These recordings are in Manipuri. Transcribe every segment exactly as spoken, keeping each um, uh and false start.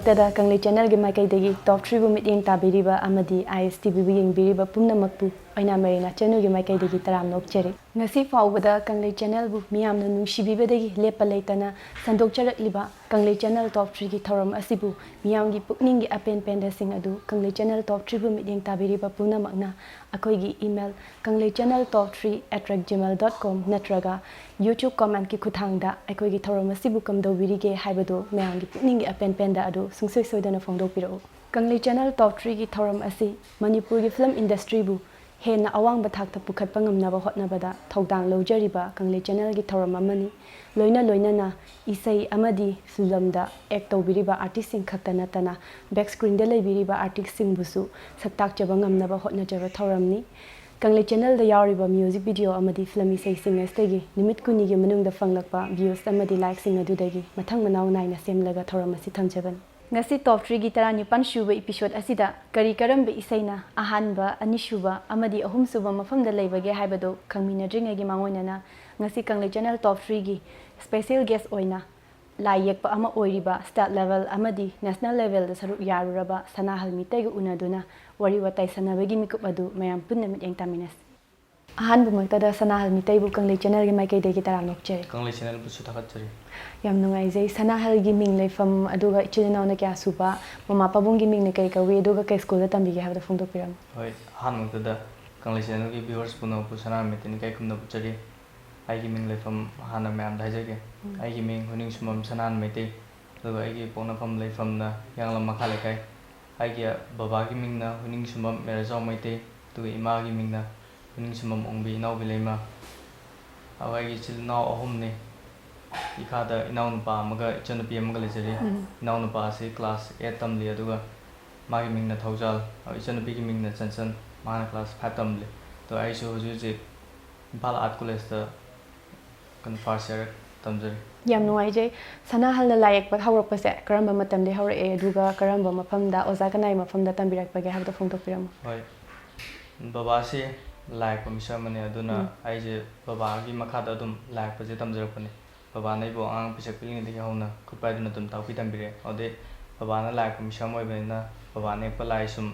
ꯇꯗ ꯀꯪꯂꯩ ꯆꯦꯅꯦꯜꯒꯤ ꯃꯥꯏꯀꯩꯗꯒꯤ ꯇꯣꯞ ꯊ꯭ꯔꯤꯕꯨ ꯃꯤꯠꯌꯦꯡ ꯇꯥꯕꯤꯔꯤꯕ ꯑꯃꯗꯤ ꯑꯥꯏ ꯑꯦꯁ ꯇꯤ ꯚꯤꯕꯨ ꯌꯦꯡꯕꯤꯔꯤꯕ ꯄꯨꯝꯅꯃꯛꯄꯨ ꯑꯩꯅ ꯃꯔꯤꯅꯥ ꯆꯅꯨꯒꯤ ꯃꯥꯏꯀꯩꯗꯒꯤ ꯇꯔꯥꯝꯅ ꯑꯣꯛꯆꯔꯤ꯫ ꯉꯁꯤ ꯐꯥꯎꯕꯗ ꯀꯪꯂꯩ ꯆꯦꯅꯦꯜꯕꯨ ꯃꯤꯌꯥꯝꯅ ꯅꯨꯡꯁꯤꯕꯤꯕꯗꯒꯤ ꯂꯦꯞꯄ ꯂꯩꯇꯅ ꯁꯟꯗꯣꯛꯆꯔꯛꯂꯤꯕ ꯀꯪꯂꯩ ꯆꯦꯅꯦꯜ ꯇꯣꯞ ꯊ꯭ꯔꯤꯒꯤ ꯊꯧꯔꯝ ꯑꯁꯤꯕꯨ ꯃꯤꯌꯥꯝꯒꯤ ꯄꯨꯛꯅꯤꯡꯒꯤ ꯑꯄꯦꯟ ꯄꯦꯟꯗꯁꯤꯡ ꯑꯗꯨ ꯀꯪꯂꯩ ꯆꯦꯅꯦꯜ ꯇꯣꯞ ꯊ꯭ꯔꯤꯕꯨ ꯃꯤꯠꯌꯦꯡ ꯇꯥꯕꯤꯔꯤꯕ ꯄꯨꯝꯅꯃꯛꯅ ꯑꯩꯈꯣꯏꯒꯤ email Kanglei channel top three at gmail dot com ꯅꯠꯇ꯭ꯔꯒ YouTube commentꯀꯤ ꯈꯨꯠꯊꯥꯡꯗ ꯑꯩꯈꯣꯏꯒꯤ ꯊꯧꯔꯝ ꯑꯁꯤꯕꯨ ꯀꯝꯗꯧꯕꯤꯔꯤꯒꯦ ꯍꯥꯏꯕꯗꯨ ꯃꯌꯥꯝꯒꯤ ꯄꯨꯛꯅꯤꯡꯒꯤ ꯑꯄꯦꯟ ꯄꯦꯟꯗ ꯑꯗꯨ ꯁꯨꯡꯁꯣꯏ ꯁꯣꯏꯗꯅ ꯐꯣꯡꯗꯣꯛꯄꯤꯔꯛꯎ꯫ ꯀꯪꯂꯩ ꯆꯦꯅꯦꯜ ꯇꯣꯞ ꯊ꯭ꯔꯤꯒꯤ ꯊꯧꯔꯝ ꯑꯁꯤ ꯃꯅꯤꯄꯨꯔꯒꯤ film industryꯕꯨ ꯍꯦꯟꯅ ꯑꯋꯥꯡꯕ ꯊꯥꯛꯇ ꯄꯨꯈꯠꯄ ꯉꯝꯅꯕ ꯍꯣꯠꯅꯕꯗ ꯊꯧꯗꯥꯡ ꯂꯧꯖꯔꯤꯕ ꯀꯪꯂꯩ ꯆꯦꯅꯦꯜꯒꯤ ꯊꯧꯔꯝ ꯑꯃꯅꯤ꯫ ꯂꯣꯏꯅ ꯂꯣꯏꯅꯅ ꯏꯁꯩ ꯑꯃꯗꯤ filmꯗ act ꯇꯧꯕꯤꯔꯤꯕ artistꯁꯤꯡ ꯈꯛꯇ ꯅꯠꯇꯅ back screenꯗ ꯂꯩꯕꯤꯔꯤꯕ artistꯁꯤꯡꯕꯨꯁꯨ ꯁꯛꯇꯥꯛꯆꯕ ꯉꯝꯅꯕ ꯍꯣꯠꯅꯖꯕ ꯊꯧꯔꯝꯅꯤ꯫ ꯀꯪꯂꯩ ꯆꯦꯅꯦꯜꯗ ꯌꯥꯎꯔꯤꯕ music video ꯑꯃꯗꯤ film ꯏꯁꯩꯁꯤꯡ ꯑꯁꯤꯗꯒꯤ ꯅꯨꯃꯤꯠ ꯀꯨꯟꯅꯤꯒꯤ ꯃꯅꯨꯡꯗ ꯐꯪꯂꯛꯄ views ꯑꯃꯗꯤ likeꯁꯤꯡ ꯑꯗꯨꯗꯒꯤ ꯃꯊꯪ ꯃꯅꯥꯎ ꯅꯥꯏꯅ ꯁꯦꯝꯂꯒ ꯊꯧꯔꯝ ꯑꯁꯤ ꯊꯝꯖꯕꯅꯤ꯫ ꯉꯁꯤ ꯇꯣꯞ ꯊ꯭ꯔꯤꯒꯤ ꯇꯔꯥꯅꯤꯄꯥꯟ ꯁꯨꯕ episode ꯑꯁꯤꯗ ꯀꯔꯤ ꯀꯔꯝꯕ ꯏꯁꯩꯅ ꯑꯍꯥꯟꯕ, ꯑꯅꯤꯁꯨꯕ ꯑꯃꯗꯤ ꯑꯍꯨꯝꯁꯨꯕ ꯃꯐꯝꯗ ꯂꯩꯕꯒꯦ ꯍꯥꯏꯕꯗꯨ ꯈꯪꯃꯤꯟꯅꯗ꯭ꯔꯤꯉꯩꯒꯤ ꯃꯥꯡꯑꯣꯏꯅꯅ ꯉꯁꯤ ꯀꯪꯂꯩ ꯆꯦꯅꯦꯜ ꯇꯣꯞ ꯊ꯭ꯔꯤꯒꯤ special guest ꯑꯣꯏꯅ ꯂꯥꯏ ꯌꯦꯛꯄ ꯑꯃ ꯑꯣꯏꯔꯤꯕ state level ꯑꯃꯗꯤ national levelꯗ ꯁꯔꯨꯛ ꯌꯥꯔꯨꯔꯕ ꯁꯅꯥꯍꯜ ꯃꯤꯇꯩꯒ ꯎꯅꯗꯨꯅ ꯋꯥꯔꯤ ꯋꯥꯇꯥꯏ ꯁꯥꯟꯅꯕꯒꯤ ꯃꯤꯀꯨꯞ ꯑꯗꯨ ꯃꯌꯥꯝ ꯄꯨꯟꯅ ꯃꯤꯠꯌꯦꯡ ꯇꯥꯃꯤꯟꯅꯁꯤ꯫ ꯑꯍꯥꯟꯕꯃꯛꯇꯗ ꯁꯅꯥꯍꯜ ꯃꯤꯇꯩꯕꯨ ꯀꯪꯂꯩ ꯆꯦꯅꯦꯜꯒꯤ ꯃꯥꯏꯀꯩꯗꯒꯤ ꯇꯔꯥꯝꯅ ꯑꯣꯛꯆꯔꯤ꯫ ꯀꯪꯂꯩ ꯆꯦꯅꯦꯜꯕꯨꯁꯨ ꯊꯥꯒꯠꯆꯔꯤ꯫ ꯌꯥꯝ ꯅꯨꯡꯉꯥꯏꯖꯩ꯫ ꯁꯅꯥꯍꯜꯒꯤ ꯃꯤꯡ ꯂꯩꯐꯝ ꯑꯗꯨꯒ ꯏꯆꯤꯜ ꯏꯅꯥꯎꯅ ꯀꯌꯥ ꯁꯨꯕ, ꯃꯃꯥ ꯄꯥꯕꯨꯡꯒꯤ ꯃꯤꯡꯅ ꯀꯔꯤ ꯀꯧꯏ, ꯑꯗꯨꯒ ꯀꯩ schoolꯗ ꯇꯝꯕꯤꯒꯦ ꯍꯥꯏꯕꯗꯨ ꯐꯣꯡꯗꯣꯛꯄꯤꯔꯝꯃꯨ꯫ ꯍꯣꯏ, ꯑꯍꯥꯟꯕꯃꯛꯇꯗ ꯀꯪꯂꯩ ꯆꯦꯅꯦꯜꯒꯤ viewers ꯄꯨꯝꯅꯃꯛꯄꯨ ꯁꯅꯥꯍꯜ ꯃꯤꯇꯩꯅ ꯏꯀꯥꯏ ꯈꯨꯝꯅꯕ ꯎꯠꯆꯔꯤ꯫ ꯑꯩꯒꯤ ꯃꯤꯡ ꯂꯩꯐꯝ ꯍꯥꯟꯅ ꯃꯌꯥꯝꯗ ꯍꯥꯏꯖꯒꯦ꯫ ꯎꯝ꯫ ꯑꯩꯒꯤ ꯃꯤꯡ ꯍꯨꯏꯅꯤꯡꯁꯨꯝꯕꯝ ꯁꯅꯥꯍꯜ ꯃꯩꯇꯩ, ꯑꯗꯨꯒ ꯑꯩꯒꯤ ꯄꯣꯛꯅꯐꯝ ꯂꯩꯐꯝꯅ ꯍꯤꯌꯥꯡꯂꯝ ꯃꯈꯥ ꯂꯩꯀꯥꯏ꯫ ꯑꯩꯒꯤ ꯕꯕꯥꯒꯤ ꯃꯤꯡꯅ ꯍꯨꯏꯅꯤꯡꯁꯨꯝꯕꯝ ꯃꯦꯔꯥꯖꯥꯎ ꯃꯩꯇꯩ, ꯑꯗꯨꯒ ꯏꯃꯥꯒꯤ ꯃꯤꯡꯅ ꯍꯨꯏꯅꯤꯡꯁꯨꯝꯕꯝ ꯑꯣꯡꯕꯤ ꯏꯅꯥꯎꯕꯤ ꯂꯩꯃ꯫ ꯑꯗꯨꯒ ꯑꯩꯒꯤ ꯏꯆꯤꯜ ꯏꯅꯥꯎ ꯑꯍꯨꯝꯅꯤ꯫ ꯏꯈꯥꯗ ꯏꯅꯥꯎꯅꯨꯄꯥ ꯑꯃꯒ ꯏꯆꯟꯅꯨꯄꯤ ꯑꯃꯒ ꯂꯩꯖꯔꯤ꯫ ꯎꯝ꯫ ꯏꯅꯥꯎꯅꯨꯄꯥ ꯑꯁꯤ class eight ꯇꯝꯂꯤ, ꯑꯗꯨꯒ ꯃꯥꯒꯤ ꯃꯤꯡꯅ ꯊꯧꯖꯥꯜ, ꯑꯗꯨꯒ ꯏꯆꯟꯅꯨꯄꯤꯒꯤ ꯃꯤꯡꯅ ꯆꯟꯆꯟ, ꯃꯥꯅ class five ꯇꯝꯂꯤ꯫ ꯑꯗꯣ ꯑꯩꯁꯨ ꯍꯧꯖꯤꯛ ꯍꯧꯖꯤꯛ ꯏꯝꯐꯥꯜ Art Collegeꯇ ꯀꯩꯅꯣ first year ꯇꯝꯖꯔꯤ꯫ ꯌꯥꯝ ꯅꯨꯡꯉꯥꯏꯖꯩ꯫ ꯁꯅꯥꯍꯜꯅ ꯂꯥꯏ ꯌꯦꯛꯄ ꯍꯧꯔꯛꯄꯁꯦ ꯀꯔꯝꯕ ꯃꯇꯝꯗꯒꯤ ꯍꯧꯔꯛꯑꯦ, ꯑꯗꯨꯒ ꯀꯔꯝꯕ ꯃꯐꯝꯗ, ꯑꯣꯖꯥ ꯀꯅꯥꯒꯤ ꯃꯐꯝꯗ ꯇꯝꯕꯤꯔꯛꯄꯒꯦ ꯍꯥꯏꯕꯗꯣ ꯐꯣꯡꯗꯣꯛꯄꯤꯔꯝꯃꯨ꯫ ꯍꯣꯏ, ꯕꯕꯥꯁꯤ ꯂꯥꯏ ꯌꯦꯛꯄ ꯃꯤꯁꯛ ꯑꯃꯅꯤ, ꯑꯗꯨꯅ ꯎꯝ꯫ ꯑꯩꯁꯦ ꯕꯕꯥꯒꯤ ꯃꯈꯥꯗ ꯑꯗꯨꯝ ꯂꯥꯏ ꯌꯦꯛꯄꯁꯦ ꯇꯝꯖꯔꯛꯄꯅꯤ꯫ ꯕꯕꯥꯅ ꯑꯩꯕꯨ ꯑꯉꯥꯡ ꯄꯤꯁꯛ ꯄꯤꯛꯂꯤꯉꯩꯗꯒꯤ ꯍꯧꯅ ꯈꯨꯠ ꯄꯥꯏꯗꯨꯅ ꯑꯗꯨꯝ ꯇꯥꯛꯄꯤ ꯇꯝꯕꯤꯔꯦ꯫ ꯑꯗꯨꯗꯩ ꯕꯕꯥꯅ ꯂꯥꯏ ꯌꯦꯛꯄ ꯃꯤꯁꯛ ꯑꯃ ꯑꯣꯏꯕꯅꯤꯅ, ꯕꯕꯥꯅ ꯌꯦꯛꯄ ꯂꯥꯏ ꯁꯨꯝ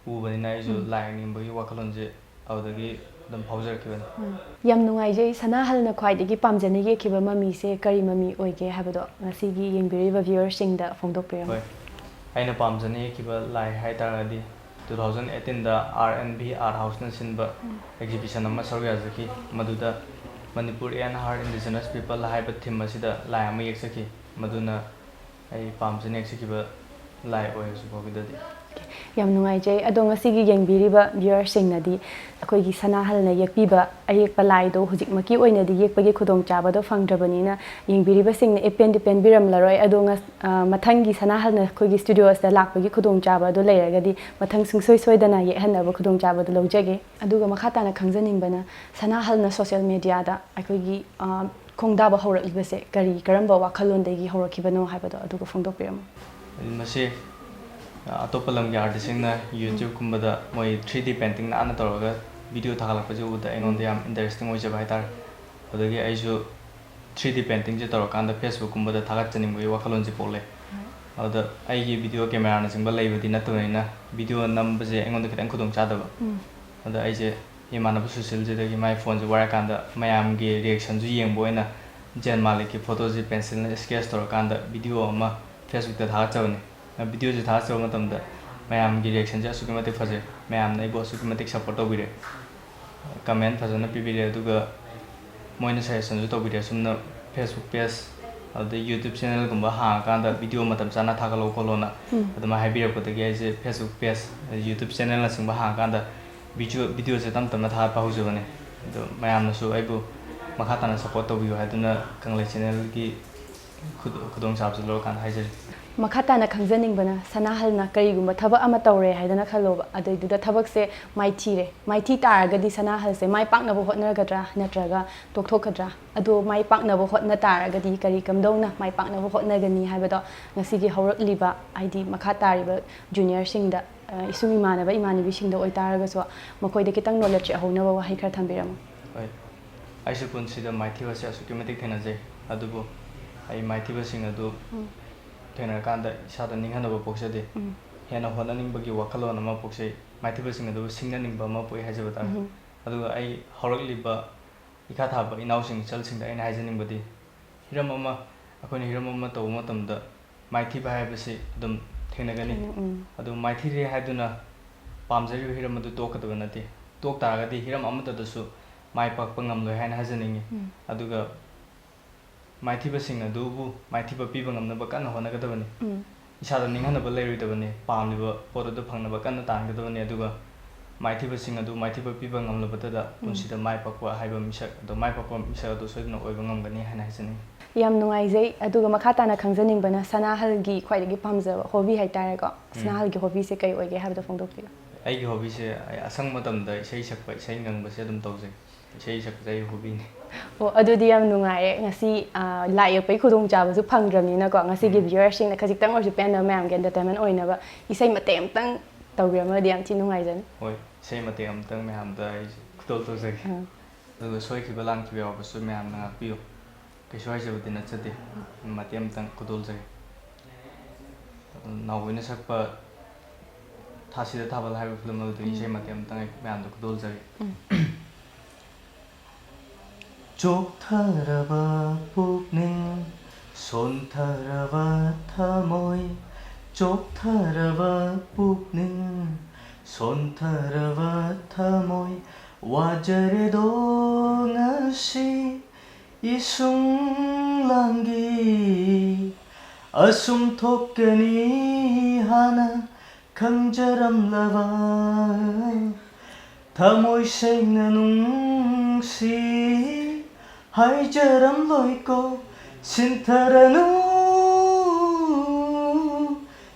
ꯎꯕꯅꯤꯅ ꯑꯩꯁꯨ ꯎꯝ꯫ ꯂꯥꯏ ꯌꯦꯛꯅꯤꯡꯕꯒꯤ ꯋꯥꯈꯜꯂꯣꯟꯁꯦ ꯑꯗꯨꯗꯒꯤ ꯑꯗꯨꯝ ꯐꯥꯎꯖꯔꯛꯈꯤꯕꯅꯤ꯫ ꯎꯝ꯫ ꯌꯥꯝ ꯅꯨꯡꯉꯥꯏꯖꯩ꯫ ꯁꯅꯥꯍꯜꯅ ꯈ꯭ꯋꯥꯏꯗꯒꯤ ꯄꯥꯝꯖꯅ ꯌꯦꯛꯈꯤꯕ ꯃꯃꯤꯁꯦ ꯀꯔꯤ ꯃꯃꯤ ꯑꯣꯏꯒꯦ ꯍꯥꯏꯕꯗꯣ ꯉꯁꯤꯒꯤ ꯌꯦꯡꯕꯤꯔꯤꯕ viewerꯁꯤꯡꯗ ꯐꯣꯡꯗꯣꯛꯄꯤꯔꯝꯃꯨ꯫ ꯍꯣꯏ꯫ ꯑꯩꯅ ꯄꯥꯝꯖꯅ ꯌꯦꯛꯈꯤꯕ ꯂꯥꯏ ꯍꯥꯏ ꯇꯥꯔꯒꯗꯤ, two thousand eighteenꯗ R N B Art Houseꯅ ꯁꯤꯟꯕ ꯎꯝ꯫ Exhibition ꯑꯃ ꯁꯔꯨꯛ ꯌꯥꯖꯈꯤ꯫ ꯃꯗꯨꯗ Manipur and Her Indigenous People ꯍꯥꯏꯕ theme ꯑꯁꯤꯗ ꯂꯥꯏ ꯑꯃ ꯌꯦꯛꯆꯈꯤ꯫ ꯃꯗꯨꯅ ꯑꯩ ꯄꯥꯝꯖꯅ ꯌꯦꯛꯆꯈꯤꯕ ꯂꯥꯏ ꯑꯣꯏ ꯍꯧꯖꯤꯛ ꯐꯥꯎꯒꯤꯗꯗꯤ꯫ ꯌꯥꯝ ꯅꯨꯡꯉꯥꯏꯖꯩ꯫ ꯑꯗꯣ ꯉꯁꯤꯒꯤ ꯌꯦꯡꯕꯤꯔꯤꯕ viewerꯁꯤꯡꯅꯗꯤ ꯑꯩꯈꯣꯏꯒꯤ ꯁꯅꯥꯍꯜꯅ ꯌꯦꯛꯄꯤꯕ ꯑꯌꯦꯛꯄ ꯂꯥꯏꯗꯣ ꯍꯧꯖꯤꯛꯃꯛꯀꯤ ꯑꯣꯏꯅꯗꯤ ꯌꯦꯛꯄꯒꯤ ꯈꯨꯗꯣꯡꯆꯥꯕꯗꯣ ꯐꯪꯗ꯭ꯔꯕꯅꯤꯅ ꯌꯦꯡꯕꯤꯔꯤꯕꯁꯤꯡꯅ ꯏꯄꯦꯟꯗꯤ ꯄꯦꯟꯕꯤꯔꯝꯂꯔꯣꯏ꯫ ꯑꯗꯣ ꯉꯁ-, ꯑ, ꯃꯊꯪꯒꯤ ꯁꯅꯥꯍꯜꯅ ꯑꯩꯈꯣꯏꯒꯤ studioꯁꯤꯗ ꯂꯥꯛꯄꯒꯤ ꯈꯨꯗꯣꯡꯆꯥꯕ ꯑꯗꯨ ꯂꯩꯔꯒꯗꯤ ꯃꯊꯪ ꯁꯨꯡꯁꯣꯏ ꯁꯣꯏꯗꯅ ꯌꯦꯛꯍꯟꯅꯕ ꯈꯨꯗꯣꯡꯆꯥꯕꯗꯨ ꯂꯧꯖꯒꯦ꯫ ꯑꯗꯨꯒ ꯃꯈꯥ ꯇꯥꯅ ꯈꯪꯖꯅꯤꯡꯕꯅ ꯁꯅꯥꯍꯜꯅ social mediaꯗ ꯑꯩꯈꯣꯏꯒꯤ, ꯑ, ꯈꯣꯡꯗꯥꯕ ꯍꯧꯔꯛꯂꯤꯕꯁꯦ ꯀꯔꯤ, ꯀꯔꯝꯕ ꯋꯥꯈꯜꯂꯣꯟꯗꯒꯤ ꯍꯧꯔꯛꯈꯤꯕꯅꯣ ꯍꯥꯏꯕꯗꯣ ꯑꯗꯨꯒ ꯐꯣꯡꯗꯣꯛꯄꯤꯔꯝꯃꯨ꯫ ꯃꯁꯤ, ꯑ, ꯑꯇꯣꯞꯄ ꯂꯝꯒꯤ artistꯁꯤꯡꯅ YouTubeꯀꯨꯝꯕꯗ ꯃꯣꯏ three D painting ꯅꯥꯟꯅ ꯇꯧꯔꯒ video ꯊꯥꯒꯠꯂꯛꯄꯁꯦ ꯎꯕꯗ ꯑꯩꯉꯣꯟꯗ ꯌꯥꯝ interesting ꯑꯣꯏꯖꯕ ꯍꯥꯏꯇꯥꯔꯦ꯫ ꯑꯗꯨꯗꯒꯤ ꯑꯩꯁꯨ three D paintingꯁꯦ ꯇꯧꯔꯀꯥꯟꯗ Facebookꯀꯨꯝꯕꯗ ꯊꯥꯒꯠꯆꯅꯤꯡꯕꯒꯤ ꯋꯥꯈꯜꯂꯣꯟꯁꯦ ꯄꯣꯛꯂꯦ꯫ ꯑꯗꯨꯗ ꯑꯩꯒꯤ video cameraꯅꯆꯤꯡꯕ ꯂꯩꯕꯗꯤ ꯅꯠꯇꯕꯅꯤꯅ video ꯅꯝꯕꯁꯦ ꯑꯩꯉꯣꯟꯗ ꯈꯤꯇꯪ ꯈꯨꯗꯣꯡꯆꯥꯗꯕ꯫ ꯎꯝ꯫ ꯑꯗ ꯑꯩꯁꯦ ꯏꯃꯥꯟꯅꯕ ꯁꯨꯁꯤꯜꯁꯤꯗꯒꯤ ꯃꯥꯏ phoneꯁꯦ ꯋꯥꯏꯔꯀꯥꯟꯗ ꯃꯌꯥꯝꯒꯤ reactionꯁꯨ ꯌꯦꯡꯕ ꯑꯣꯏꯅ ꯖꯦꯟ ꯃꯥꯂꯤꯛꯀꯤ photoꯁꯦ pencilꯅ sketch ꯇꯧꯔꯀꯥꯟꯗ video ꯑꯃ Facebookꯇ ꯊꯥꯒꯠꯆꯕꯅꯤ꯫ Videoꯁꯦ ꯊꯥꯒꯠꯆꯕ ꯃꯇꯝꯗ ꯃꯌꯥꯝꯒꯤ reactionꯁꯦ ꯑꯁꯨꯛꯀꯤ ꯃꯇꯤꯛ ꯐꯖꯩ꯫ ꯃꯌꯥꯝꯅ ꯑꯩꯕꯨ ꯑꯁꯨꯛꯀꯤ ꯃꯇꯤꯛ support ꯇꯧꯕꯤꯔꯦ꯫ Comment ꯐꯖꯅ ꯄꯤꯕꯤꯔꯦ, ꯑꯗꯨꯒ ꯃꯣꯏꯅ suggestionꯁꯨ ꯇꯧꯕꯤꯔꯦ, ꯑꯁꯨꯝꯅ Facebook page ꯑꯗꯩ YouTube channelꯒꯨꯝꯕ ꯍꯥꯡꯉꯀꯥꯟꯗ video ꯃꯇꯝ ꯆꯥꯅ ꯊꯥꯒꯠꯂꯛꯎ ꯈꯣꯠꯂꯣꯅ ꯎꯝ꯫ ꯑꯗꯨꯃꯥꯏꯅ ꯍꯥꯏꯕꯤꯔꯛꯄꯗꯒꯤ ꯑꯩꯁꯦ Facebook page, YouTube channelꯅꯆꯤꯡꯕ ꯍꯥꯡꯉꯀꯥꯟꯗ video, videoꯁꯦ ꯇꯞ ꯇꯞꯅ ꯊꯥꯒꯠꯄ ꯍꯧꯖꯕꯅꯦ꯫ ꯑꯗꯣ ꯃꯌꯥꯝꯅꯁꯨ ꯑꯩꯕꯨ ꯃꯈꯥ ꯇꯥꯅ support ꯇꯧꯕꯤꯌꯨ ꯍꯥꯏꯗꯨꯅ ꯀꯪꯂꯩ channelꯒꯤ ꯈꯨꯗꯣ-, ꯈꯨꯗꯣꯡꯆꯥꯕꯁꯤ ꯂꯧꯔꯀꯥꯟꯗ ꯍꯥꯏꯖꯔꯤ꯫ ꯃꯈꯥ ꯇꯥꯅ ꯈꯪꯖꯅꯤꯡꯕꯅ, ꯁꯅꯥꯍꯜꯅ ꯀꯔꯤꯒꯨꯝꯕ ꯊꯕꯛ ꯑꯃ ꯇꯧꯔꯦ ꯍꯥꯏꯗꯅ ꯈꯜꯂꯣꯕ, ꯑꯗꯨꯏꯗꯨꯗ ꯊꯕꯛꯁꯦ ꯃꯥꯏꯊꯤꯔꯦ꯫ ꯃꯥꯏꯊꯤ ꯇꯥꯔꯒꯗꯤ ꯁꯅꯥꯍꯜꯁꯦ ꯃꯥꯏ ꯄꯥꯛꯅꯕ ꯍꯣꯠꯅꯒꯗ꯭ꯔꯥ ꯅꯠꯇ꯭ꯔꯒ ꯇꯣꯛꯊꯣꯛꯀꯗ꯭ꯔꯥ? ꯑꯗꯣ ꯃꯥꯏ ꯄꯥꯛꯅꯕ ꯍꯣꯠꯅ ꯇꯥꯔꯒꯗꯤ ꯀꯔꯤ ꯀꯝꯗꯧꯅ ꯃꯥꯏ ꯄꯥꯛꯅꯕ ꯍꯣꯠꯅꯒꯅꯤ ꯍꯥꯏꯕꯗꯣ ꯉꯁꯤꯒꯤ ꯍꯧꯔꯛꯂꯤꯕ, ꯍꯥꯏꯗꯤ ꯃꯈꯥ ꯇꯥꯔꯤꯕ juniorꯁꯤꯡꯗ, ꯑ, ꯏꯁꯨꯡ ꯏꯃꯥꯟꯅꯕ ꯏꯃꯥꯟꯅꯕꯤꯁꯤꯡꯗ ꯑꯣꯏꯇꯥꯔꯒꯁꯨ ꯃꯈꯣꯏꯗ ꯈꯤꯇꯪ knowledge ꯑꯣꯏꯍꯧꯅꯕ ꯋꯥꯍꯩ ꯈꯔ ꯊꯝꯕꯤꯔꯝꯃꯨ꯫ ꯍꯣꯏ꯫ ꯑꯩꯁꯨ ꯄꯨꯟꯁꯤꯗ ꯃꯥꯏꯊꯤꯕꯁꯦ ꯑꯁꯨꯛꯀꯤ ꯃꯇꯤꯛ ꯊꯦꯡꯅꯖꯩ꯫ ꯑꯗꯨꯕꯨ ꯑꯩ ꯃꯥꯏꯊꯤꯕꯁꯤꯡ ꯑꯗꯨ ꯎꯝ꯫ ꯊꯦꯡꯅꯔꯀꯥꯟꯗ ꯏꯁꯥꯗ ꯅꯤꯡꯍꯟꯅꯕ ꯄꯣꯛꯆꯗꯦ꯫ ꯎꯝ꯫ ꯍꯦꯟꯅ ꯍꯣꯠꯅꯅꯤꯡꯕꯒꯤ ꯋꯥꯈꯜꯂꯣꯟ ꯑꯃ ꯄꯣꯛꯆꯩ꯫ ꯃꯥꯏꯊꯤꯕꯁꯤꯡ ꯑꯗꯨꯕꯨ ꯁꯤꯡꯅꯅꯤꯡꯕ ꯑꯃ ꯄꯣꯛꯏ ꯍꯥꯏꯖꯕ ꯇꯥꯔꯦ꯫ ꯎꯝ꯫ ꯑꯗꯨꯒ ꯑꯩ ꯍꯧꯔꯛꯂꯤꯕ ꯏꯈꯥ ꯊꯥꯕ ꯏꯅꯥꯎꯁꯤꯡ ꯏꯆꯜꯁꯤꯡꯗ ꯑꯩꯅ ꯍꯥꯏꯖꯅꯤꯡꯕꯗꯤ, ꯍꯤꯔꯝ ꯑꯃ, ꯑꯩꯈꯣꯏꯅ ꯍꯤꯔꯝ ꯑꯃ ꯇꯧꯕ ꯃꯇꯝꯗ ꯃꯥꯏꯊꯤꯕ ꯍꯥꯏꯕꯁꯤ ꯑꯗꯨꯝ ꯊꯦꯡꯅꯒꯅꯤ꯫ ꯊꯦꯡꯅ-, ꯎꯝ꯫ ꯑꯗꯨ ꯃꯥꯏꯊꯤꯔꯦ ꯍꯥꯏꯗꯨꯅ ꯄꯥꯝꯖꯔꯤꯕ ꯍꯤꯔꯝ ꯑꯗꯨ ꯇꯣꯛꯀꯗꯕ ꯅꯠꯇꯦ꯫ ꯇꯣꯛ ꯇꯥꯔꯒꯗꯤ ꯍꯤꯔꯝ ꯑꯃꯠꯇꯗꯁꯨ ꯃꯥꯏ ꯄꯥꯛꯄ ꯉꯝꯂꯣꯏ ꯍꯥꯏꯅ ꯍꯥꯏꯖꯅꯤꯡꯉꯤ꯫ ꯎꯝ꯫ ꯑꯗꯨꯒ ꯃꯥꯏꯊꯤꯕꯁꯤꯡ ꯑꯗꯨꯕꯨ ꯃꯥꯏꯊꯤꯕ ꯄꯤꯕ ꯉꯝꯅꯕ ꯀꯟꯅ ꯍꯣꯠꯅꯒꯗꯕꯅꯤ꯫ ꯎꯝ꯫ ꯏꯁꯥꯗ ꯅꯤꯡꯍꯟꯅꯕ ꯂꯩꯔꯣꯏꯗꯕꯅꯤ꯫ ꯄꯥꯝꯂꯤꯕ ꯄꯣꯠ ꯑꯗꯨ ꯐꯪꯅꯕ ꯀꯟꯅ ꯇꯥꯟꯒꯗꯕꯅꯤ꯫ ꯑꯗꯨꯒ ꯃꯥꯏꯊꯤꯕꯁꯤꯡ ꯑꯗꯨ ꯃꯥꯏꯊꯤꯕ ꯄꯤꯕ ꯉꯝꯂꯕꯗꯇ ꯎꯝ꯫ ꯄꯨꯟꯁꯤꯗ ꯃꯥꯏ ꯄꯥꯛꯄ ꯍꯥꯏꯕ ꯃꯤꯁꯛ ꯑꯗꯣ, ꯃꯥꯏ ꯄꯥꯛꯄ ꯃꯤꯁꯛ ꯑꯗꯨ ꯁꯣꯏꯗꯅ ꯑꯣꯏꯕ ꯉꯝꯒꯅꯤ ꯍꯥꯏꯅ ꯍꯥꯏꯖꯅꯤꯡꯏ꯫ ꯌꯥꯝ ꯅꯨꯡꯉꯥꯏꯖꯩ꯫ ꯑꯗꯨꯒ ꯃꯈꯥ ꯇꯥꯅ ꯈꯪꯖꯅꯤꯡꯕꯅ ꯁꯅꯥꯍꯜꯒꯤ ꯈ꯭ꯋꯥꯏꯗꯒꯤ ꯄꯥꯝꯖꯕ ꯍꯣꯕꯤ ꯍꯥꯏꯇꯥꯔꯦꯀꯣ꯫ ꯎꯝ꯫ ꯁꯅꯥꯍꯜꯒꯤ ꯍꯣꯕꯤꯁꯦ ꯀꯩ ꯑꯣꯏꯒꯦ ꯍꯥꯏꯕꯗꯣ ꯐꯣꯡꯗꯣꯛꯄꯤꯌꯨ꯫ ꯑꯩꯒꯤ ꯍꯣꯕꯤꯁꯦ ꯑꯩ ꯑꯁꯪꯕ ꯃꯇꯝꯗ ꯏꯁꯩ ꯁꯛꯄ, ꯏꯁꯩ ꯉꯪꯕꯁꯦ ꯑꯗꯨꯝ ꯇꯧꯖꯩ꯫ ꯏꯁꯩ ꯁꯛꯄꯁꯦ ꯑꯩꯒꯤ ꯍꯣꯕꯤꯅꯤ꯫ ꯑꯣ, ꯑꯗꯨꯗꯤ ꯌꯥꯝ ꯅꯨꯡꯉꯥꯏꯔꯦ꯫ ꯉꯁꯤ, ꯑ, ꯂꯥꯏ ꯌꯦꯛꯄꯒꯤ ꯈꯨꯗꯣꯡꯆꯥꯕꯁꯨ ꯐꯪꯗ꯭ꯔꯕꯅꯤꯅꯀꯣ, ꯉꯁꯤꯒꯤ ꯎꯝ꯫ Viewersꯁꯤꯡꯅ ꯈꯖꯤꯛꯇꯪ ꯑꯣꯏꯔꯁꯨ ꯄꯦꯟꯅꯕ, ꯃꯌꯥꯝꯒꯤ entertainment ꯑꯣꯏꯅꯕ ꯏꯁꯩ ꯃꯇꯦꯛ ꯑꯃꯇꯪ ꯇꯧꯕꯤꯔꯝꯃꯒꯗꯤ ꯌꯥꯝ ꯊꯤ ꯅꯨꯡꯉꯥꯏꯖꯅꯤ꯫ ꯍꯣꯏ, ꯏꯁꯩ ꯃꯇꯦꯛ ꯑꯃꯇꯪ ꯃꯌꯥꯝꯗ ꯑꯩ ꯈꯨꯗꯣꯜ ꯇꯧꯖꯒꯦ꯫ ꯑꯥ꯫ ꯑꯗꯨꯒ ꯁꯣꯏꯈꯤꯕ ꯂꯥꯟꯈꯤꯕ ꯌꯥꯎꯔꯕꯁꯨ ꯃꯌꯥꯝꯅ ꯉꯥꯛꯄꯤꯌꯨ꯫ ꯀꯩꯁꯨ ꯍꯥꯏꯖꯕꯗꯤ ꯅꯠꯆꯗꯦ꯫ ꯃꯇꯦꯛ ꯑꯃꯇꯪ ꯈꯨꯗꯣꯜꯖꯒꯦ꯫ ꯅꯥꯎꯕꯣꯏꯅ ꯁꯛꯄ ꯊꯥꯁꯤꯗ ꯊꯥꯕꯜ ꯍꯥꯏꯕ film ꯑꯗꯨꯗꯒꯤ ꯎꯝ꯫ ꯏꯁꯩ ꯃꯇꯦꯛ ꯑꯃꯇꯪ ꯑꯩ ꯃꯌꯥꯝꯗ ꯈꯨꯗꯣꯜꯖꯒꯦ꯫ ꯎꯝ꯫ ꯆꯣꯛꯊꯔꯕ ꯄꯨꯛꯅꯤꯡ, ꯁꯣꯟꯊꯔꯕ ꯊꯃꯣꯏ, ꯆꯣꯛꯊꯔꯕ ꯄꯨꯛꯅꯤꯡ, ꯁꯣꯟꯊꯔꯕ ꯊꯃꯣꯏ, ꯋꯥꯖꯔꯦꯗꯣ ꯉꯁꯤ ꯏꯁꯨꯡ ꯂꯥꯡꯒꯤ꯫ ꯑꯁꯨꯝ ꯊꯣꯛꯀꯅꯤ ꯍꯥꯟꯅ ꯈꯪꯖꯔꯝꯂꯕ, ꯊꯃꯣꯏ ꯁꯦꯡꯅ ꯅꯨꯡꯁꯤ ꯍꯥꯏꯖꯔꯝꯂꯣꯏꯀꯣ꯫ ꯁꯤꯟꯊꯔꯅꯨ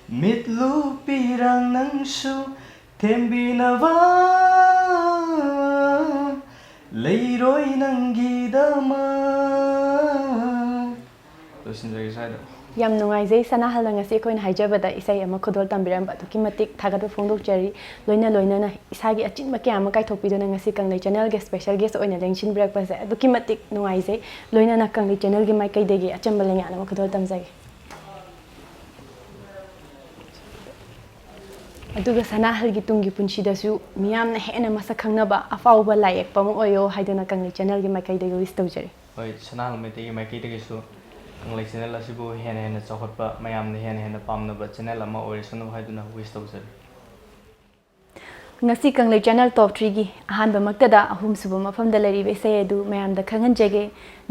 ꯃꯤꯠꯂꯨ ꯄꯤꯔꯥꯡ ꯅꯪꯁꯨ, ꯊꯦꯝꯕꯤꯅꯕ ꯂꯩꯔꯣꯏ ꯅꯪꯒꯤꯗꯃꯛ꯫ ꯂꯣꯏꯁꯤꯟꯖꯔꯒꯦ ꯁ꯭ꯋꯥꯏꯗ꯫ ꯌꯥꯝ ꯅꯨꯡꯉꯥꯏꯖꯩ, ꯁꯅꯥꯍꯜꯅ ꯉꯁꯤ ꯑꯩꯈꯣꯏꯅ ꯍꯥꯏꯖꯕꯗ ꯏꯁꯩ ꯑꯃ ꯈꯨꯗꯣꯜ ꯇꯝꯕꯤꯔꯝꯕ, ꯑꯗꯨꯛꯀꯤ ꯃꯇꯤꯛ ꯊꯥꯒꯠꯄ ꯐꯣꯡꯗꯣꯛꯆꯔꯤ꯫ ꯂꯣꯏꯅ ꯂꯣꯏꯅꯅ ꯏꯁꯥꯒꯤ ꯑꯆꯤꯟꯕ ꯀꯌꯥ ꯑꯃ ꯀꯥꯏꯊꯣꯛꯄꯤꯗꯨꯅ ꯉꯁꯤ ꯀꯪꯂꯩ Channelꯒꯤ special guest ꯑꯣꯏꯅ ꯂꯦꯡꯁꯤꯟꯕꯤꯔꯛꯄꯁꯦ ꯑꯗꯨꯛꯀꯤ ꯃꯇꯤꯛ ꯅꯨꯡꯉꯥꯏꯖꯩ꯫ ꯂꯣꯏꯅꯅ ꯀꯪꯂꯩ Channelꯒꯤ ꯃꯥꯏꯀꯩꯗꯒꯤ ꯑꯆꯝꯕ ꯂꯩꯉꯥꯛ ꯑꯃ ꯈꯨꯗꯣꯜ ꯇꯝꯖꯒꯦ꯫ ꯑꯗꯨꯒ ꯁꯅꯥꯍꯜꯒꯤ ꯇꯨꯡꯒꯤ ꯄꯨꯟꯁꯤꯗꯁꯨ ꯃꯤꯌꯥꯝꯅ ꯍꯦꯟꯅ ꯃꯁꯛ ꯈꯪꯅꯕ ꯑꯐꯥꯎꯕ ꯂꯥꯏ ꯌꯦꯛꯄ ꯑꯃ ꯑꯣꯏꯌꯣ ꯍꯥꯏꯗꯨꯅ ꯀꯪꯂꯩ ꯆꯦꯅꯦꯜꯒꯤ ꯃꯥꯏꯀꯩꯗꯒꯤ wish ꯇꯧꯖꯔꯤ꯫ ꯍꯣꯏ, ꯁꯅꯥꯍꯜ ꯃꯩꯇꯩꯒꯤ ꯃꯥꯏꯀꯩꯗꯒꯤꯁꯨ ꯀꯪꯂꯩ ꯆꯦꯅꯦꯜ ꯑꯁꯤꯕꯨ ꯍꯦꯟꯅ ꯍꯦꯟꯅ ꯆꯥꯎꯈꯠꯄ, ꯃꯌꯥꯝꯅ ꯍꯦꯟꯅ ꯍꯦꯟꯅ ꯄꯥꯝꯅꯕ ꯆꯦꯅꯦꯜ ꯑꯃ ꯑꯣꯏꯔꯁꯅꯨ ꯍꯥꯏꯗꯨꯅ wish ꯇꯧꯖꯔꯤ꯫ ꯉꯁꯤ ꯀꯪꯂꯩ ꯆꯦꯅꯦꯜ ꯇꯣꯞ ꯊ꯭ꯔꯤꯒꯤ ꯑꯍꯥꯟꯕꯃꯛꯇꯗ ꯑꯍꯨꯝꯁꯨꯕ ꯃꯐꯝꯗ ꯂꯩꯔꯤꯕ ꯏꯁꯩ ꯑꯗꯨ ꯃꯌꯥꯝꯗ ꯈꯪꯍꯟꯖꯒꯦ꯫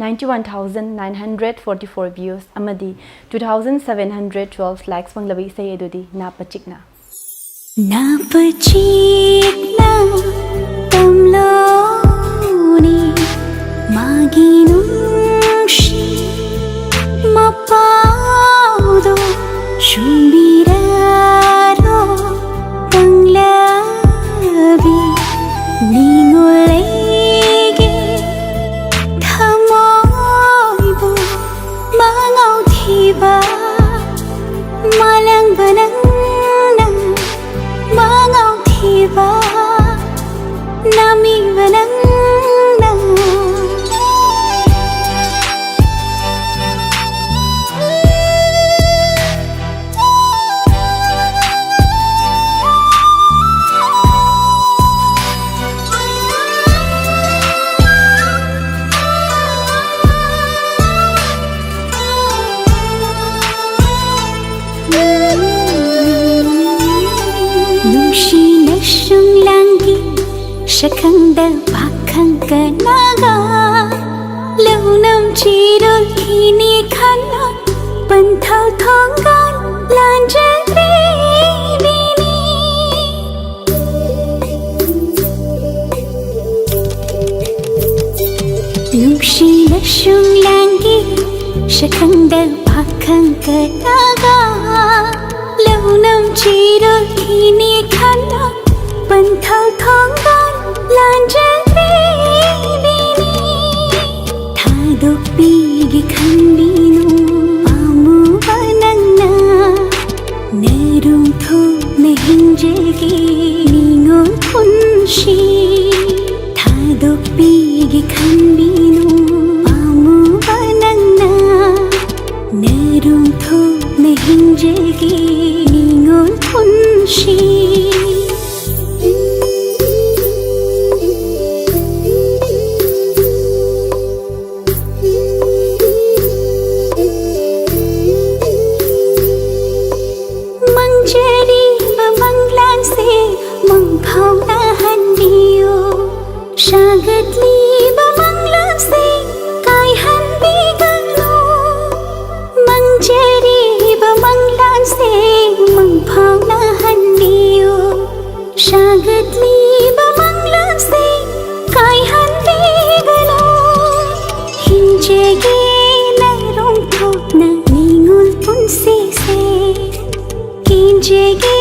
Ninety one thousand nine hundred forty four views ꯑꯃꯗꯤ two thousand seven hundred twelve likes ꯐꯪꯂꯕ ꯏꯁꯩ ꯑꯗꯨꯗꯤ ꯅꯥ ꯄꯆꯤꯛꯅ꯫ ꯅꯥ ꯄꯆꯤꯛꯅ ꯇꯝꯂꯣꯅꯦ ꯃꯥꯒꯤ ꯅꯨꯡꯁꯤ ꯃꯄꯥꯎꯗꯣ ꯁꯨꯝꯕꯤꯔꯔꯣ ꯀꯪꯂꯕꯤ ꯅꯤꯡꯉꯣꯜ ꯑꯩꯒꯤ ꯊꯃꯣꯏꯕꯨ ꯃꯉꯥꯎ ꯊꯤꯕ ꯃꯥꯂꯪꯕ ꯅꯪꯅ ꯃꯉꯥꯎ ꯊꯤꯕ ꯅꯥꯃꯤꯕ ꯅꯪꯅ ꯅꯨꯡꯁꯤꯅ ꯁꯨꯝ ꯂꯥꯡꯒꯤ ꯁꯛꯈꯪꯗ ꯄꯥꯈꯪ ꯀꯅꯥꯒ ꯂꯧꯅꯝ ꯆꯤꯔꯣꯜ ꯈꯤꯅꯤ ꯈꯟꯅ ꯄꯟꯊꯧ ꯊꯣꯡꯒꯥꯜ ꯂꯥꯟꯖꯔꯤꯕꯤꯅꯤ꯫ ꯅꯨꯡꯁꯤꯅ ꯁꯨꯝ ꯂꯥꯡꯒꯤ ꯁꯛꯈꯪꯗ ꯄꯥꯈꯪ ꯀꯅꯥꯒ ꯂꯧꯅꯝ ꯆꯤꯔꯣꯜ ꯈꯤꯅꯤ ꯈꯟꯅ ꯄꯟꯊꯧ ꯊꯣꯡꯒꯥꯜ ꯂꯥꯟꯖꯔꯤꯕꯤꯅꯤ꯫ ꯊꯥꯗꯣꯛꯄꯤꯒꯦ ꯈꯟꯕꯤꯅꯨ ꯄꯥꯝꯃꯨꯕ ꯅꯪꯅ ꯅꯔꯨꯝ ꯊꯣꯛꯅ ꯍꯤꯡꯖꯒꯦ ꯅꯤꯉꯣꯜ ꯄꯨꯟꯁꯤ꯫ ꯊꯥꯗꯣꯛꯄꯤꯒꯦ ꯈꯟꯕꯤꯅꯨ ꯄꯥꯝꯃꯨꯕ ꯅꯪꯅ ꯅꯔꯨꯝ ꯊꯣꯛꯅ ꯍꯤꯡ ꯐꯥꯎꯅꯍꯟꯕꯤꯌꯨ꯫ ꯁꯥꯒꯠꯂꯤꯕ ꯃꯪꯂꯥꯟꯁꯤꯡ ꯀꯥꯏꯍꯟꯕꯤꯒꯅꯨ꯫ ꯃꯪꯖꯔꯤꯕ ꯃꯪꯂꯥꯟꯁꯤꯡ ꯃꯪ ꯐꯥꯎꯅꯍꯟꯕꯤꯌꯨ꯫ ꯁꯥꯒꯠꯂꯤꯕ ꯃꯪꯂꯥꯟꯁꯤꯡ ꯀꯥꯏꯍꯟꯕꯤꯒꯅꯨ꯫ ꯍꯤꯡꯖꯒꯦ ꯅꯔꯣꯡ ꯊꯣꯛꯅ ꯅꯤꯡꯉꯣꯜ ꯄꯨꯟꯁꯤꯁꯦ꯫ ꯀꯦꯟꯖꯒꯦ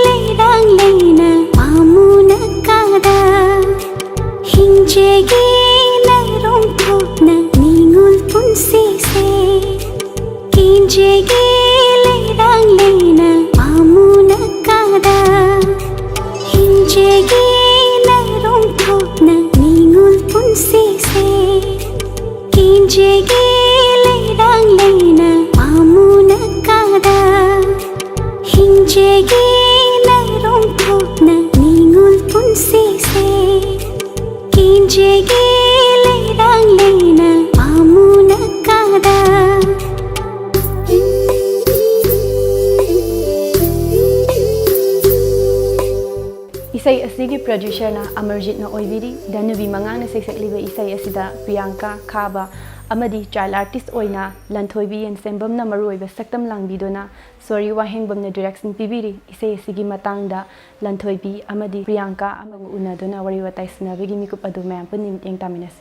ꯂꯩꯔꯥꯡ ꯂꯩꯅ ꯄꯥꯃꯨꯅ ꯀꯥꯗ꯫ ꯍꯤꯡꯖꯒꯦ ꯅꯔꯣꯡ ꯊꯣꯛꯅ ꯅꯤꯡꯉꯣꯜ ꯄꯨꯟꯁꯤꯁꯦ꯫ ꯀꯦꯟꯖꯒꯦ ꯂꯩꯔꯥꯡ ꯂꯩꯅ ꯄꯥꯃꯨꯅ ꯀꯥꯗ꯫ ꯍꯤꯡꯖꯒꯦ ꯅꯔꯣꯡ ꯊꯣꯛꯅ ꯅꯤꯡꯉꯣꯜ ꯄꯨꯟꯁꯤꯁꯦ꯫ ꯀꯦꯟꯖꯒꯦ ꯂꯩꯔꯥꯡ ꯂꯩꯅ ꯄꯥꯃꯨꯅ ꯀꯥꯗ꯫ ꯍꯤꯡꯖꯒꯦ ꯅꯔꯣꯡ ꯊꯣꯛꯅ ꯅꯤꯡꯉꯣꯜ ꯄꯨꯟꯁꯤꯁꯦ꯫ ꯀꯦꯟꯖꯒꯦ ꯂꯩꯔꯥꯡ ꯂꯩꯅ ꯄꯥꯃꯨꯅ ꯀꯥꯗ꯫ ꯏꯁꯩ ꯑꯁꯤꯒꯤ producerꯅ ꯑꯃꯔꯖꯤꯠꯅ ꯑꯣꯏꯕꯤꯔꯤ꯫ ꯙꯅꯨꯕꯤ ꯃꯉꯥꯡꯅ ꯁꯩꯁꯛꯂꯤꯕ ꯏꯁꯩ ꯑꯁꯤꯗ ꯄ꯭ꯔꯤꯌꯥꯡꯀꯥ ꯈꯥꯕ ꯑꯃꯗꯤ child artist ꯑꯣꯏꯅ ꯂꯟꯊꯣꯏꯕꯤ ꯌꯦꯟꯁꯦꯝꯕꯝꯅ ꯃꯔꯨꯑꯣꯏꯕ ꯁꯛꯇꯝ ꯂꯥꯡꯕꯤꯗꯨꯅ ꯁꯣꯔꯤ ꯋꯥꯍꯦꯡꯕꯝꯅ direction ꯄꯤꯕꯤꯔꯤ꯫ ꯏꯁꯩ ꯑꯁꯤꯒꯤ ꯃꯇꯥꯡꯗ ꯂꯟꯊꯣꯏꯕꯤ ꯑꯃꯗꯤ ꯄ꯭ꯔꯤꯌꯥꯡꯀꯥ ꯑꯃꯒ ꯎꯅꯗꯨꯅ ꯋꯥꯔꯤ ꯋꯥꯇꯥꯏ ꯁꯥꯟꯅꯕꯒꯤ ꯃꯤꯀꯨꯞ ꯑꯗꯨ ꯃꯌꯥꯝ ꯄꯨꯟꯅ ꯃꯤꯠꯌꯦꯡ ꯇꯥꯃꯤꯟꯅꯁꯤ꯫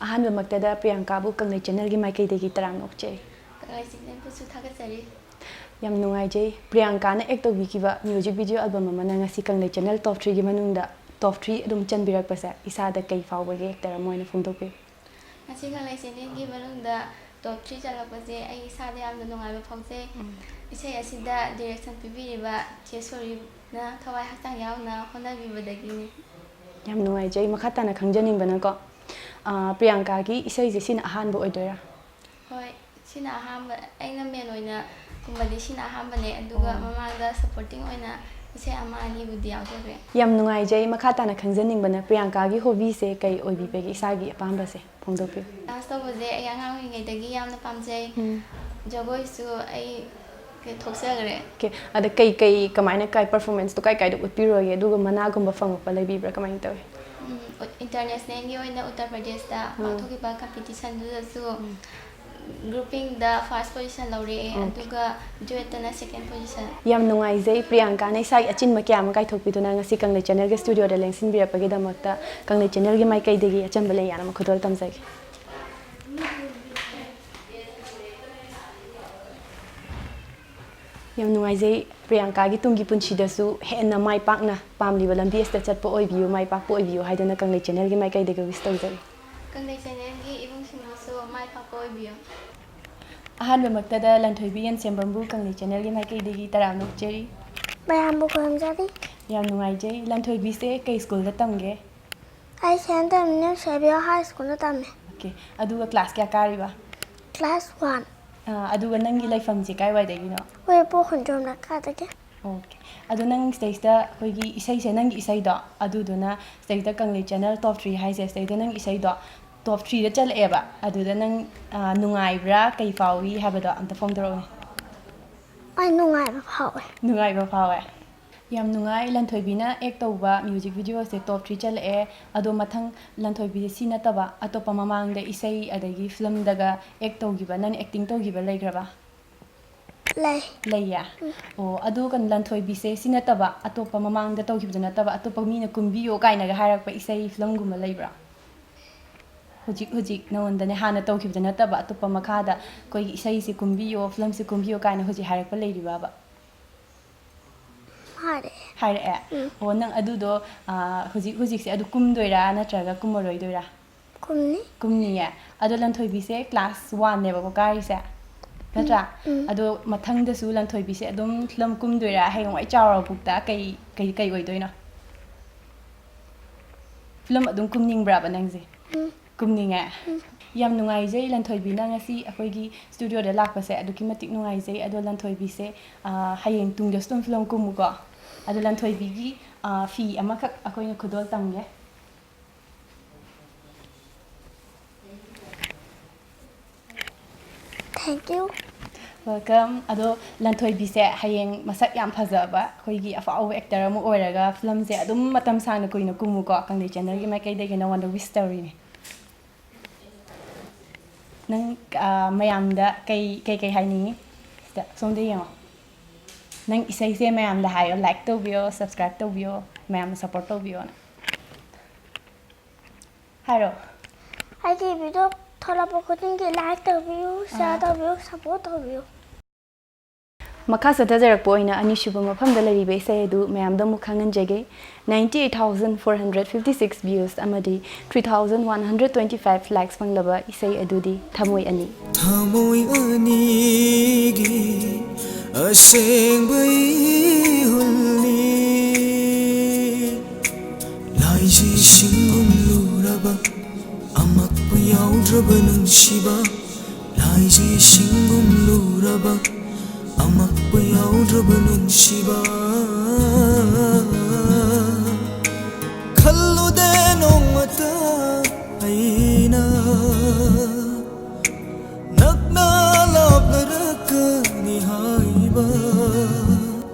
ꯑꯍꯥꯟꯕꯃꯛꯇꯗ ꯄ꯭ꯔꯤꯌꯥꯡꯀꯥꯕꯨ ꯀꯪꯂꯩ channelꯒꯤ ꯃꯥꯏꯀꯩꯗꯒꯤ ꯇꯔꯥꯝꯅ ꯑꯣꯛꯆꯔꯤ꯫ ꯀꯪꯂꯩ channelꯕꯨꯁꯨ ꯊꯥꯒꯠꯆꯔꯤ꯫ ꯌꯥꯝ ꯅꯨꯡꯉꯥꯏꯖꯩ꯫ ꯄ꯭ꯔꯤꯌꯥꯡꯀꯥꯅ act ꯇꯧꯕꯤꯈꯤꯕ music video album ꯑꯃꯅ ꯉꯁꯤ ꯀꯪꯂꯩ channel top threeꯒꯤ ꯃꯅꯨꯡꯗ top three ꯑꯗꯨꯝ ꯆꯟꯕꯤꯔꯛꯄꯁꯦ ꯏꯁꯥꯗ ꯀꯩ ꯐꯥꯎꯕꯒꯦ actor ꯑꯃ ꯑꯣꯏꯅ ꯐꯣꯡꯗꯣꯛꯄꯤꯌꯨ꯫ ꯉꯁꯤ ꯀꯪꯂꯩ channelꯒꯤ ꯃꯅꯨꯡꯗ top three ꯆꯜꯂꯛꯄꯁꯦ ꯑꯩ ꯏꯁꯥꯗ ꯌꯥꯝꯅ ꯅꯨꯡꯉꯥꯏꯕ ꯐꯥꯎꯖꯩ꯫ ꯎꯝ꯫ ꯏꯁꯩ ꯑꯁꯤꯗ direction ꯄꯤꯕꯤꯔꯤꯕ ꯆꯦ ꯁꯣꯔꯤꯅ ꯊꯋꯥꯏ ꯍꯛꯆꯥꯡ ꯌꯥꯎꯅ ꯍꯣꯠꯅꯕꯤꯕꯗꯒꯤꯅꯤ꯫ ꯌꯥꯝ ꯅꯨꯡꯉꯥꯏꯖꯩ꯫ ꯃꯈꯥ ꯇꯥꯅ ꯈꯪꯖꯅꯤꯡꯕꯅꯀꯣ, ꯑ, ꯄ꯭ꯔꯤꯌꯥꯡꯀꯥꯒꯤ ꯏꯁꯩꯁꯦ ꯁꯤꯅ ꯑꯍꯥꯟꯕ ꯑꯣꯏꯗꯣꯏꯔꯥ? ꯍꯣꯏ, ꯁꯤꯅ ꯑꯍꯥꯟꯕ, ꯑꯩꯅ main ꯑꯣꯏꯅ ꯀꯨꯝꯕꯗꯤ ꯁꯤꯅ ꯑꯍꯥꯟꯕꯅꯦ, ꯑꯗꯨꯒ ꯑꯣ꯫ ꯃꯃꯥꯡꯗ supporting ꯑꯣꯏꯅ ꯏꯁꯩ ꯑꯃ ꯑꯅꯤꯕꯨꯗꯤ ꯌꯥꯎꯖꯈ꯭ꯔꯦ꯫ ꯌꯥꯝ ꯅꯨꯡꯉꯥꯏꯖꯩ꯫ ꯃꯈꯥ ꯇꯥꯅ ꯈꯪꯖꯅꯤꯡꯕꯅ ꯄ꯭ꯔꯤꯌꯥꯡꯀꯥꯒꯤ hobbyꯁꯦ ꯀꯩ ꯑꯣꯏꯕꯤꯕꯒꯦ, ꯏꯁꯥꯒꯤ ꯑꯄꯥꯝꯕꯁꯦ ꯐꯣꯡꯗꯣꯛꯄꯤꯌꯨ꯫ Dance ꯇꯧꯕꯁꯦ ꯑꯩ ꯑꯉꯥꯡ ꯑꯣꯏꯔꯤꯉꯩꯗꯒꯤ ꯌꯥꯝꯅ ꯄꯥꯝꯖꯩ꯫ ꯎꯝ꯫ ꯖꯒꯣꯏꯁꯨ ꯑꯩ ꯀꯩ ꯊꯣꯛꯆꯈ꯭ꯔꯦ꯫ ꯑꯣꯀꯦ, ꯑꯗ ꯀꯩ ꯀꯩ ꯀꯃꯥꯏꯅ ꯀꯥꯏ ꯄꯔꯐꯣꯔꯃꯦꯟꯁꯇꯣ ꯀꯥꯏ ꯀꯥꯏꯗ ꯎꯠꯄꯤꯔꯨꯔꯒꯦ, ꯑꯗꯨꯒ ꯃꯅꯥꯒꯨꯝꯕ ꯐꯪꯉꯛꯄ ꯂꯩꯕꯤꯕ꯭ꯔꯥ, ꯀꯃꯥꯏꯅ ꯇꯧꯋꯤ? ꯎꯝ, ꯏꯟꯇꯔꯅꯦꯁꯅꯦꯜꯒꯤ ꯑꯣꯏꯅ ꯎꯠꯇꯔ ꯄ꯭ꯔꯗꯦꯁꯇ ꯄꯥꯡꯊꯣꯛꯈꯤꯕ ꯀꯝꯄꯤꯇꯤꯁꯟꯗꯨꯗꯁꯨ ꯒ꯭ꯔꯨꯄꯤꯡꯗ ꯐꯥꯔꯁ ꯄꯣꯖꯤꯁꯟ ꯂꯧꯔꯛꯑꯦ꯫ ꯑꯗꯨꯒ ꯗ꯭ꯌꯨꯑꯦꯠꯇꯅ ꯁꯦꯀꯦꯟ ꯄꯣꯖꯤꯁꯟ꯫ ꯌꯥꯝ ꯅꯨꯡꯉꯥꯏꯖꯩ, ꯄ꯭ꯔꯤꯌꯥꯡꯀꯥꯅ ꯏꯁꯥꯒꯤ ꯑꯆꯤꯟꯕ ꯀꯌꯥ ꯑꯃ ꯀꯥꯏꯊꯣꯛꯄꯤꯗꯨꯅ ꯉꯁꯤ ꯀꯪꯂꯩ ꯆꯦꯅꯦꯜꯒꯤ ꯁ꯭ꯇꯨꯗꯤꯑꯣꯗ ꯂꯦꯡꯁꯤꯟꯕꯤꯔꯛꯄꯒꯤꯗꯃꯛꯇ ꯀꯪꯂꯩ ꯆꯦꯅꯦꯜꯒꯤ ꯃꯥꯏꯀꯩꯗꯒꯤ ꯑꯆꯝꯕ ꯂꯩ ꯌꯥꯅꯕ ꯈꯨꯗꯣꯜ ꯇꯝꯖꯒꯦ꯫ ꯌꯥꯝ ꯅꯨꯡꯉꯥꯏꯖꯩ꯫ ꯄ꯭ꯔꯤꯌꯥꯡꯀꯥꯒꯤ ꯇꯨꯡꯒꯤ ꯄꯨꯟꯁꯤꯗꯁꯨ ꯍꯦꯟꯅ ꯃꯥꯏ ꯄꯥꯛꯅ ꯄꯥꯝꯂꯤꯕ ꯂꯝꯕꯤ ꯑꯁꯤꯗ ꯆꯠꯄ ꯑꯣꯏꯕꯤꯌꯨ, ꯃꯥꯏ ꯄꯥꯛꯄ ꯑꯣꯏꯕꯤꯌꯨ ꯍꯥꯏꯗꯨꯅ ꯀꯪꯂꯩ ꯆꯦꯅꯦꯜꯒꯤ ꯃꯥꯏꯀꯩꯗꯒꯤ ꯋꯤꯁ ꯇꯧꯖꯔꯤ꯫ ꯀꯪꯂꯩ ꯆꯦꯅꯦꯜꯒꯤ ꯏꯕꯨꯡꯁꯤꯡꯕꯨꯁꯨ ꯃꯥꯏ ꯄꯥꯛꯄ ꯑꯣꯏꯕꯤꯌꯨ꯫ ꯑꯍꯥꯟꯕꯃꯛꯇꯗ ꯂꯟꯊꯣꯏꯕꯤ ꯌꯦꯟꯁꯦꯝꯕꯝꯕꯨ ꯀꯪꯂꯩ ꯆꯦꯅꯦꯜꯒꯤ ꯃꯥꯏꯀꯩꯗꯒꯤ ꯇꯔꯥꯝꯅ ꯑꯣꯛꯆꯔꯤ꯫ ꯃꯌꯥꯝꯕꯨ ꯈꯨꯔꯨꯝꯖꯔꯤ꯫ ꯌꯥꯝ ꯅꯨꯡꯉꯥꯏꯖꯩ꯫ ꯂꯟꯊꯣꯏꯕꯤꯁꯦ ꯀꯩ ꯁ꯭ꯀꯨꯜꯗ ꯇꯝꯒꯦ? ꯑꯩ ꯁꯦꯟ ꯇꯝꯃꯤꯅꯦ ꯁꯦꯕꯤꯌꯣ ꯍꯥꯏ ꯁ꯭ꯀꯨꯜꯗ ꯇꯝꯃꯦ꯫ ꯑꯣꯀꯦ, ꯑꯗꯨꯒ ꯀ꯭ꯂꯥꯁ ꯀꯌꯥ ꯀꯥꯔꯤꯕ? Class one. ꯑꯥ, ꯑꯗꯨꯒ ꯅꯪꯒꯤ ꯂꯩꯐꯝꯁꯦ ꯀꯥꯏꯋꯥꯏꯗꯒꯤꯅꯣ? ꯎꯔꯤꯄꯣꯛ ꯈꯣꯡꯖꯣꯝ ꯂꯩꯀꯥꯏꯗꯒꯤ꯫ ꯑꯣꯀꯦ, ꯑꯗꯣ ꯅꯪ ꯁꯤꯗꯩꯁꯤꯗ ꯑꯩꯈꯣꯏꯒꯤ ꯏꯁꯩꯁꯦ, ꯅꯪꯒꯤ ꯏꯁꯩꯗꯣ, ꯑꯗꯨꯗꯨꯅ ꯁꯤꯗꯩꯗ ꯀꯪꯂꯩ ꯆꯦꯅꯦꯜ ꯇꯣꯞ ꯊ꯭ꯔꯤ ꯍꯥꯏꯁꯦ, ꯁꯤꯗꯩꯗ ꯅꯪ ꯏꯁꯩꯗꯣ ꯇꯣꯞ ꯊ꯭ꯔꯤꯗ ꯆꯠꯂꯛꯑꯦꯕ꯫ ꯑꯗꯨꯗ ꯅꯪ, ꯑꯥ, ꯅꯨꯡꯉꯥꯏꯕ꯭ꯔꯥ, ꯀꯩ ꯐꯥꯎꯏ ꯍꯥꯏꯕꯗꯣ ꯑꯝꯇ ꯐꯣꯡꯗꯣꯔꯛꯎꯅꯦ꯫ ꯑꯩ ꯅꯨꯡꯉꯥꯏꯕ ꯐꯥꯎꯋꯦ꯫ ꯅꯨꯡꯉꯥꯏꯕ ꯐꯥꯎꯋꯦ꯫ ꯌꯥꯝ ꯅꯨꯡꯉꯥꯏ꯫ ꯂꯟꯊꯣꯏꯕꯤꯅ ꯑꯦꯛ ꯇꯧꯕ ꯃ꯭ꯌꯨꯖꯤꯛ ꯚꯤꯗꯤꯑꯣꯁꯦ ꯇꯣꯞ ꯊ꯭ꯔꯤ ꯆꯠꯂꯛꯑꯦ꯫ ꯑꯗꯣ ꯃꯊꯪ ꯂꯟꯊꯣꯏꯕꯤꯁꯦ ꯁꯤ ꯅꯠꯇꯕ ꯑꯇꯣꯞꯄ ꯃꯃꯥꯡꯗ ꯏꯁꯩ ꯑꯗꯒꯤ ꯐꯤꯂꯝꯗꯒ ꯑꯦꯛ ꯇꯧꯈꯤꯕ, ꯅꯪ ꯑꯦꯛꯇꯤꯡ ꯇꯧꯈꯤꯕ ꯂꯩꯈ꯭ꯔꯕ? ꯂꯩ꯫ ꯂꯩꯌꯦ? ꯑꯣ, ꯑꯗꯨ ꯀꯩꯅꯣ, ꯂꯟꯊꯣꯏꯕꯤꯁꯦ ꯁꯤ ꯅꯠꯇꯕ ꯑꯇꯣꯞꯄ ꯃꯃꯥꯡꯗ ꯇꯧꯈꯤꯕꯗ ꯅꯠꯇꯕ ꯑꯇꯣꯞꯄ ꯃꯤꯅ ꯀꯨꯝꯕꯤꯌꯣ ꯀꯥꯏꯅꯒ ꯍꯥꯏꯔꯛꯄ ꯏꯁꯩ ꯐꯤꯂꯝꯒꯨꯝꯕ ꯂꯩꯕ꯭ꯔꯥ? ꯍꯧꯖꯤꯛ ꯍꯧꯖꯤꯛ ꯅꯉꯣꯟꯗꯅꯦ ꯍꯥꯟꯅ ꯇꯧꯈꯤꯕꯗ ꯅꯠꯇꯕ ꯑꯇꯣꯞꯄ ꯃꯈꯥꯗ ꯑꯩꯈꯣꯏꯒꯤ ꯏꯁꯩꯁꯦ ꯀꯨꯝꯕꯤꯌꯣ, ꯐꯤꯂꯝꯁꯦ ꯀꯨꯝꯕꯤꯌꯣ ꯀꯥꯏꯅ ꯍꯧꯖꯤꯛ ꯍꯥꯏꯔꯛꯄ ꯂꯩꯔꯤꯕꯕ? ꯍꯥꯏꯔꯛꯑꯦ꯫ ꯍꯥꯏꯔꯛꯑꯦ? ꯑꯣ, ꯅꯪ ꯑꯗꯨꯗꯣ, ꯑꯥ, ꯍꯧꯖꯤꯛ ꯍꯧꯖꯤꯛꯁꯦ ꯑꯗꯨ ꯀꯨꯝꯗꯣꯏꯔꯥ ꯅꯠꯇ꯭ꯔꯒ ꯀꯨꯝꯃꯔꯣꯏꯗꯣꯏꯔꯥ? ꯀꯨꯝꯅꯤ꯫ ꯀꯨꯝꯅꯤꯌꯦ꯫ ꯑꯗꯣ ꯂꯟꯊꯣꯏꯕꯤꯁꯦ ꯀ꯭ꯂꯥꯁ ꯋꯥꯟꯅꯦꯕꯀꯣ ꯀꯥꯔꯤꯁꯦ, ꯅꯠꯇ꯭ꯔꯥ? ꯑꯗꯣ ꯃꯊꯪꯗꯁꯨ ꯂꯟꯊꯣꯏꯕꯤꯁꯦ ꯑꯗꯨꯝ ꯐꯤꯂꯝ ꯀꯨꯝꯗꯣꯏꯔꯥ? ꯍꯌꯦꯡꯋꯥꯏ ꯆꯥꯎꯔꯕꯨꯛꯇ ꯀꯩ ꯀꯩ ꯀꯩ ꯑꯣꯏꯗꯣꯏꯅꯣ? ꯐꯤꯂꯝ ꯑꯗꯨꯝ ꯀꯨꯝꯅꯤꯡꯕ꯭ꯔꯕ ꯅꯪꯁꯦ? ꯀꯨꯝꯅꯤꯡꯉꯦ꯫ ꯌꯥꯝ ꯅꯨꯡꯉꯥꯏꯖꯩ ꯂꯟꯊꯣꯏꯕꯤꯅ ꯉꯁꯤ ꯑꯩꯈꯣꯏꯒꯤ ꯁ꯭ꯇꯨꯗꯤꯑꯣꯗ ꯂꯥꯛꯄꯁꯦ, ꯑꯗꯨꯛꯀꯤ ꯃꯇꯤꯛ ꯅꯨꯡꯉꯥꯏꯖꯩ꯫ ꯑꯗꯣ ꯂꯟꯊꯣꯏꯕꯤꯁꯦ, ꯑꯥ, ꯍꯌꯦꯡ ꯇꯨꯡꯗꯁꯨ ꯑꯗꯨꯝ ꯐꯤꯂꯝ ꯀꯨꯝꯃꯨꯀꯣ꯫ ꯑꯗꯣ ꯂꯟꯊꯣꯏꯕꯤꯒꯤ, ꯑꯥ, ꯐꯤ ꯑꯃꯈꯛ ꯑꯩꯈꯣꯏꯅ ꯈꯨꯗꯣꯜ ꯇꯝꯒꯦ꯫ Thank you꯫ Welcome. ꯑꯗꯣ ꯂꯟꯊꯣꯏꯕꯤꯁꯦ ꯍꯌꯦꯡ ꯃꯁꯛ ꯌꯥꯝ ꯐꯖꯕ ꯑꯩꯈꯣꯏꯒꯤ ꯑꯐꯥꯎꯕ ꯑꯦꯛꯇꯔ ꯑꯃ ꯑꯣꯏꯔꯒ ꯐꯤꯂꯝꯁꯦ ꯑꯗꯨꯝ ꯃꯇꯝ ꯁꯥꯡꯅ ꯀꯨꯏꯅ ꯀꯨꯝꯃꯨꯀꯣ꯫ ꯀꯪꯂꯩ ꯆꯦꯅꯦꯜꯒꯤ ꯃꯥꯏꯀꯩꯗꯒꯤ ꯅꯉꯣꯟꯗ ꯋꯤꯁ ꯇꯧꯔꯤꯅꯦ꯫ ꯅꯪ ꯃꯌꯥꯝꯗ ꯀꯩ ꯀꯩ ꯀꯩ ꯍꯥꯏꯅꯤꯡꯉꯤ? ꯁꯤꯗ ꯁꯣꯝꯗ ꯌꯦꯡꯉꯣ꯫ ꯅꯪ ꯏꯁꯩꯁꯦ ꯃꯌꯥꯝꯗ ꯍꯥꯏꯌꯣ, ꯂꯥꯏꯛ ꯇꯧꯕꯤꯌꯣ, ꯁꯕꯁꯀ꯭ꯔꯥꯏꯕ ꯇꯧꯕꯤꯌꯣ, ꯃꯌꯥꯝꯅ ꯁꯞꯄꯣꯔꯠ ꯇꯧꯕꯤꯌꯣꯅ꯫ ꯍꯥꯏꯔꯣ꯫ ꯑꯩꯒꯤ ꯚꯤꯗꯤꯑꯣ ꯊꯣꯛꯂꯛꯄ ꯈꯨꯗꯤꯡꯒꯤ ꯂꯥꯏꯛ ꯇꯧꯕꯤꯌꯨ, ꯁꯤꯌꯥꯔ ꯇꯧꯕꯤꯌꯨ, ꯁꯞꯄꯣꯔꯠ ꯇꯧꯕꯤꯌꯨ꯫ ꯃꯈꯥ ꯆꯠꯊꯖꯔꯛꯄ ꯑꯣꯏꯅ ꯑꯅꯤꯁꯨꯕ ꯃꯐꯝꯗ ꯂꯩꯔꯤꯕ ꯏꯁꯩ ꯑꯗꯨ ꯃꯌꯥꯝꯗ ꯑꯃꯨꯛ ꯈꯪꯍꯟꯖꯒꯦ꯫ Ninety eight thousand four hundred fifty six views ꯑꯃꯗꯤ three thousand one hundred twenty five likes ꯐꯪꯂꯕ ꯏꯁꯩ ꯑꯗꯨꯗꯤ ꯊꯃꯣꯏ ꯑꯅꯤ꯫ ꯊꯃꯣꯏ ꯑꯅꯤꯒꯤ ꯑꯁꯦꯡꯕ ꯏꯍꯨꯜꯅꯤ꯫ ꯂꯥꯏꯖꯤ ꯁꯤꯡꯒꯨꯝ ꯂꯨꯔꯕ ꯑꯃꯛꯄ ꯌꯥꯎꯗ꯭ꯔꯕ ꯅꯨꯡꯁꯤꯕ꯫ ꯂꯥꯏꯖꯤ ꯁꯤꯡꯒꯨꯝ ꯂꯨꯔꯕ ꯑꯃꯛꯄ ꯌꯥꯎꯗ꯭ꯔꯕ ꯅꯨꯡꯁꯤꯕ꯫ ꯈꯜꯂꯨꯗꯦ ꯅꯣꯡꯃꯇ ꯑꯩꯅ ꯅꯛꯅ ꯂꯥꯞꯅꯔꯛꯀꯅꯤ ꯍꯥꯏꯕ꯫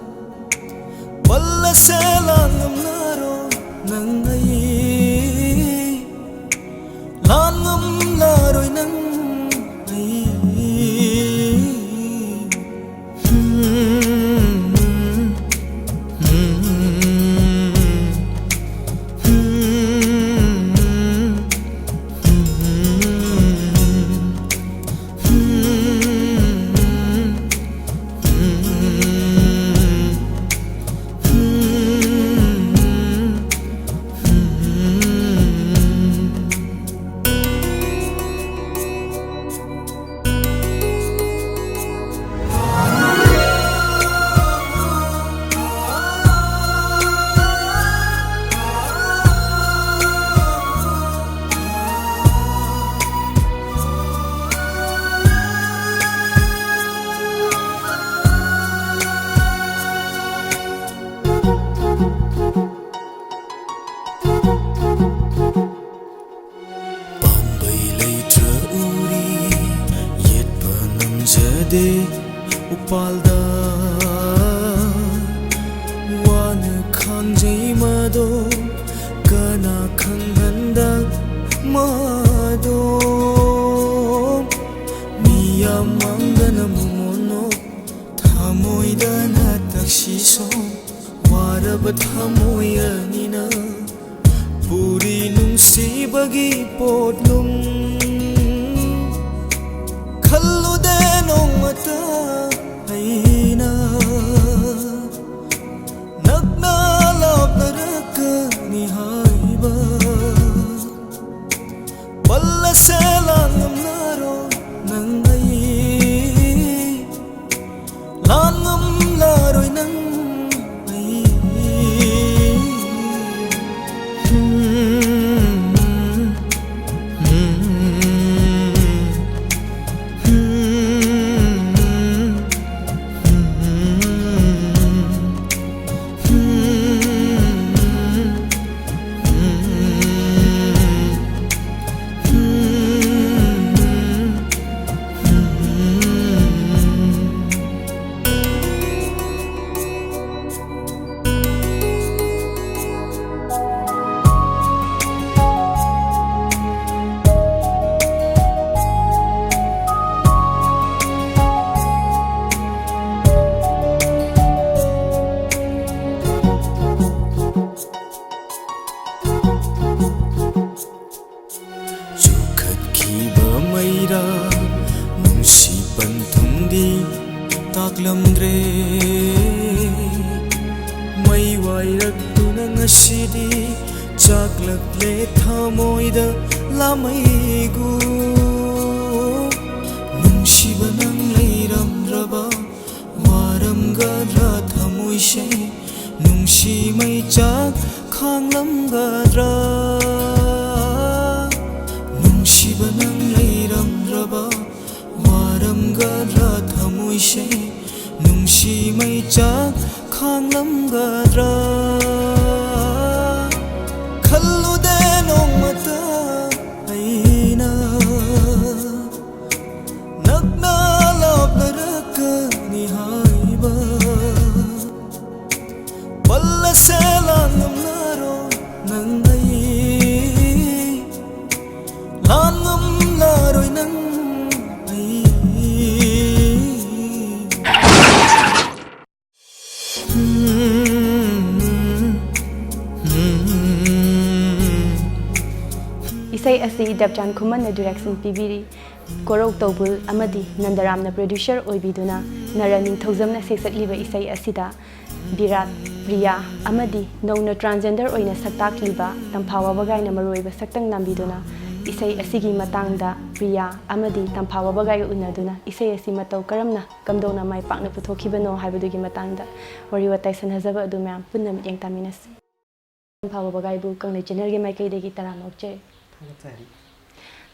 ꯄꯜꯂꯁꯦ ꯂꯥꯟꯉꯝꯂꯔꯣꯏ ꯅꯪ ꯑꯩ꯫ ꯂꯥꯟꯉꯝꯂꯔꯣꯏ ꯅꯪ ꯑꯩ꯫ ꯊꯃꯣꯏ ꯑꯅꯤꯅ ꯄꯨꯔꯤ ꯅꯨꯡꯁꯤꯕꯒꯤ ꯄꯣꯠꯂꯨꯝ꯫ ꯈꯜꯂꯨꯗꯦ ꯅꯣꯡꯃꯇ ꯑꯩꯅ ꯅꯛꯅ ꯂꯥꯞꯅꯔꯛꯀꯅꯤ ꯍꯥꯏꯕ꯫ ꯄꯜꯂꯁꯦ ꯂꯥꯟꯉꯝꯂꯔꯣꯏ ꯅꯪ ꯑꯩ, ꯂꯥꯟꯉꯝꯂꯔꯣꯏ ꯅꯪ ꯑꯩ꯫ ꯆꯨꯈꯠꯈꯤꯕ ꯃꯩꯔꯥ ꯅꯨꯡꯁꯤ ꯄꯟꯊꯨꯡꯗꯤ ꯇꯥꯛꯂꯝꯗ꯭ꯔꯦ꯫ ꯃꯩ ꯋꯥꯏꯔꯛꯇꯨꯅ ꯉꯁꯤꯗꯤ ꯆꯥꯛꯂꯛꯂꯦ ꯊꯃꯣꯏꯗ ꯂꯥꯃꯩꯒꯨ꯫ ꯅꯨꯡꯁꯤꯕ ꯅꯪ ꯂꯩꯔꯝꯗ꯭ꯔꯕ ꯋꯥꯔꯝꯒꯗ꯭ꯔꯥ ꯊꯃꯣꯏꯁꯦ? ꯅꯨꯡꯁꯤ ꯃꯩꯆꯥꯛ ꯈꯥꯡꯂꯝꯒꯗ꯭ꯔꯥ? ꯅꯨꯡꯁꯤꯕ ꯅꯪ ꯂꯩꯔꯝꯗ꯭ꯔꯕ ꯋꯥꯔꯝꯒꯗ꯭ꯔꯥ ꯊꯃꯣꯏꯁꯦ? ꯅꯨꯡꯁꯤ ꯃꯩꯆꯥꯛ ꯈꯥꯡꯂꯝꯒꯗ꯭ꯔꯥ? ꯈꯜꯂꯨꯗꯦ ꯅꯣꯡꯃꯇ ꯑꯩꯅ ꯅꯛꯅ ꯂꯥꯞꯅꯔꯛꯀꯅꯤ ꯍꯥꯏꯕ꯫ ꯄꯜꯂꯁꯦ ꯂꯥꯟꯉꯝꯂꯔꯣꯏ ꯅꯪ ꯑꯩ, ꯂꯥꯟꯉꯝꯂꯔꯣꯏ ꯅꯪ ꯑꯩ꯫ ꯏꯁꯩ ꯑꯁꯤ ꯗꯦꯕꯆꯥꯟ ꯈꯨꯃꯟꯅ ꯗꯤꯔꯦꯛꯁꯟ ꯄꯤꯕꯤꯔꯤ꯫ ꯀꯣꯔꯧ ꯇꯧꯕꯨꯜ ꯑꯃꯗꯤ ꯅꯟꯗꯔꯥꯝꯅ ꯄ꯭ꯔꯣꯗ꯭ꯌꯨꯁꯔ ꯑꯣꯏꯕꯤꯗꯨꯅ ꯅꯔ ꯅꯤꯡꯊꯧꯖꯝꯅ ꯁꯩꯁꯛꯂꯤꯕ ꯏꯁꯩ ꯑꯁꯤꯗ ꯕꯤꯔꯥꯠ, ꯄ꯭ꯔꯤꯌꯥ ꯑꯃꯗꯤ ꯅꯧꯅ ꯇ꯭ꯔꯥꯟꯖꯦꯟꯗꯔ ꯑꯣꯏꯅ ꯁꯛꯇꯥꯛꯂꯤꯕ ꯇꯝꯐꯥ ꯋꯥꯕꯒꯥꯏꯅ ꯃꯔꯨꯑꯣꯏꯕ ꯁꯛꯇꯝ ꯂꯥꯡꯕꯤꯗꯨꯅ ꯏꯁꯩ ꯑꯁꯤꯒꯤ ꯃꯇꯥꯡꯗ ꯄ꯭ꯔꯤꯌꯥ ꯑꯃꯗꯤ ꯇꯝꯐꯥ ꯋꯥꯕꯒꯥꯏꯒ ꯎꯅꯗꯨꯅ ꯏꯁꯩ ꯑꯁꯤ ꯃꯇꯧ ꯀꯔꯝꯅ ꯀꯝꯗꯧꯅ ꯃꯥꯏ ꯄꯥꯛꯅ ꯄꯨꯊꯣꯛꯈꯤꯕꯅꯣ ꯍꯥꯏꯕꯗꯨꯒꯤ ꯃꯇꯥꯡꯗ ꯋꯥꯔꯤ ꯋꯥꯇꯥꯏ ꯁꯥꯟꯅꯖꯕ ꯑꯗꯨ ꯃꯌꯥꯝ ꯄꯨꯟꯅ ꯃꯤꯠꯌꯦꯡ ꯇꯥꯃꯤꯟꯅꯁꯤ꯫ ꯇꯝꯐꯥ ꯋꯥꯕꯒꯥꯏꯕꯨ ꯀꯪꯂꯩ ꯆꯦꯅꯦꯜꯒꯤ ꯃꯥꯏꯀꯩꯗꯒꯤ ꯇꯔꯥꯝꯅ ꯑꯣꯛꯆꯔꯤ꯫ ꯊꯥꯒꯠꯆꯔꯤ꯫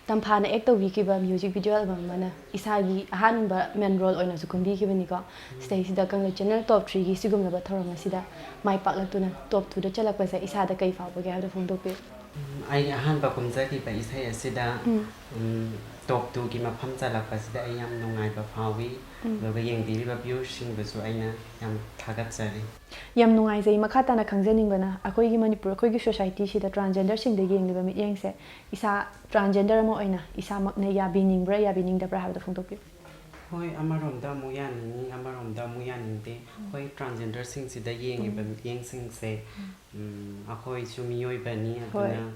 ꯇꯝꯐꯥꯅ ꯑꯦꯛ ꯇꯧꯕꯤꯈꯤꯕ ꯃ꯭ꯌꯨꯖꯤꯛ ꯚꯤꯗꯤꯑꯣ ꯑꯦꯜꯕꯝ ꯑꯃꯅ ꯏꯁꯥꯒꯤ ꯑꯍꯥꯟꯕ ꯃꯦꯟ ꯔꯣꯜ ꯑꯣꯏꯅꯁꯨ ꯀꯨꯝꯕꯤꯈꯤꯕꯅꯤꯀꯣ꯫ ꯁꯤꯗꯩꯁꯤꯗ ꯀꯪꯂꯩ ꯆꯦꯅꯦꯜ ꯇꯣꯞ ꯊ꯭ꯔꯤꯒꯤ ꯁꯤꯒꯨꯝꯂꯕ ꯊꯧꯔꯝ ꯑꯁꯤꯗ ꯃꯥꯏ ꯄꯥꯛꯂꯛꯇꯨꯅ ꯇꯣꯞ ꯇꯨꯗ ꯆꯜꯂꯛꯄꯁꯦ ꯏꯁꯥꯗ ꯀꯩ ꯐꯥꯎꯕꯒꯦ ꯍꯥꯏꯕꯗꯨ ꯐꯣꯡꯗꯣꯛꯄꯤꯌꯨ꯫ ꯎꯝ, ꯑꯩ ꯑꯍꯥꯟꯕ ꯀꯨꯝꯖꯈꯤꯕ ꯏꯁꯩ ꯑꯁꯤꯗ ꯎꯝ꯫ ꯎꯝ, ꯇꯣꯞ ꯇꯨꯒꯤ ꯃꯐꯝ ꯆꯜꯂꯛꯄꯁꯤꯗ ꯑꯩ ꯌꯥꯝ ꯅꯨꯡꯉꯥꯏꯕ ꯐꯥꯎꯏ꯫ ꯎꯝ꯫ ꯑꯗꯨꯒ ꯌꯦꯡꯕꯤꯔꯤꯕ ꯚ꯭ꯌꯨꯁꯤꯡꯕꯨꯁꯨ ꯑꯩꯅ ꯌꯥꯝ ꯊꯥꯒꯠꯆꯔꯤ꯫ ꯌꯥꯝ ꯅꯨꯡꯉꯥꯏꯖꯩ꯫ ꯃꯈꯥ ꯇꯥꯅ ꯈꯪꯖꯅꯤꯡꯕꯅ ꯑꯩꯈꯣꯏꯒꯤ ꯃꯅꯤꯄꯨꯔ, ꯑꯩꯈꯣꯏꯒꯤ ꯁꯣꯁꯥꯏꯇꯤꯁꯤꯗ ꯇ꯭ꯔꯥꯟꯖꯦꯟꯗꯔꯁꯤꯡꯗ ꯌꯦꯡꯂꯤꯕ ꯃꯤꯠꯌꯦꯡꯁꯦ ꯏꯁꯥ ꯇ꯭ꯔꯥꯟꯖꯦꯟꯗꯔ ꯑꯃ ꯑꯣꯏꯅ ꯏꯁꯥꯃꯛꯅ ꯌꯥꯕꯤꯅꯤꯡꯕ꯭ꯔꯥ ꯌꯥꯕꯤꯅꯤꯡꯗꯕ꯭ꯔꯥ ꯍꯥꯏꯕꯗꯣ ꯐꯣꯡꯗꯣꯛꯄꯤꯌꯨ꯫ ꯍꯣꯏ, ꯑꯃꯔꯣꯝꯗ ꯑꯃꯨꯛ ꯌꯥꯅꯤꯡꯉꯤ, ꯑꯃꯔꯣꯝꯗ ꯑꯃꯨꯛ ꯌꯥꯅꯤꯡꯗꯦ꯫ ꯑꯩꯈꯣꯏ ꯇ꯭ꯔꯥꯟꯖꯦꯟꯗꯔꯁꯤꯡꯁꯤꯗ ꯌꯦꯡꯉꯤꯕ ꯃꯤꯠꯌꯦꯡꯁꯤꯡꯁꯦ, ꯎꯝ, ꯑꯩꯈꯣꯏꯁꯨ ꯃꯤꯑꯣꯏꯕꯅꯤ, ꯍꯣꯏ꯫ ꯑꯗꯨꯅ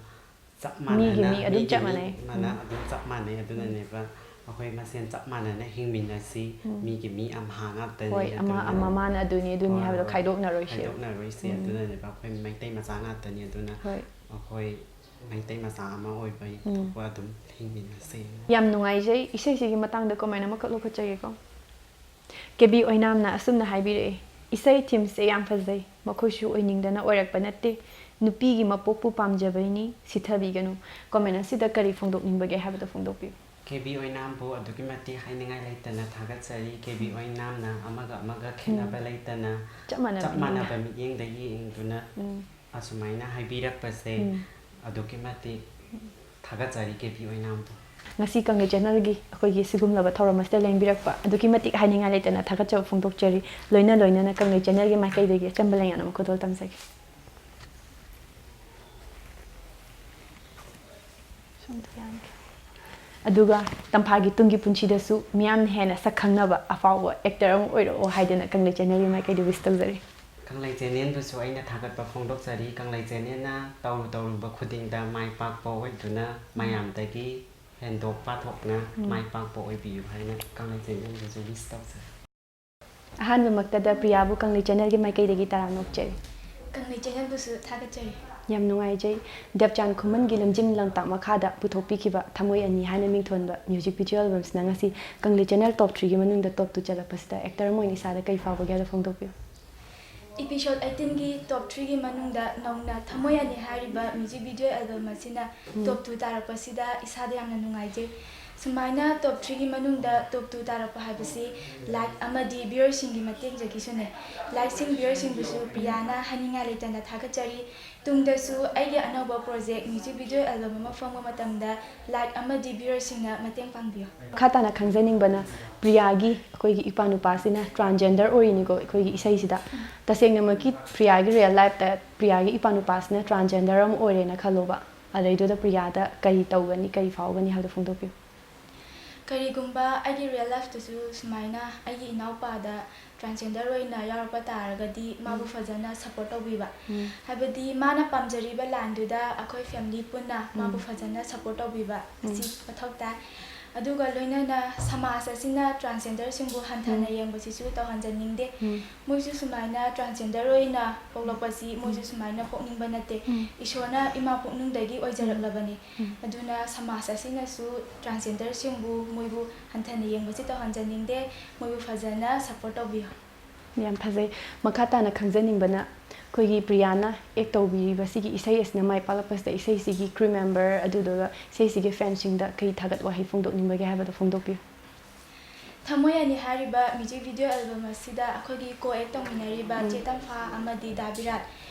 ꯆꯞ ꯃꯤꯒꯤ ꯃꯥꯟꯅꯅ, ꯃꯤ ꯑꯗꯨꯝ ꯃꯤꯒꯤ ꯆꯞ ꯃꯤ ꯃꯥꯟꯅꯩ꯫ ꯃꯥꯟꯅ ꯎꯝ꯫ ꯑꯗꯨꯝ ꯆꯞ ꯃꯥꯟꯅꯩ꯫ ꯑꯗꯨꯅꯅꯦꯕ ꯑꯩꯈꯣꯏ ꯃꯁꯦꯟ ꯆꯞ ꯃꯥꯟꯅꯅ ꯍꯤꯡꯃꯤꯟꯅꯁꯤ꯫ ꯎꯝ꯫ ꯃꯤꯒꯤ ꯃꯤ ꯑꯝꯍꯥ ꯉꯥꯛꯇꯅꯤ꯫ ꯍꯣꯏ, ꯑꯃ, ꯑꯗꯨꯅ ꯑꯃ ꯃꯥꯅ ꯑꯗꯨꯅꯤ, ꯑꯗꯨꯅꯤ ꯍꯣꯏ, ꯍꯥꯏꯕꯗꯣ ꯍꯣꯏ꯫ ꯈꯥꯏꯗꯣꯛꯅꯔꯣꯏꯁꯦ꯫ ꯈꯥꯏꯗꯣꯛꯅꯔꯣꯏꯁꯦ꯫ ꯎꯝ꯫ ꯑꯗꯨꯅꯅꯦꯕ ꯑꯩꯈꯣꯏ ꯃꯩꯇꯩ ꯃꯆꯥ ꯉꯥꯛꯇꯅꯤ꯫ ꯑꯗꯨꯅ ꯍꯣꯏ꯫ ꯑꯩꯈꯣꯏ ꯃꯩꯇꯩ ꯃꯆꯥ ꯑꯃ ꯑꯣꯏꯕ ꯎꯝ꯫ ꯊꯣꯛꯄ ꯑꯗꯨꯝ ꯍꯤꯡꯃꯤꯟꯅꯁꯦ꯫ ꯌꯥꯝ ꯅꯨꯡꯉꯥꯏꯖꯩ꯫ ꯏꯁꯩꯁꯤꯒꯤ ꯃꯇꯥꯡꯗ ꯀꯣꯃꯦꯟ ꯑꯃꯈꯛ ꯂꯧꯈꯠꯆꯒꯦꯀꯣ꯫ ꯀꯦ ꯕꯤ ꯑꯣꯏꯅꯥꯝꯅ ꯑꯁꯨꯝꯅ ꯍꯥꯏꯕꯤꯔꯛꯏ, "ꯏꯁꯩ ꯊꯤꯝꯁꯦ ꯌꯥꯝ ꯐꯖꯩ꯫ ꯃꯈꯣꯏꯁꯨ ꯑꯣꯏꯅꯤꯡꯗꯅ ꯑꯣꯏꯔꯛꯄ ꯅꯠꯇꯦ꯫ ꯅꯨꯄꯤꯒꯤ ꯃꯄꯣꯛꯄꯨ ꯄꯥꯝꯖꯕꯩꯅꯤ꯫ ꯁꯤꯊꯕꯤꯒꯅꯨ꯫" ꯀꯣꯃꯦꯟ ꯑꯁꯤꯗ ꯀꯔꯤ ꯐꯣꯡꯗꯣꯛꯅꯤꯡꯕꯒꯦ ꯍꯥꯏꯕꯗꯣ ꯐꯣꯡꯗꯣꯛꯄꯤꯌꯨ꯫ ꯀꯦ ꯕꯤ ꯑꯣꯏꯅꯥꯝꯕꯨ ꯑꯗꯨꯛꯀꯤ ꯃꯇꯤꯛ ꯍꯥꯏꯅꯤꯡꯉꯥꯏ ꯂꯩꯇꯅ ꯊꯥꯒꯠꯆꯔꯤ꯫ ꯀꯦ ꯕꯤ ꯑꯣꯏꯅꯥꯝꯅ ꯑꯃꯒ ꯑꯃꯒ ꯈꯦꯠꯅꯕ ꯂꯩꯇꯅ ꯆꯞ ꯃꯥꯟꯅꯕ ꯆꯞ ꯃꯤꯠꯌꯦꯡꯗ꯫ ꯃꯥꯟꯅꯕ ꯃꯤꯠꯌꯦꯡꯗ ꯌꯦꯡꯗꯨꯅ ꯎꯝ꯫ ꯑꯁꯨꯃꯥꯏꯅ ꯍꯥꯏꯕꯤꯔꯛꯄꯁꯦ ꯎꯝ꯫ ꯑꯗꯨꯛꯀꯤ ꯃꯇꯤꯛ ꯊꯥꯒꯠꯆꯔꯤ ꯀꯦ ꯕꯤ ꯑꯣꯏꯅꯥꯝꯕꯨ꯫ ꯉꯁꯤ ꯀꯪꯂꯩ ꯆꯦꯅꯦꯜꯒꯤ ꯑꯩꯈꯣꯏꯒꯤ ꯁꯤꯒꯨꯝꯂꯕ ꯊꯧꯔꯝ ꯑꯁꯤꯗ ꯂꯦꯡꯕꯤꯔꯛꯄ ꯑꯗꯨꯛꯀꯤ ꯃꯇꯤꯛ ꯍꯥꯏꯅꯤꯡꯉꯥꯏ ꯂꯩꯇꯅ ꯊꯥꯒꯠꯆꯕ ꯐꯣꯡꯗꯣꯛꯆꯔꯤ꯫ ꯂꯣꯏꯅ ꯂꯣꯏꯅꯅ ꯀꯪꯂꯩ ꯆꯦꯅꯦꯜꯒꯤ ꯃꯥꯏꯀꯩꯗꯒꯤ ꯑꯆꯝꯕ ꯂꯥꯏꯌꯥꯟ ꯑꯃ ꯈꯨꯗꯣꯜ ꯇꯝꯖꯒꯦ꯫ ꯑꯗꯨꯒ ꯇꯝꯐꯥꯒꯤ ꯇꯨꯡꯒꯤ ꯄꯨꯟꯁꯤꯗꯁꯨ ꯃꯤꯌꯥꯝꯅ ꯍꯦꯟꯅ ꯁꯛ ꯈꯪꯅꯕ ꯑꯐꯥꯎꯕ ꯑꯦꯛꯇꯔ ꯑꯃ ꯑꯣꯏꯔꯛꯑꯣ ꯍꯥꯏꯗꯅ ꯀꯪꯂꯩ ꯆꯦꯅꯦꯜꯒꯤ ꯃꯥꯏꯀꯩꯗ ꯋꯤꯁ ꯇꯧꯖꯔꯤ꯫ ꯀꯪꯂꯩ ꯆꯦꯅꯦꯜꯕꯨꯁꯨ ꯑꯩꯅ ꯊꯥꯒꯠꯄ ꯐꯣꯡꯗꯣꯛꯆꯔꯤ꯫ ꯀꯪꯂꯩ ꯆꯦꯅꯦꯜꯅ ꯇꯧꯔꯨ ꯇꯧꯔꯨꯕ ꯈꯨꯗꯤꯡꯗ ꯃꯥꯏ ꯄꯥꯛꯄ ꯑꯣꯏꯗꯨꯅ ꯃꯌꯥꯝꯗꯒꯤ ꯍꯦꯟꯗꯣꯛ ꯄꯥꯊꯣꯛꯅ ꯎꯝ꯫ ꯃꯥꯏ ꯄꯥꯛꯄ ꯑꯣꯏꯕꯤꯌꯨ ꯍꯥꯏꯅ ꯀꯪꯂꯩ ꯆꯦꯅꯦꯜꯕꯨꯁꯨ ꯋꯤꯁ ꯇꯧꯖꯔꯤ꯫ ꯑꯍꯥꯟꯕꯃꯛꯇꯗ ꯄ꯭ꯔꯤꯌꯥꯕꯨ ꯀꯪꯂꯩ ꯆꯦꯅꯦꯜꯒꯤ ꯃꯥꯏꯀꯩꯗꯒꯤ ꯇꯔꯥꯝꯅ ꯑꯣꯛꯆꯔꯤ꯫ ꯀꯪꯂꯩ ꯆꯦꯅꯦꯜꯕꯨꯁꯨ ꯊꯥꯒꯠꯆꯔꯤ꯫ ꯌꯥꯝ ꯅꯨꯡꯉꯥꯏꯖꯩ꯫ ꯗꯦꯕꯆꯥꯟ ꯈꯨꯃꯟꯒꯤ ꯂꯝꯖꯤꯡ ꯂꯝꯇꯥꯛ ꯃꯈꯥꯗ ꯄꯨꯊꯣꯛꯄꯤꯈꯤꯕ ꯊꯃꯣꯏ ꯑꯅꯤ ꯍꯥꯏꯅ ꯃꯤꯡꯊꯣꯟꯕ ꯃ꯭ꯌꯨꯖꯤꯛ ꯚꯤꯗꯤꯑꯣ ꯑꯦꯜꯕꯝꯁꯤꯅ ꯉꯁꯤ ꯀꯪꯂꯩ ꯆꯦꯅꯦꯜ ꯇꯣꯞ ꯊ꯭ꯔꯤꯒꯤ ꯃꯅꯨꯡꯗ ꯇꯣꯞ ꯇꯨ ꯆꯠꯂꯛꯄꯁꯤꯗ ꯑꯦꯛꯇꯔ ꯑꯃ ꯑꯣꯏꯅ ꯏꯁꯥꯗ ꯀꯔꯤ ꯐꯥꯎꯕꯒꯦ ꯍꯥꯏꯕꯗꯣ ꯐꯣꯡꯗꯣꯛꯄꯤꯌꯨ꯫ ꯏꯄꯤꯁꯣꯗ ꯑꯩꯠꯇꯤꯟꯒꯤ ꯇꯣꯞ ꯊ꯭ꯔꯤꯒꯤ ꯃꯅꯨꯡꯗ ꯅꯧꯅ ꯊꯃꯣꯏ ꯑꯅꯤ ꯍꯥꯏꯔꯤꯕ ꯃ꯭ꯌꯨꯖꯤꯛ ꯚꯤꯗꯤꯑꯣ ꯑꯦꯜꯕꯝ ꯑꯁꯤꯅ ꯎꯝ꯫ ꯇꯣꯞ ꯇꯨ ꯇꯥꯔꯛꯄꯁꯤꯗ ꯏꯁꯥꯗ ꯌꯥꯝꯅ ꯅꯨꯡꯉꯥꯏꯖꯩ꯫ ꯁꯨꯃꯥꯏꯅ ꯇꯣꯞ ꯊ꯭ꯔꯤꯒꯤ ꯃꯅꯨꯡꯗ ꯇꯣꯞ ꯇꯨ ꯇꯥꯔꯛꯄ ꯍꯥꯏꯕꯁꯤ ꯂꯥꯏꯛ ꯑꯃꯗꯤ ꯚ꯭ꯌꯨꯋꯔꯁꯤꯡꯒꯤ ꯃꯇꯦꯡꯗꯒꯤꯁꯨꯅꯦ꯫ ꯂꯥꯏꯛꯁꯤꯡ ꯚ꯭ꯌꯨꯋꯔꯁꯤꯡꯕꯨꯁꯨ ꯄ꯭ꯔꯤꯌꯥꯅ ꯍꯥꯏꯅꯤꯡꯉꯥꯏ ꯂꯩꯇꯅ ꯊꯥꯒꯠꯆꯔꯤ꯫ ꯇꯨꯡꯗꯁꯨ ꯑꯩꯒꯤ ꯑꯅꯧꯕ ꯄ꯭ꯔꯣꯖꯦꯛ ꯃ꯭ꯌꯨꯖꯤꯛ ꯚꯤꯗꯤꯑꯣ ꯑꯦꯜꯕꯝ ꯑꯃ ꯐꯣꯡꯕ ꯃꯇꯝꯗ ꯂꯥꯏꯛ ꯑꯃꯗꯤ ꯚ꯭ꯌꯨꯋꯔꯁꯤꯡꯅ ꯃꯇꯦꯡ ꯄꯥꯡꯕꯤꯌꯨ꯫ ꯃꯈꯥ ꯇꯥꯅ ꯈꯪꯖꯅꯤꯡꯕꯅ ꯄ꯭ꯔꯤꯌꯥꯒꯤ, ꯑꯩꯈꯣꯏꯒꯤ ꯏꯄꯥ ꯅꯨꯄꯥꯁꯤꯅ ꯇ꯭ꯔꯥꯟꯖꯦꯟꯗꯔ ꯑꯣꯏꯔꯤꯅꯤꯀꯣ ꯑꯩꯈꯣꯏꯒꯤ ꯏꯁꯩꯁꯤꯗ꯫ ꯇꯁꯦꯡꯅꯃꯛꯀꯤ ꯄ꯭ꯔꯤꯌꯥꯒꯤ ꯔꯤꯌꯦꯜ ꯂꯥꯏꯐꯇ ꯄ꯭ꯔꯤꯌꯥꯒꯤ ꯏꯄꯥ ꯅꯨꯄꯥꯁꯤꯅ ꯇ꯭ꯔꯥꯟꯖꯦꯟꯗꯔ ꯑꯃ ꯑꯣꯏꯔꯦꯅ ꯈꯜꯂꯣꯕ꯫ ꯑꯗꯩꯗꯨꯗ ꯄ꯭ꯔꯤꯌꯥꯗ ꯀꯔꯤ ꯇꯧꯒꯅꯤ, ꯀꯔꯤ ꯐꯥꯎꯒꯅꯤ ꯍꯥꯏꯕꯗꯣ ꯐꯣꯡꯗꯣꯛꯄꯤꯌꯨ꯫ ꯀꯔꯤꯒꯨꯝꯕ ꯑꯩꯒꯤ ꯔꯤꯌꯦꯜ ꯂꯥꯏꯐꯇꯁꯨ ꯁꯨꯃꯥꯏꯅ ꯑꯩꯒꯤ ꯏꯅꯥꯎꯄꯥꯗ ꯇ꯭ꯔꯥꯟꯁꯖꯦꯟꯗꯔ ꯑꯣꯏꯅ ꯌꯥꯎꯔꯛꯄ ꯇꯥꯔꯒꯗꯤ ꯃꯥꯕꯨ ꯎꯝ꯫ ꯐꯖꯅ ꯁꯞꯄꯣꯔꯠ ꯇꯧꯕꯤꯕ꯫ ꯎꯝ꯫ ꯍꯥꯏꯕꯗꯤ ꯃꯥꯅ ꯄꯥꯝꯖꯔꯤꯕ ꯂꯥꯏꯟꯗꯨꯗ ꯑꯩꯈꯣꯏ ꯐꯦꯃꯤꯂꯤ ꯄꯨꯟꯅ ꯃꯥꯕꯨ ꯎꯝ꯫ ꯐꯖꯅ ꯁꯞꯄꯣꯔꯠ ꯇꯧꯕꯤꯕ ꯎꯝ꯫ ꯑꯁꯤ ꯃꯊꯧ ꯇꯥꯏ꯫ ꯑꯗꯨꯒ ꯂꯣꯏꯅꯅ ꯁꯃꯥꯖ ꯑꯁꯤꯅ ꯇ꯭ꯔꯥꯟꯁꯖꯦꯟꯗꯔꯁꯤꯡꯕꯨ ꯍꯟꯊꯅ ꯎꯝ꯫ ꯌꯦꯡꯕꯁꯤꯁꯨ ꯇꯧꯍꯟꯖꯅꯤꯡꯗꯦ꯫ ꯎꯝ꯫ ꯃꯣꯏꯁꯨ ꯁꯨꯃꯥꯏꯅ ꯇ꯭ꯔꯥꯟꯁꯖꯦꯟꯗꯔ ꯑꯣꯏꯅ ꯄꯣꯛꯂꯛꯄꯁꯤ ꯃꯣꯏꯁꯨ ꯎꯝ꯫ ꯁꯨꯃꯥꯏꯅ ꯄꯣꯛꯅꯤꯡꯕ ꯅꯠꯇꯦ꯫ ꯎꯝ꯫ ꯏꯁꯣꯔꯅ ꯏꯃꯥ ꯄꯣꯛꯅꯨꯡꯗꯒꯤ ꯑꯣꯏꯖꯔꯛꯂꯕꯅꯤ꯫ ꯎꯝ꯫ ꯑꯗꯨꯅ ꯁꯃꯥꯖ ꯑꯁꯤꯅꯁꯨ ꯇ꯭ꯔꯥꯟꯁꯖꯦꯟꯗꯔꯁꯤꯡꯕꯨ ꯃꯣꯏꯕꯨ ꯍꯟꯊꯅ ꯌꯦꯡꯕꯁꯤ ꯇꯧꯍꯟꯖꯅꯤꯡꯗꯦ꯫ ꯃꯣꯏꯕꯨ ꯐꯖꯅ ꯁꯞꯄꯣꯔꯠ ꯇꯧꯕꯤꯌꯨ꯫ ꯌꯥꯝ ꯐꯖꯩ꯫ ꯃꯈꯥ ꯇꯥꯅ ꯈꯪꯖꯅꯤꯡꯕꯅ ꯑꯩꯈꯣꯏꯒꯤ ꯄ꯭ꯔꯤꯌꯥꯅ ꯑꯦꯛ ꯇꯧꯕꯤꯔꯤꯕ ꯁꯤꯒꯤ ꯏꯁꯩ ꯑꯁꯤꯅ ꯃꯥꯏ ꯄꯥꯛꯂꯛꯄꯁꯤꯗ ꯏꯁꯩꯁꯤꯒꯤ ꯀ꯭ꯔꯨ ꯃꯦꯝꯕꯔ ꯑꯗꯨꯗꯨꯒ ꯏꯁꯩꯁꯤꯒꯤ ꯐꯦꯟꯁꯤꯡꯗ ꯀꯔꯤ ꯊꯥꯒꯠ ꯋꯥꯍꯩ ꯐꯣꯡꯗꯣꯛꯅꯤꯡꯕꯒꯦ ꯍꯥꯏꯕꯗꯣ ꯐꯣꯡꯗꯣꯛꯄꯤꯌꯨ꯫ ꯊꯃꯣꯏ ꯑꯅꯤ ꯍꯥꯏꯔꯤꯕ ꯃ꯭ꯌꯨꯖꯤꯛ ꯚꯤꯗꯤꯑꯣ ꯑꯦꯜꯕꯝ ꯑꯁꯤꯗ ꯑꯩꯈꯣꯏꯒꯤ ꯀꯣ ꯑꯦꯛ ꯇꯧꯃꯤꯟꯅꯔꯤꯕ ꯎꯝ꯫ ꯆꯦ ꯇꯝꯐꯥ ꯑꯃꯗꯤ ꯗꯥ ꯕꯤꯔꯥꯠ,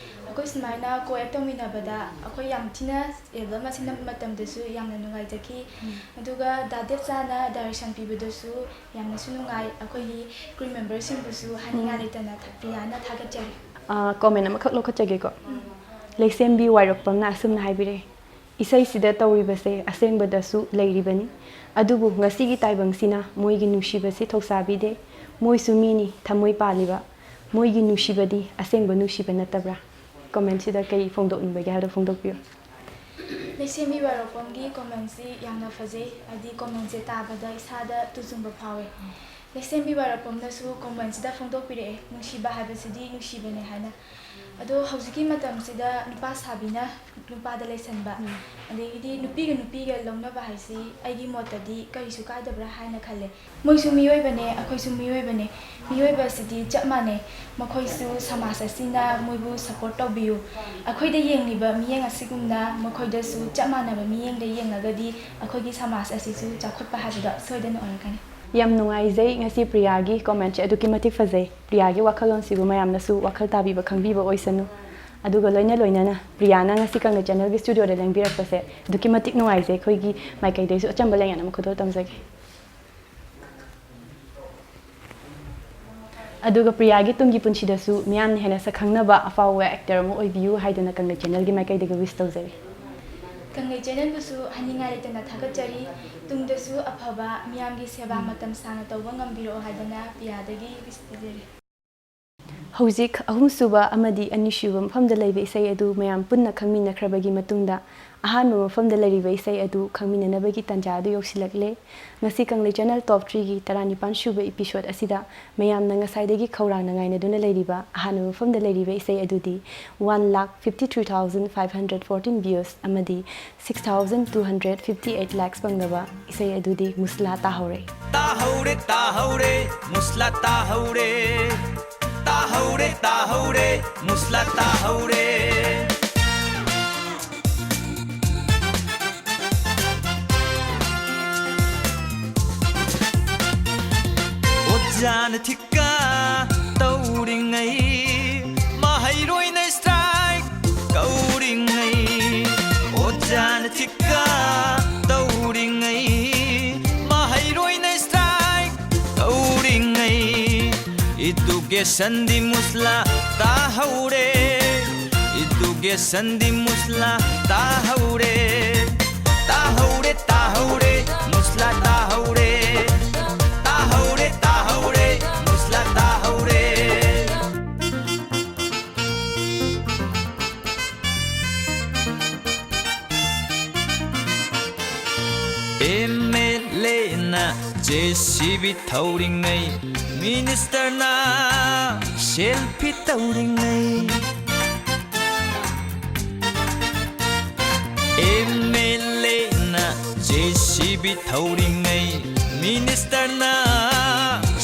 ꯑꯩꯈꯣꯏ ꯁꯨꯃꯥꯏꯅ ꯀꯣ ꯑꯦꯛ ꯇꯧꯃꯤꯟꯅꯕꯗ ꯑꯩꯈꯣꯏ ꯌꯥꯝ ꯊꯤꯅ ꯑꯦꯜꯕꯝ ꯑꯁꯤ ꯅꯝꯕ ꯃꯇꯝꯗꯁꯨ ꯌꯥꯝꯅ ꯅꯨꯡꯉꯥꯏꯖꯈꯤ꯫ ꯎꯝ꯫ ꯑꯗꯨꯒ ꯗꯥ ꯗꯦꯕꯆꯥꯅ ꯗꯥꯏꯔꯦꯛꯁꯟ ꯄꯤꯕꯗꯁꯨ ꯌꯥꯝꯅꯁꯨ ꯅꯨꯡꯉꯥꯏ꯫ ꯑꯩꯈꯣꯏꯒꯤ ꯀ꯭ꯔꯨ ꯃꯦꯝꯕꯔꯁꯤꯡꯕꯨꯁꯨ ꯍꯥꯏꯅꯤꯡꯉꯥꯏ ꯎꯝ꯫ ꯂꯩꯇꯅ ꯊ-, ꯄ꯭ꯔꯤꯌꯥꯅ ꯊꯥꯒꯠꯆꯔꯤ꯫ ꯑꯥ, ꯀꯣꯃꯦꯟ ꯑꯃꯈꯛ ꯂꯧꯈꯠꯆꯒꯦꯀꯣ꯫ ꯎꯝ꯫ ꯂꯩꯁꯦꯝꯕꯤ ꯋꯥꯏꯔꯣꯛꯄꯝꯅ ꯑꯁꯨꯝꯅ ꯍꯥꯏꯕꯤꯔꯛꯏ, "ꯏꯁꯩꯁꯤꯗ ꯇꯧꯔꯤꯕꯁꯦ ꯑꯁꯦꯡꯕꯗꯁꯨ ꯂꯩꯔꯤꯕꯅꯤ, ꯑꯗꯨꯕꯨ ꯉꯁꯤꯒꯤ ꯇꯥꯏꯕꯪꯁꯤꯅ ꯃꯣꯏꯒꯤ ꯅꯨꯡꯁꯤꯕꯁꯤ ꯊꯧꯁꯥꯕꯤꯗꯦ꯫ ꯃꯣꯏꯁꯨ ꯃꯤꯅꯤ, ꯊꯃꯣꯏ ꯄꯥꯜꯂꯤꯕ꯫ ꯃꯣꯏꯒꯤ ꯅꯨꯡꯁꯤꯕꯗꯤ ꯑꯁꯦꯡꯕ ꯅꯨꯡꯁꯤꯕ ꯅꯠꯇꯕ꯭ꯔꯥ? ꯀꯣꯃꯦꯟꯁꯤꯗ ꯀꯩ ꯐꯣꯡꯗꯣꯛꯅꯤꯡꯕꯒꯦ ꯍꯥꯏꯕꯗꯣ ꯐꯣꯡꯗꯣꯛꯄꯤꯌꯨ꯫ ꯂꯩꯁꯦꯝꯕꯤ ꯋꯥꯔꯣꯛꯄꯝꯒꯤ ꯀꯣꯃꯦꯟꯁꯤ ꯌꯥꯝꯅ ꯐꯖꯩ꯫ ꯍꯥꯏꯗꯤ ꯀꯣꯃꯦꯟꯁꯦ ꯇꯥꯕꯗ ꯏꯁꯥꯗ ꯇꯨꯖꯨꯡꯕ ꯐꯥꯎꯋꯦ꯫ ꯂꯩꯁꯦꯝꯕꯤ ꯋꯥꯔꯣꯛꯄꯝꯅꯁꯨ ꯀꯣꯃꯦꯟꯁꯤꯗ ꯐꯣꯡꯗꯣꯛꯄꯤꯔꯛꯑꯦ, "ꯅꯨꯡꯁꯤꯕ ꯍꯥꯏꯕꯁꯤꯗꯤ ꯅꯨꯡꯁꯤꯕꯅꯦ" ꯍꯥꯏꯅ꯫ ꯑꯗꯣ ꯍꯧꯖꯤꯛꯀꯤ ꯃꯇꯝꯁꯤꯗ ꯅꯨꯄꯥ ꯁꯥꯕꯤꯅ ꯅꯨꯄꯥꯗ ꯂꯩꯁꯟꯕ, ꯑꯗꯒꯤꯗꯤ ꯅꯨꯄꯤꯒ ꯅꯨꯄꯤꯒ ꯂꯧꯅꯕ ꯍꯥꯏꯁꯤ ꯑꯩꯒꯤ ꯃꯣꯠꯇꯗꯤ ꯀꯔꯤꯁꯨ ꯀꯥꯏꯗꯕ꯭ꯔꯥ ꯍꯥꯏꯅ ꯈꯜꯂꯦ꯫ ꯃꯣꯏꯁꯨ ꯃꯤꯑꯣꯏꯕꯅꯦ, ꯑꯩꯈꯣꯏꯁꯨ ꯃꯤꯑꯣꯏꯕꯅꯦ꯫ ꯃꯤꯑꯣꯏꯕ ꯑꯁꯤꯗꯤ ꯆꯞ ꯃꯥꯟꯅꯩ꯫ ꯃꯈꯣꯏꯁꯨ ꯁꯃꯥꯖ ꯑꯁꯤꯅ ꯃꯣꯏꯕꯨ ꯁꯄꯣꯔꯠ ꯇꯧꯕꯤꯌꯨ꯫ ꯑꯩꯈꯣꯏꯗ ꯌꯦꯡꯂꯤꯕ ꯃꯤꯠꯌꯦꯡ ꯑꯁꯤꯒꯨꯝꯅ ꯃꯈꯣꯏꯗꯁꯨ ꯆꯞ ꯃꯥꯟꯅꯕ ꯃꯤꯠꯌꯦꯡꯗ ꯌꯦꯡꯂꯒꯗꯤ ꯑꯩꯈꯣꯏꯒꯤ ꯁꯃꯥꯖ ꯑꯁꯤꯁꯨ ꯆꯥꯎꯈꯠꯄ ꯍꯥꯏꯕꯗꯣ ꯁꯣꯏꯗꯅ ꯑꯣꯏꯔꯛꯀꯅꯤ꯫ ꯌꯥꯝ ꯅꯨꯡꯉꯥꯏꯖꯩ ꯉꯁꯤ ꯄ꯭ꯔꯤꯌꯥꯒꯤ ꯀꯣꯃꯦꯟꯁꯦ ꯑꯗꯨꯛꯀꯤ ꯃꯇꯤꯛ ꯐꯖꯩ꯫ ꯄ꯭ꯔꯤꯌꯥꯒꯤ ꯋꯥꯈꯜꯂꯣꯟꯁꯤꯕꯨ ꯃꯌꯥꯝꯅꯁꯨ ꯋꯥꯈꯜ ꯇꯥꯕꯤꯕ ꯈꯪꯕꯤꯕ ꯑꯣꯏꯁꯅꯨ꯫ ꯑꯗꯨꯒ ꯂꯣꯏꯅ ꯂꯣꯏꯅꯅ ꯄ꯭ꯔꯤꯌꯥꯅ ꯉꯁꯤ ꯀꯪꯂꯩ ꯆꯦꯅꯦꯜꯒꯤ ꯁ꯭ꯇꯨꯗꯤꯑꯣꯗ ꯂꯦꯡꯕꯤꯔꯛꯄꯁꯦ ꯑꯗꯨꯛꯀꯤ ꯃꯇꯤꯛ ꯅꯨꯡꯉꯥꯏꯖꯩ꯫ ꯑꯩꯈꯣꯏꯒꯤ ꯃꯥꯏꯀꯩꯗꯒꯤꯁꯨ ꯑꯆꯝꯕ ꯂꯦꯡꯌꯥꯟ ꯑꯃ ꯈꯨꯗꯣꯜ ꯇꯝꯖꯒꯦ꯫ ꯑꯗꯨꯒ ꯄ꯭ꯔꯤꯌꯥꯒꯤ ꯇꯨꯡꯒꯤ ꯄꯨꯟꯁꯤꯗꯁꯨ ꯃꯤꯌꯥꯝꯅ ꯍꯦꯟꯅ ꯁꯛꯈꯪꯅꯕ ꯑꯐꯥꯎꯕ ꯑꯦꯛꯇꯔ ꯑꯃ ꯑꯣꯏꯕꯤꯌꯨ ꯍꯥꯏꯗꯨꯅ ꯀꯪꯂꯩ ꯆꯦꯅꯦꯜꯒꯤ ꯃꯥꯏꯀꯩꯗꯒꯤ ꯋꯤꯁ ꯇꯧꯖꯔꯤ꯫ ꯀꯪꯂꯩ ꯆꯦꯅꯦꯜꯕꯨꯁꯨ ꯍꯥꯏꯅꯤꯡꯉꯥꯏ ꯂꯩꯇꯅ ꯊꯥꯒꯠꯆꯔꯤ꯫ ꯇꯨꯡꯗꯁꯨ ꯑꯐꯕ ꯃꯤꯌꯥꯝꯒꯤ ꯁꯦꯕꯥ ꯃꯇꯝ ꯁꯥꯡꯅ ꯇꯧꯕ ꯉꯝꯕꯤꯔꯛꯑꯣ ꯍꯥꯏꯗꯅ ꯄ꯭ꯔꯤꯌꯥꯗꯒꯤ ꯋꯤꯁ ꯄꯤꯖꯔꯤ꯫ ꯍꯧꯖꯤꯛ ꯑꯍꯨꯝꯁꯨꯕ ꯑꯃꯗꯤ ꯑꯅꯤꯁꯨꯕ ꯃꯐꯝꯗ ꯂꯩꯕ ꯏꯁꯩ ꯑꯗꯨ ꯃꯌꯥꯝ ꯄꯨꯟꯅ ꯈꯪꯃꯤꯟꯅꯈ꯭ꯔꯕꯒꯤ ꯃꯇꯨꯡꯗ, ꯑꯍꯥꯟꯕ ꯃꯐꯝꯗ ꯂꯩꯔꯤꯕ ꯏꯁꯩ ꯑꯗꯨ ꯈꯪꯃꯤꯟꯅꯅꯕꯒꯤ ꯇꯥꯟꯖꯥ ꯑꯗꯨ ꯌꯧꯁꯤꯜꯂꯛꯂꯦ꯫ ꯉꯁꯤ ꯀꯪꯂꯩ ꯆꯦꯅꯦꯜ ꯇꯣꯞ ꯊ꯭ꯔꯤꯒꯤ ꯇꯔꯥꯅꯤꯄꯥꯟ ꯁꯨꯕ ꯏꯄꯤꯁꯣꯗ ꯑꯁꯤꯗ ꯃꯌꯥꯝꯅ ꯉꯁꯥꯏꯗꯒꯤ ꯈꯧꯔꯥꯡꯅ ꯉꯥꯏꯅꯗꯨꯅ ꯂꯩꯔꯤꯕ ꯑꯍꯥꯟꯕ ꯃꯐꯝꯗ ꯂꯩꯔꯤꯕ ꯏꯁꯩ ꯑꯗꯨꯗꯤ one lakh fifty three thousand five hundred fourteen views ꯑꯃꯗꯤ six thousand two hundred fifty eight likes ꯐꯪꯂꯕ ꯏꯁꯩ ꯑꯗꯨꯗꯤ ꯃꯨꯁꯂꯥ ꯇꯥꯍꯧꯔꯦ꯫ ꯇꯥꯍꯧꯔꯦ, ꯇꯥꯍꯧꯔꯦ, ꯃꯨꯁꯂꯥ ꯇꯥꯍꯧꯔꯦ꯫ ꯇꯥꯍꯧꯔꯦ, ꯇꯥꯍꯧꯔꯦ, ꯃꯨꯁꯂꯥ ꯇꯥꯍꯧꯔꯦ꯫ ꯑꯣꯖꯥꯅ ꯊꯤꯀꯥ ꯇꯧꯔꯤꯉꯩ, ꯃꯍꯩꯔꯣꯏꯅ ꯁ꯭ꯇ꯭ꯔꯥꯏꯛ ꯀꯧꯔꯤꯉꯩ, ꯑꯣꯖꯥꯅ ꯊꯤꯀꯥ ꯇꯧꯔꯤꯉꯩ, ꯃꯍꯩꯔꯣꯏꯅ ꯁ꯭ꯇ꯭ꯔꯥꯏꯛ ꯇꯧꯔꯤꯉꯩ, ꯏꯗꯨꯀꯦꯁꯟꯗꯤ ꯃꯨꯁꯂꯥ ꯇꯥꯍꯧꯔꯦ, ꯏꯗꯨꯀꯦꯁꯟꯗꯤ ꯃꯨꯁꯂꯥ ꯇꯥꯍꯧꯔꯦ꯫ ꯇꯥꯍꯧꯔꯦ, ꯇꯥꯍꯧꯔꯦ, ꯃꯨꯁꯂꯥ ꯇꯥꯍꯧꯔꯦ꯫ ꯇꯥꯍꯧꯔꯦ, ꯇꯥꯍꯧꯔꯦ, ꯃꯨꯁꯂꯥ ꯇꯥꯍꯧꯔꯦ꯫ ꯖꯦ ꯁꯤ ꯕꯤ ꯊꯧꯔꯤꯉꯩ, ꯃꯤꯅꯤꯁꯇꯔꯅ ꯁꯦꯜꯐꯤ ꯇꯧꯔꯤꯉꯩ, ꯑꯦꯝ ꯑꯦꯜ ꯑꯦꯅ ꯖꯦ ꯁꯤ ꯕꯤ ꯊꯧꯔꯤꯉꯩ, ꯃꯤꯅꯤꯁꯇꯔꯅ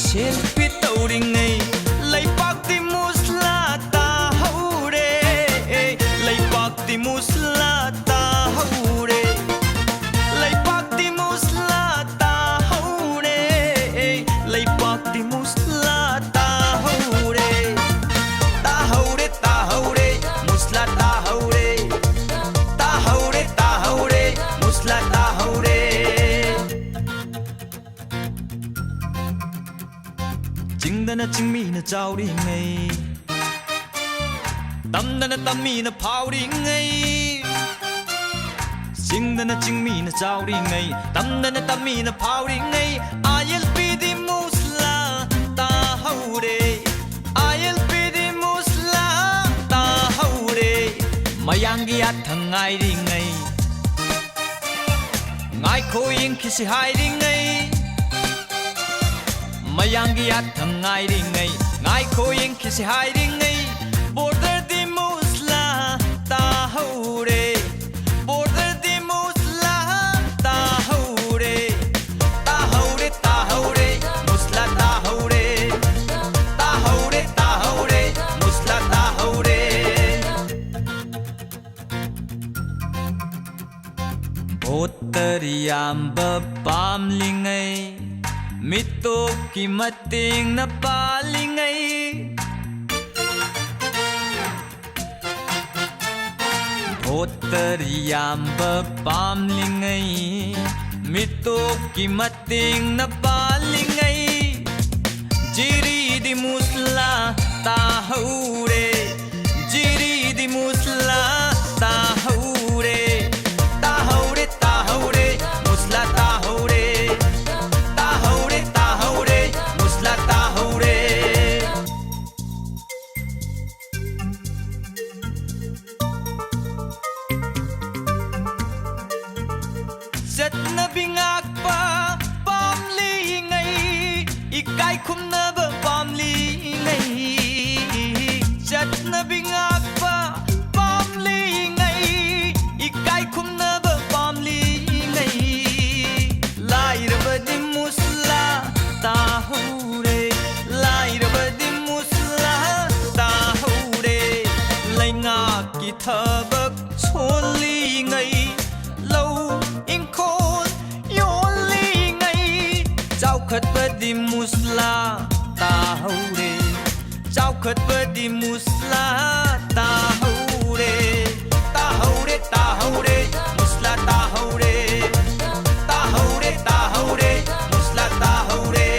ꯁꯦꯜꯐꯤ ꯇꯧꯔꯤꯉꯩ, ꯂꯩꯄꯥꯛꯇꯤ ꯃꯨꯁꯂꯥ ꯇꯥꯍꯧꯔꯦ, ꯂꯩꯄꯥꯛꯇꯤ ꯃꯨꯁꯂꯥ ꯇꯥꯍꯧꯔꯦ, ꯂꯩꯄꯥꯛꯇꯤ ꯃꯨꯁꯂꯥ ꯇꯥꯍꯧꯔꯦ, ꯂꯩꯄꯥꯛꯇꯤ ꯃꯨꯁꯂꯥ ꯇꯥꯍꯧꯔꯦ, ꯇꯥꯍꯧꯔꯦ, ꯇꯥꯍꯧꯔꯦ, ꯃꯨꯁꯂꯥ ꯇꯥꯍꯧꯔꯦ, ꯇꯥꯍꯧꯔꯦ, ꯇꯥꯍꯧꯔꯦ, ꯃꯨꯁꯂꯥ ꯇꯥꯍꯧꯔꯦ꯫ ꯆꯤꯡꯗꯅ ꯆꯤꯡꯃꯤꯅ ꯆꯥꯎꯔꯤꯉꯩ, ꯇꯝꯗꯅ ꯇꯝꯃꯤꯅ ꯐꯥꯎꯔꯤꯉꯩ, ꯆꯤꯡꯗꯅ ꯆꯤꯡꯃꯤꯅ ꯆꯥꯎꯔꯤꯉꯩ, ꯇꯝꯗꯅ ꯇꯝꯃꯤꯅ ꯐꯥꯎꯔꯤꯉꯩ, ꯑꯥꯏ ꯑꯦꯜ ꯄꯤꯗꯤ ꯃꯨꯁꯂꯥ ꯇꯥꯍꯧꯔꯦ, ꯑꯥꯏ ꯑꯦꯜ ꯄꯤꯗꯤ ꯃꯨꯁꯂꯥ ꯇꯥꯍꯧꯔꯦ꯫ ꯃꯌꯥꯡꯒꯤ ꯌꯥꯊꯪ ꯉꯥꯏꯔꯤꯉꯩ, ꯉꯥꯏꯈꯣ ꯌꯦꯡꯈꯤꯁꯤ ꯍꯥꯏꯔꯤꯉꯩ, ꯃꯌꯥꯡꯒꯤ ꯌꯥꯊꯪ ꯉꯥꯏꯔꯤꯉꯩ, ꯉꯥꯏꯈꯣ ꯌꯦꯡꯈꯤꯁꯤ ꯍꯥꯏꯔꯤꯉꯩ, ꯕꯣꯔꯗꯔꯗꯤ ꯃꯨꯁꯂꯥ ꯇꯥꯍꯧꯔꯦ, ꯕꯣꯔꯗꯔꯗꯤ ꯃꯨꯁꯂꯥ ꯇꯥꯍꯧꯔꯦ, ꯇꯥꯍꯧꯔꯦ, ꯇꯥꯍꯧꯔꯦ, ꯃꯨꯁꯂꯥ ꯇꯥꯍꯧꯔꯦ, ꯇꯥꯍꯧꯔꯦ, ꯇꯥꯍꯧꯔꯦ, ꯃꯨꯁꯂꯥ ꯇꯥꯍꯧꯔꯦ꯫ ꯚꯣꯇꯔ ꯌꯥꯝꯕ ꯄꯥꯝꯂꯤꯉꯩ, ꯃꯤꯇꯣꯞꯀꯤ ꯃꯇꯦꯡꯅ ꯄꯥꯜꯂꯤꯉꯩ, ꯚꯣꯇꯔ ꯌꯥꯝꯕ ꯄꯥꯝꯂꯤꯉꯩ, ꯃꯤꯇꯣꯞꯀꯤ ꯃꯇꯦꯡꯅ ꯄꯥꯜꯂꯤꯉꯩ, ꯖꯤꯔꯤꯗꯤ ꯃꯨꯁꯂꯥ ꯇꯥꯍꯧꯔꯦ, ꯖꯤꯔꯤꯗꯤ ꯃꯨꯁꯂꯥ ꯇꯥꯍꯧꯔꯦ, ꯇꯥꯍꯧꯔꯦ, ꯇꯥꯍꯧꯔꯦ, ꯃꯨꯁꯂꯥ ꯇꯥꯍꯧꯔꯦ, ꯇꯥꯍꯧꯔꯦ, ꯇꯥꯍꯧꯔꯦ, ꯃꯨꯁꯂꯥ ꯇꯥꯍꯧꯔꯦ꯫ ꯆꯠꯅꯕꯤ ꯉꯥꯛꯄ ꯄꯥꯝꯂꯤ꯫ ꯗꯤ ꯃꯨꯁꯂꯥ ꯇꯥꯍꯧꯔꯦ, ꯇꯥꯍꯧꯔꯦ, ꯇꯥꯍꯧꯔꯦ, ꯃꯨꯁꯂꯥ ꯇꯥꯍꯧꯔꯦ, ꯇꯥꯍꯧꯔꯦ, ꯇꯥꯍꯧꯔꯦ, ꯃꯨꯁꯂꯥ ꯇꯥꯍꯧꯔꯦ꯫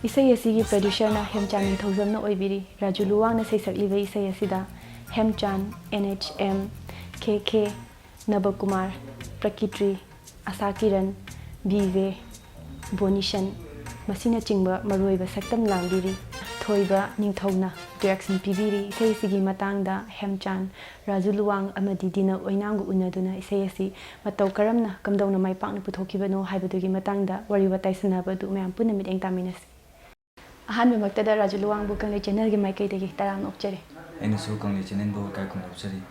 ꯏꯁꯩ ꯑꯁꯤꯒꯤ producerꯅ ꯍꯦꯝꯆꯥꯟ ꯅꯤꯡꯊꯧꯖꯝꯅ ꯑꯣꯏꯕꯤꯔꯤ꯫ ꯔꯥꯖꯨ ꯂꯨꯋꯥꯡꯅ ꯁꯩꯁꯛꯂꯤꯕ ꯏꯁꯩ ꯑꯁꯤꯗ ꯍꯦꯝꯆꯥꯟ, ꯑꯦꯟ ꯑꯩꯆ ꯑꯦꯝ, ꯀꯦ ꯀꯦ, ꯅꯕꯀꯨꯃꯥꯔ, ꯄ꯭ꯔꯀꯤꯇ꯭ꯔꯤ, ꯑꯁꯥ ꯀꯤꯔꯟ, ꯕꯤ ꯖꯦ, ꯕꯣꯅꯤꯁꯟ, ꯃꯁꯤꯅꯆꯤꯡꯕ ꯃꯔꯨꯑꯣꯏꯕ ꯁꯛꯇꯝ ꯂꯥꯡꯕꯤꯔꯤ꯫ ꯊꯣꯏꯕ ꯅꯤꯡꯊꯧꯅ direction ꯄꯤꯕꯤꯔꯤ꯫ ꯏꯁꯩꯁꯤꯒꯤ ꯃꯇꯥꯡꯗ ꯍꯦꯝꯆꯥꯟ, ꯔꯥꯖꯨ ꯂꯨꯋꯥꯡ ꯑꯃꯗꯤ ꯗꯤꯅ ꯑꯣꯏꯅꯥꯝꯒ ꯎꯅꯗꯨꯅ ꯏꯁꯩ ꯑꯁꯤ ꯃꯇꯧ ꯀꯔꯝꯅ, ꯀꯝꯗꯧꯅ ꯃꯥꯏ ꯄꯥꯛꯅ ꯄꯨꯊꯣꯛꯈꯤꯕꯅꯣ ꯍꯥꯏꯕꯗꯨꯒꯤ ꯃꯇꯥꯡꯗ ꯋꯥꯔꯤ ꯋꯥꯇꯥꯏ ꯁꯥꯟꯅꯕ ꯑꯗꯨ ꯃꯌꯥꯝ ꯄꯨꯟꯅ ꯃꯤꯠꯌꯦꯡ ꯇꯥꯃꯤꯟꯅꯁꯤ꯫ ꯑꯍꯥꯟꯕꯃꯛꯇꯗ ꯔꯥꯖꯨ ꯂꯨꯋꯥꯡꯕꯨ ꯀꯪꯂꯩ channelꯒꯤ ꯃꯥꯏꯀꯩꯗꯒꯤ ꯇꯔꯥꯝꯅ ꯑꯣꯛꯆꯔꯤ꯫ ꯑꯩꯅꯁꯨ ꯀꯪꯂꯩ channelꯕꯨ ꯏꯀꯥꯏ ꯈꯨꯝꯅꯕ ꯎꯠꯆꯔꯤ꯫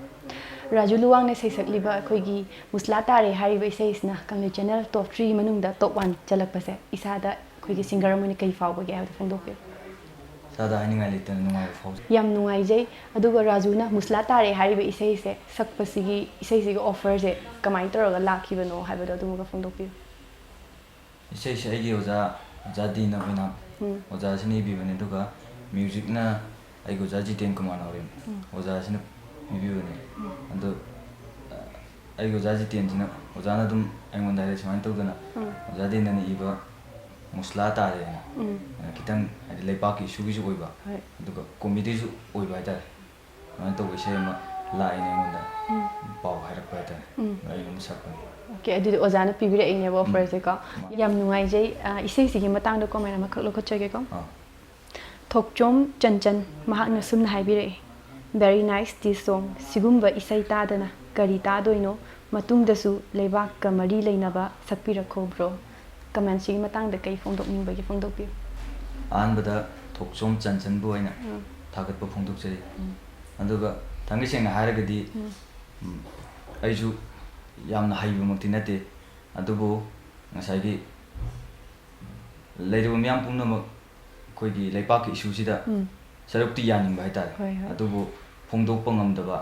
ꯔꯥꯖꯨ ꯂꯨꯋꯥꯡꯅ ꯁꯩꯁꯛꯂꯤꯕ ꯑꯩꯈꯣꯏꯒꯤ ꯃꯨꯁꯂꯥ ꯇꯥꯔꯦ ꯍꯥꯏꯔꯤꯕ ꯏꯁꯩꯁꯤꯅ ꯀꯪꯂꯩ channel top three ꯃꯅꯨꯡꯗ top one ꯆꯜꯂꯛꯄꯁꯦ ꯏꯁꯥꯗ ꯑꯩꯈꯣꯏꯒꯤ singer ꯑꯃ ꯑꯣꯏꯅ ꯀꯔꯤ ꯐꯥꯎꯕꯒꯦ ꯍꯥꯏꯕꯗꯨ ꯐꯣꯡꯗꯣꯛꯄꯤꯌꯨ꯫ ꯏꯁꯥꯗ ꯍꯥꯏꯅꯤꯡꯉꯥꯏ ꯂꯩꯇꯅ ꯅꯨꯡꯉꯥꯏꯕ ꯐꯥꯎꯖꯩ꯫ ꯌꯥꯝ ꯅꯨꯡꯉꯥꯏꯖꯩ꯫ ꯑꯗꯨꯒ ꯔꯥꯖꯨꯅ ꯃꯨꯁꯂꯥ ꯇꯥꯔꯦ ꯍꯥꯏꯔꯤꯕ ꯏꯁꯩꯁꯦ ꯁꯛꯄꯁꯤꯒꯤ, ꯏꯁꯩꯁꯤꯒꯤ offerꯁꯦ ꯀꯃꯥꯏꯅ ꯇꯧꯔꯒ ꯂꯥꯛꯈꯤꯕꯅꯣ ꯍꯥꯏꯕꯗꯣ ꯑꯗꯨꯃꯒ ꯐꯣꯡꯗꯣꯛꯄꯤꯌꯨ꯫ ꯏꯁꯩꯁꯦ ꯑꯩꯒꯤ ꯑꯣꯖꯥ, ꯑꯣꯖꯥ ꯗꯤꯅ ꯑꯣꯏꯅ, ꯎꯝ꯫ ꯑꯣꯖꯥꯁꯤꯅ ꯏꯕꯤꯕꯅꯦ, ꯑꯗꯨꯒ musicꯅ ꯑꯩꯒꯤ ꯑꯣꯖꯥ ꯖꯤꯇꯦꯟ ꯀꯨꯃꯥꯔ ꯅꯥꯎꯔꯦꯝ, ꯎꯝ꯫ ꯑꯣꯖꯥꯁꯤꯅ ꯄꯤꯕꯤꯕꯅꯦ꯫ ꯎꯝ꯫ ꯑꯗꯣ, ꯑ, ꯑꯩꯒꯤ ꯑꯣꯖꯥ ꯖꯤꯇꯦꯟꯁꯤꯅ, ꯑꯣꯖꯥꯅ ꯑꯗꯨꯝ ꯑꯩꯉꯣꯟꯗ ꯍꯥꯏꯔꯛꯑꯦ ꯁꯨꯃꯥꯏꯅ ꯇꯧꯗꯅ, ꯎꯝ꯫ ꯑꯣꯖꯥ ꯗꯤꯅꯅ ꯏꯕ ꯃꯨꯁꯂꯥ ꯇꯥꯔꯦꯅ, ꯎꯝ꯫ ꯑ, ꯈꯤꯇꯪ ꯍꯥꯏꯗꯤ ꯂꯩꯄꯥꯛꯀꯤ ꯏꯁꯨꯒꯤꯁꯨ ꯑꯣꯏꯕ, ꯍꯣꯏ꯫ ꯑꯗꯨꯒ comedyꯁꯨ ꯑꯣꯏꯕ ꯍꯥꯏꯇꯥꯔꯦ꯫ ꯑꯗꯨꯃꯥꯏꯅ ꯇꯧꯕ ꯏꯁꯩ ꯑꯃ ꯂꯥꯛꯑꯦꯅꯦ ꯑꯩꯉꯣꯟꯗ, ꯎꯝ꯫ ꯄꯥꯎ ꯍꯥꯏꯔꯛꯄ ꯍꯥꯏꯇꯥꯔꯦ꯫ ꯎꯝ꯫ ꯑꯗ ꯑꯩꯅ ꯑꯗꯨꯝ ꯁꯛꯄꯅꯦ꯫ Okay, ꯑꯗꯨꯗꯤ ꯑꯣꯖꯥꯅ ꯄꯤꯕꯤꯔꯛꯏꯅꯦꯕ ꯎꯝ꯫ Offerꯁꯦꯀꯣ꯫ ꯃꯥꯅꯦ꯫ ꯌꯥꯝ ꯅꯨꯡꯉꯥꯏꯖꯩ꯫ ꯑ, ꯏꯁꯩꯁꯤꯒꯤ ꯃꯇꯥꯡꯗ comment ꯑꯃꯈꯛ ꯂꯧꯈꯠꯆꯒꯦꯀꯣ꯫ ꯑꯥ꯫ ꯊꯣꯛꯆꯣꯝ ꯆꯟꯆꯟ ꯃꯍꯥꯛꯅ ꯁꯨꯝꯅ ꯍꯥꯏꯕꯤꯔꯛꯏ, "Very nice this song꯫ ꯁꯤꯒꯨꯝꯕ ꯏꯁꯩ ꯇꯥꯗꯅ ꯀꯔꯤ ꯇꯥꯗꯣꯏꯅꯣ? ꯃꯇꯨꯡꯗꯁꯨ ꯂꯩꯕꯥꯛꯀ ꯃꯔꯤ ꯂꯩꯅꯕ ꯁꯛꯄꯤꯔꯛꯈꯣ bro꯫" Commentꯁꯤꯒꯤ ꯃꯇꯥꯡꯗ ꯀꯩ ꯐꯣꯡꯗꯣꯛꯅꯤꯡꯕꯒꯦ ꯐꯣꯡꯗꯣꯛꯄꯤꯌꯨ꯫ ꯑꯍꯥꯟꯕꯗ ꯊꯣꯛꯆꯣꯝ ꯆꯟꯆꯟꯕꯨ ꯑꯩꯅ ꯎꯝ꯫ ꯊꯥꯒꯠꯄ ꯐꯣꯡꯗꯣꯛꯆꯔꯤ꯫ ꯎꯝ꯫ ꯑꯗꯨꯒ ꯊꯥꯡꯒꯩ ꯁꯦꯡꯅ ꯍꯥꯏꯔꯒꯗꯤ, ꯎꯝ꯫ ꯎꯝ, ꯑꯩꯁꯨ ꯌꯥꯝꯅ ꯍꯩꯕꯃꯛꯇꯤ ꯅꯠꯇꯦ, ꯑꯗꯨꯕꯨ ꯉꯁꯥꯏꯒꯤ ꯂꯩꯔꯤꯕ ꯃꯤꯌꯥꯝ ꯄꯨꯝꯅꯃꯛ ꯑꯩꯈꯣꯏꯒꯤ ꯂꯩꯄꯥꯛꯀꯤ ꯏꯁꯨꯁꯤꯗ ꯎꯝ꯫ ꯁꯔꯨꯛꯇꯤ ꯌꯥꯅꯤꯡꯕ ꯍꯥꯏꯇꯥꯔꯦ꯫ ꯍꯣꯏ, ꯍꯣꯏ꯫ ꯑꯗꯨꯕꯨ ꯐꯣꯡꯗꯣꯛꯄ ꯉꯝꯗꯕ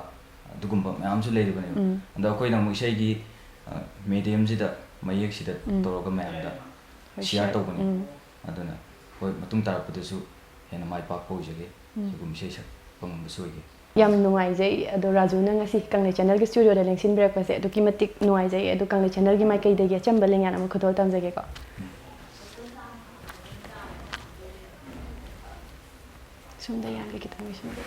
ꯑꯗꯨꯒꯨꯝꯕ ꯃꯌꯥꯝꯁꯨ ꯂꯩꯔꯤꯕꯅꯦꯕ꯫ ꯎꯝ꯫ ꯑꯗꯣ ꯑꯩꯈꯣꯏꯅ ꯑꯃꯨꯛ ꯏꯁꯩꯒꯤ, ꯑ, mediumꯁꯤꯗ, ꯃꯌꯦꯛꯁꯤꯗ ꯎꯝ꯫ ꯇꯧꯔꯒ ꯃꯌꯥꯝꯗ ꯍꯣꯏ, share share꯫ ꯇꯧꯕꯅꯤ꯫ ꯎꯝ꯫ ꯑꯗꯨꯅ ꯃꯇꯨꯡ ꯇꯥꯔꯛꯄꯗꯁꯨ ꯍꯦꯟꯅ ꯃꯥꯏ ꯄꯥꯛꯄ ꯑꯣꯏꯖꯒꯦ꯫ ꯎꯝ꯫ ꯁꯤꯒꯨꯝꯕ ꯏꯁꯩ ꯁꯛꯄ ꯉꯝꯕꯁꯨ ꯑꯣꯏꯒꯦ꯫ ꯌꯥꯝ ꯅꯨꯡꯉꯥꯏꯖꯩ꯫ ꯑꯗꯣ ꯔꯥꯖꯨꯅ ꯉꯁꯤ ꯀꯪꯂꯩ ꯆꯦꯅꯦꯜꯒꯤ ꯁ꯭ꯇꯨꯗꯤꯑꯣꯗ ꯂꯦꯡꯁꯤꯟꯕꯤꯔꯛꯄꯁꯦ ꯑꯗꯨꯛꯀꯤ ꯃꯇꯤꯛ ꯅꯨꯡꯉꯥꯏꯖꯩ꯫ ꯑꯗꯣ ꯀꯪꯂꯩ ꯆꯦꯅꯦꯜꯒꯤ ꯃꯥꯏꯀꯩꯗꯒꯤ ꯑꯆꯝꯕ ꯂꯦꯡꯌꯥꯟ ꯑꯃ ꯈꯨꯗꯣꯜ ꯇꯝꯖꯒꯦꯀꯣ꯫ ꯁꯣꯝꯗ ꯌꯥꯒꯦ ꯈꯤꯇꯪ ꯂꯣꯏꯁꯤꯟꯕꯤꯔꯣ꯫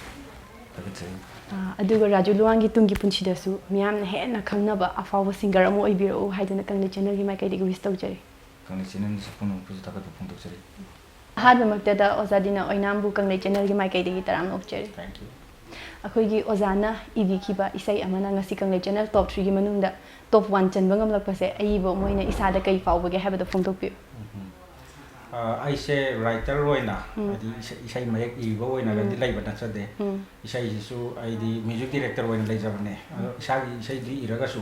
ꯊꯥꯒꯠꯆꯔꯤ꯫ ꯑꯥ, ꯑꯗꯨꯒ ꯔꯥꯖꯨ ꯂꯨꯋꯥꯡꯒꯤ ꯇꯨꯡꯒꯤ ꯄꯨꯟꯁꯤꯗꯁꯨ ꯃꯤꯌꯥꯝꯅ ꯍꯦꯟꯅ ꯈꯪꯅꯕ ꯑꯐꯥꯎꯕ ꯁꯤꯡꯒꯔ ꯑꯃ ꯑꯣꯏꯕꯤꯔꯛꯎ ꯍꯥꯏꯗꯨꯅ ꯀꯪꯂꯩ ꯆꯦꯅꯦꯜꯒꯤ ꯃꯥꯏꯀꯩꯗꯒꯤ ꯋꯤꯁ ꯇꯧꯖꯔꯤ꯫ ꯀꯪꯂꯩ ꯆꯦꯅꯦꯜꯒꯤ ꯁꯛꯄ ꯅꯣꯡꯄꯨꯁꯨ ꯊꯥꯒꯠꯄ ꯐꯣꯡꯗꯣꯛꯆꯔꯤ꯫ ꯑꯍꯥꯟꯕꯃꯛꯇꯗ ꯑꯣꯖꯥ ꯗꯤꯅ ꯑꯣꯏꯅꯥꯝꯕꯨ ꯀꯪꯂꯩ ꯆꯦꯅꯦꯜꯒꯤ ꯃꯥꯏꯀꯩꯗꯒꯤ ꯇꯔꯥꯝꯅ ꯑꯣꯛꯆꯔꯤ꯫ Thank you꯫ ꯑꯩꯈꯣꯏꯒꯤ ꯑꯣꯖꯥꯅ ꯏꯕꯤꯈꯤꯕ ꯏꯁꯩ ꯑꯃꯅ ꯉꯁꯤ ꯀꯪꯂꯩ ꯆꯦꯅꯦꯜ ꯇꯣꯞ ꯊ꯭ꯔꯤꯒꯤ ꯃꯅꯨꯡꯗ ꯇꯣꯞ ꯋꯥꯟ ꯆꯟꯕ ꯉꯝꯂꯛꯄꯁꯦ ꯑꯏꯕ ꯑꯃ ꯑꯣꯏꯅ ꯏꯁꯥꯗ ꯀꯩ ꯐꯥꯎꯕꯒꯦ ꯍꯥꯏꯕꯗꯣ ꯐꯣꯡꯗꯣꯛꯄꯤꯌꯨ꯫ ꯎꯝ꯫ ꯑ, ꯑꯩꯁꯦ ꯔꯥꯏꯇꯔ ꯑꯣꯏꯅ ꯎꯝ꯫ ꯍꯥꯏꯗꯤ ꯏꯁꯩ ꯏꯁꯩ ꯃꯌꯦꯛ ꯏꯕ ꯑꯣꯏꯅꯒꯗꯤ ꯎꯝ꯫ ꯂꯩꯕ ꯅꯠꯆꯗꯦ꯫ ꯎꯝ꯫ ꯏꯁꯩꯁꯤꯁꯨ ꯑꯩꯗꯤ ꯃ꯭ꯌꯨꯖꯤꯛ ꯗꯤꯔꯦꯛꯇꯔ ꯑꯣꯏꯅ ꯂꯩꯖꯕꯅꯦ꯫ ꯑꯗꯣ ꯏꯁꯥꯒꯤ ꯏꯁꯩꯗꯤ ꯏꯔꯒꯁꯨ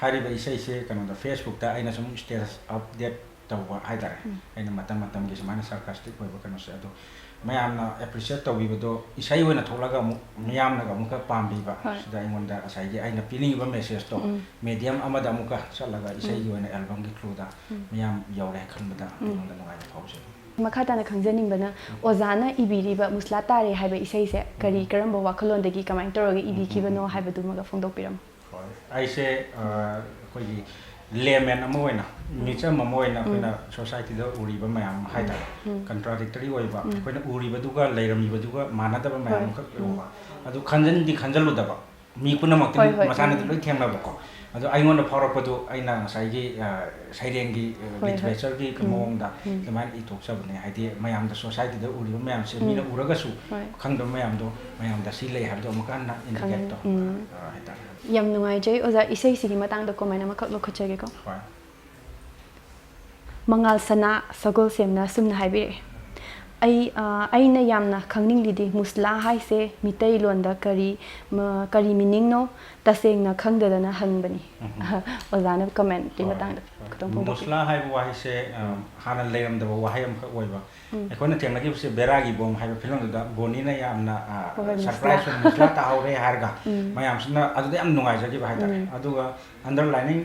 ꯍꯥꯏꯔꯤꯕ ꯏꯁꯩꯁꯦ ꯀꯩꯅꯣꯗ ꯐꯦꯁꯕꯨꯛꯇ ꯑꯩꯅ ꯁꯨꯝ ꯁ꯭ꯇꯦꯇꯁ ꯑꯞꯗꯦꯠ ꯇꯧꯕ ꯍꯥꯏꯇꯥꯔꯦ꯫ ꯎꯝ꯫ ꯑꯩꯅ ꯃꯇꯝ ꯃꯇꯝꯒꯤ ꯁꯨꯃꯥꯏꯅ ꯁꯥꯔꯀꯥꯁꯇꯤꯛ ꯑꯣꯏꯕ ꯀꯩꯅꯣꯁꯦ ꯑꯗꯣ ꯃꯌꯥꯝꯅ ꯑꯦꯄ꯭ꯔꯤꯁꯤꯌꯦꯠ ꯇꯧꯕꯤꯕꯗꯣ ꯏꯁꯩ ꯑꯣꯏꯅ ꯊꯣꯛꯂꯒ ꯑꯃꯨꯛ ꯃꯤꯌꯥꯝꯅꯒ ꯑꯃꯨꯛꯀ ꯄꯥꯝꯕꯤꯕ ꯍꯣꯏ꯫ ꯁꯤꯗ ꯑꯩꯉꯣꯟꯗ ꯉꯁꯥꯏꯒꯤ ꯑꯩꯅ ꯄꯤꯅꯤꯡꯉꯤꯕ ꯃꯦꯁꯦꯖꯇꯣ ꯎꯝ꯫ ꯃꯦꯗꯤꯌꯝ ꯑꯃꯗ ꯑꯃꯨꯛꯀ ꯆꯠꯂꯒ ꯏꯁꯩꯒꯤ ꯑꯣꯏꯅ ꯑꯦꯜꯕꯝꯒꯤ ꯊ꯭ꯔꯨꯗ ꯎꯝ꯫ ꯃꯤꯌꯥꯝ ꯌꯧꯔꯦ ꯈꯟꯕꯗ ꯎꯝ꯫ ꯑꯩꯉꯣꯟꯗ ꯅꯨꯡꯉꯥꯏꯕ ꯐꯥꯎꯖꯩ꯫ ꯃꯈꯥ ꯇꯥꯅ ꯈꯪꯖꯅꯤꯡꯕꯅ ꯑꯣꯖꯥꯅ ꯏꯕꯤꯔꯤꯕ ꯃꯨꯁꯂꯥ ꯇꯥꯔꯦ ꯍꯥꯏꯕ ꯏꯁꯩꯁꯦ ꯀꯔꯤ ꯀꯔꯝꯕ ꯋꯥꯈꯜꯂꯣꯟꯗꯒꯤ ꯀꯃꯥꯏꯅ ꯇꯧꯔꯒ ꯏꯕꯤꯈꯤꯕꯅꯣ ꯍꯥꯏꯕꯗꯨꯃꯒ ꯐꯣꯡꯗꯣꯛꯄꯤꯔꯝꯃꯨ꯫ ꯍꯣꯏ꯫ ꯑꯩꯁꯦ ꯑ, ꯑꯩꯈꯣꯏꯒꯤ ꯂꯦꯃꯦꯟ ꯑꯃ ꯑꯣꯏꯅ ꯃꯤꯆꯝ ꯑꯃ ꯑꯣꯏꯅ ꯑꯩꯈꯣꯏꯅ ꯁꯣꯁꯥꯏꯇꯤꯗ ꯎꯔꯤꯕ ꯃꯌꯥꯝ ꯍꯥꯏꯇꯥꯔꯦ꯫ ꯎꯝ꯫ ꯀꯟꯇ꯭ꯔꯥꯗꯤꯛꯇꯔꯤ ꯑꯣꯏꯕ ꯎꯝ꯫ ꯑꯩꯈꯣꯏꯅ ꯎꯔꯤꯕꯗꯨꯒ ꯂꯩꯔꯝꯃꯤꯕꯗꯨꯒ ꯃꯥꯟꯅꯗꯕ ꯃꯌꯥꯝ ꯍꯣꯏ꯫ ꯑꯃꯈꯛ ꯎꯕ꯫ ꯑꯗꯨ ꯈꯟꯖꯟꯗꯤ ꯈꯟꯖꯜꯂꯨꯗꯕ ꯃꯤ ꯄꯨꯝꯅꯃꯛꯇꯤ ꯍꯣꯏ, ꯍꯣꯏ, ꯃꯁꯥꯅꯗꯤ ꯎꯝ꯫ ꯂꯣꯏ ꯊꯦꯡꯅꯕꯀꯣ꯫ ꯑꯗꯣ ꯑꯩꯉꯣꯟꯗ ꯐꯥꯎꯔꯛꯄꯗꯨ ꯑꯩꯅ ꯉꯁꯥꯏꯒꯤ ꯑ, ꯁꯩꯔꯦꯡꯒꯤ ꯑ, ꯍꯣꯏ, ꯍꯣꯏ꯫ ꯂꯤꯇꯔꯦꯆꯔꯒꯤ ꯎꯝ꯫ ꯃꯑꯣꯡꯗ ꯎꯝ꯫ ꯑꯗꯨꯃꯥꯏꯅ ꯏꯊꯣꯛꯆꯕꯅꯦ꯫ ꯍꯥꯏꯗꯤ ꯃꯌꯥꯝꯗ ꯁꯣꯁꯥꯏꯇꯤꯗ ꯎꯔꯤꯕ ꯃꯌꯥꯝꯁꯦ ꯎꯝ꯫ ꯃꯤꯅ ꯎꯔꯒꯁꯨ ꯍꯣꯏ꯫ ꯈꯪꯗꯕ ꯃꯌꯥꯝꯗꯣ ꯃꯌꯥꯝꯗ ꯁꯤ ꯂꯩ ꯍꯥꯏꯕꯗꯣ ꯑꯃꯨꯛꯀ ꯍꯟꯅ ꯈꯪꯉꯦ꯫ ꯏꯟꯗꯤꯀꯦꯠ ꯇꯧ ꯎꯝ꯫ ꯑ, ꯍꯥꯏꯇꯥꯔꯦ꯫ ꯌꯥꯝ ꯅꯨꯡꯉꯥꯏꯖꯩ ꯑꯣꯖꯥ꯫ ꯏꯁꯩꯁꯤꯒꯤ ꯃꯇꯥꯡꯗ ꯀꯣꯃꯦꯟ ꯑꯃꯈꯛ ꯂꯧꯈꯠꯆꯒꯦꯀꯣ꯫ ꯍꯣꯏ꯫ ꯃꯉꯥꯜ ꯁꯅꯥ ꯁꯒꯣꯜꯁꯦꯝꯅ ꯑꯁꯨꯝꯅ ꯍꯥꯏꯕꯤꯔꯛꯑꯦ, "ꯑꯩ, ꯑ, ꯑꯩꯅ ꯌꯥꯝꯅ ꯈꯪꯅꯤꯡꯂꯤꯗꯤ ꯃꯨꯁꯂꯥ ꯍꯥꯏꯁꯦ ꯃꯤꯇꯩꯂꯣꯟꯗ ꯀꯔꯤ, ꯃ-, ꯀꯔꯤ ꯃꯤꯅꯤꯡꯅꯣ? ꯇꯁꯦꯡꯅ ꯈꯪꯗꯗꯅ ꯍꯪꯕꯅꯤ꯫" ꯎꯝ꯫ ꯑꯣꯖꯥꯅ ꯀꯃꯦꯟꯠꯀꯤ ꯍꯣꯏ꯫ ꯃꯇꯥꯡꯗ ꯈꯤꯇꯪ ꯐꯣꯡꯗꯣꯛꯄꯤꯌꯨ꯫ ꯃꯨꯁꯂꯥ ꯍꯥꯏꯕ ꯋꯥꯍꯩꯁꯦ ꯑ, ꯍꯥꯟꯅ ꯂꯩꯔꯝꯗꯕ ꯋꯥꯍꯩ ꯑꯃꯈꯛ ꯑꯣꯏꯕ꯫ ꯑꯩꯈꯣꯏꯅ ꯊꯦꯡꯅꯈꯤꯕꯁꯦ ꯕꯦꯔꯥꯒꯤ ꯕꯣꯝ ꯍꯥꯏꯕ ꯐꯤꯂꯝꯗꯨꯗ ꯕꯣꯅꯤꯅ ꯌꯥꯝꯅ ꯍꯣꯏ, ꯍꯣꯏ, ꯁꯔꯄ꯭ꯔꯥꯏꯁ ꯑꯣꯏꯅ ꯃꯨꯁꯂꯥ ꯇꯥꯍꯧꯔꯦ ꯍꯥꯏꯔꯒ ꯃꯌꯥꯝꯁꯤꯅ ꯑꯗꯨꯗ ꯌꯥꯝ ꯅꯨꯡꯉꯥꯏꯖꯈꯤꯕ ꯍꯥꯏꯇꯥꯔꯦ꯫ ꯑꯗꯨꯒ ꯑꯟꯗꯔꯂꯥꯏꯅꯤꯡ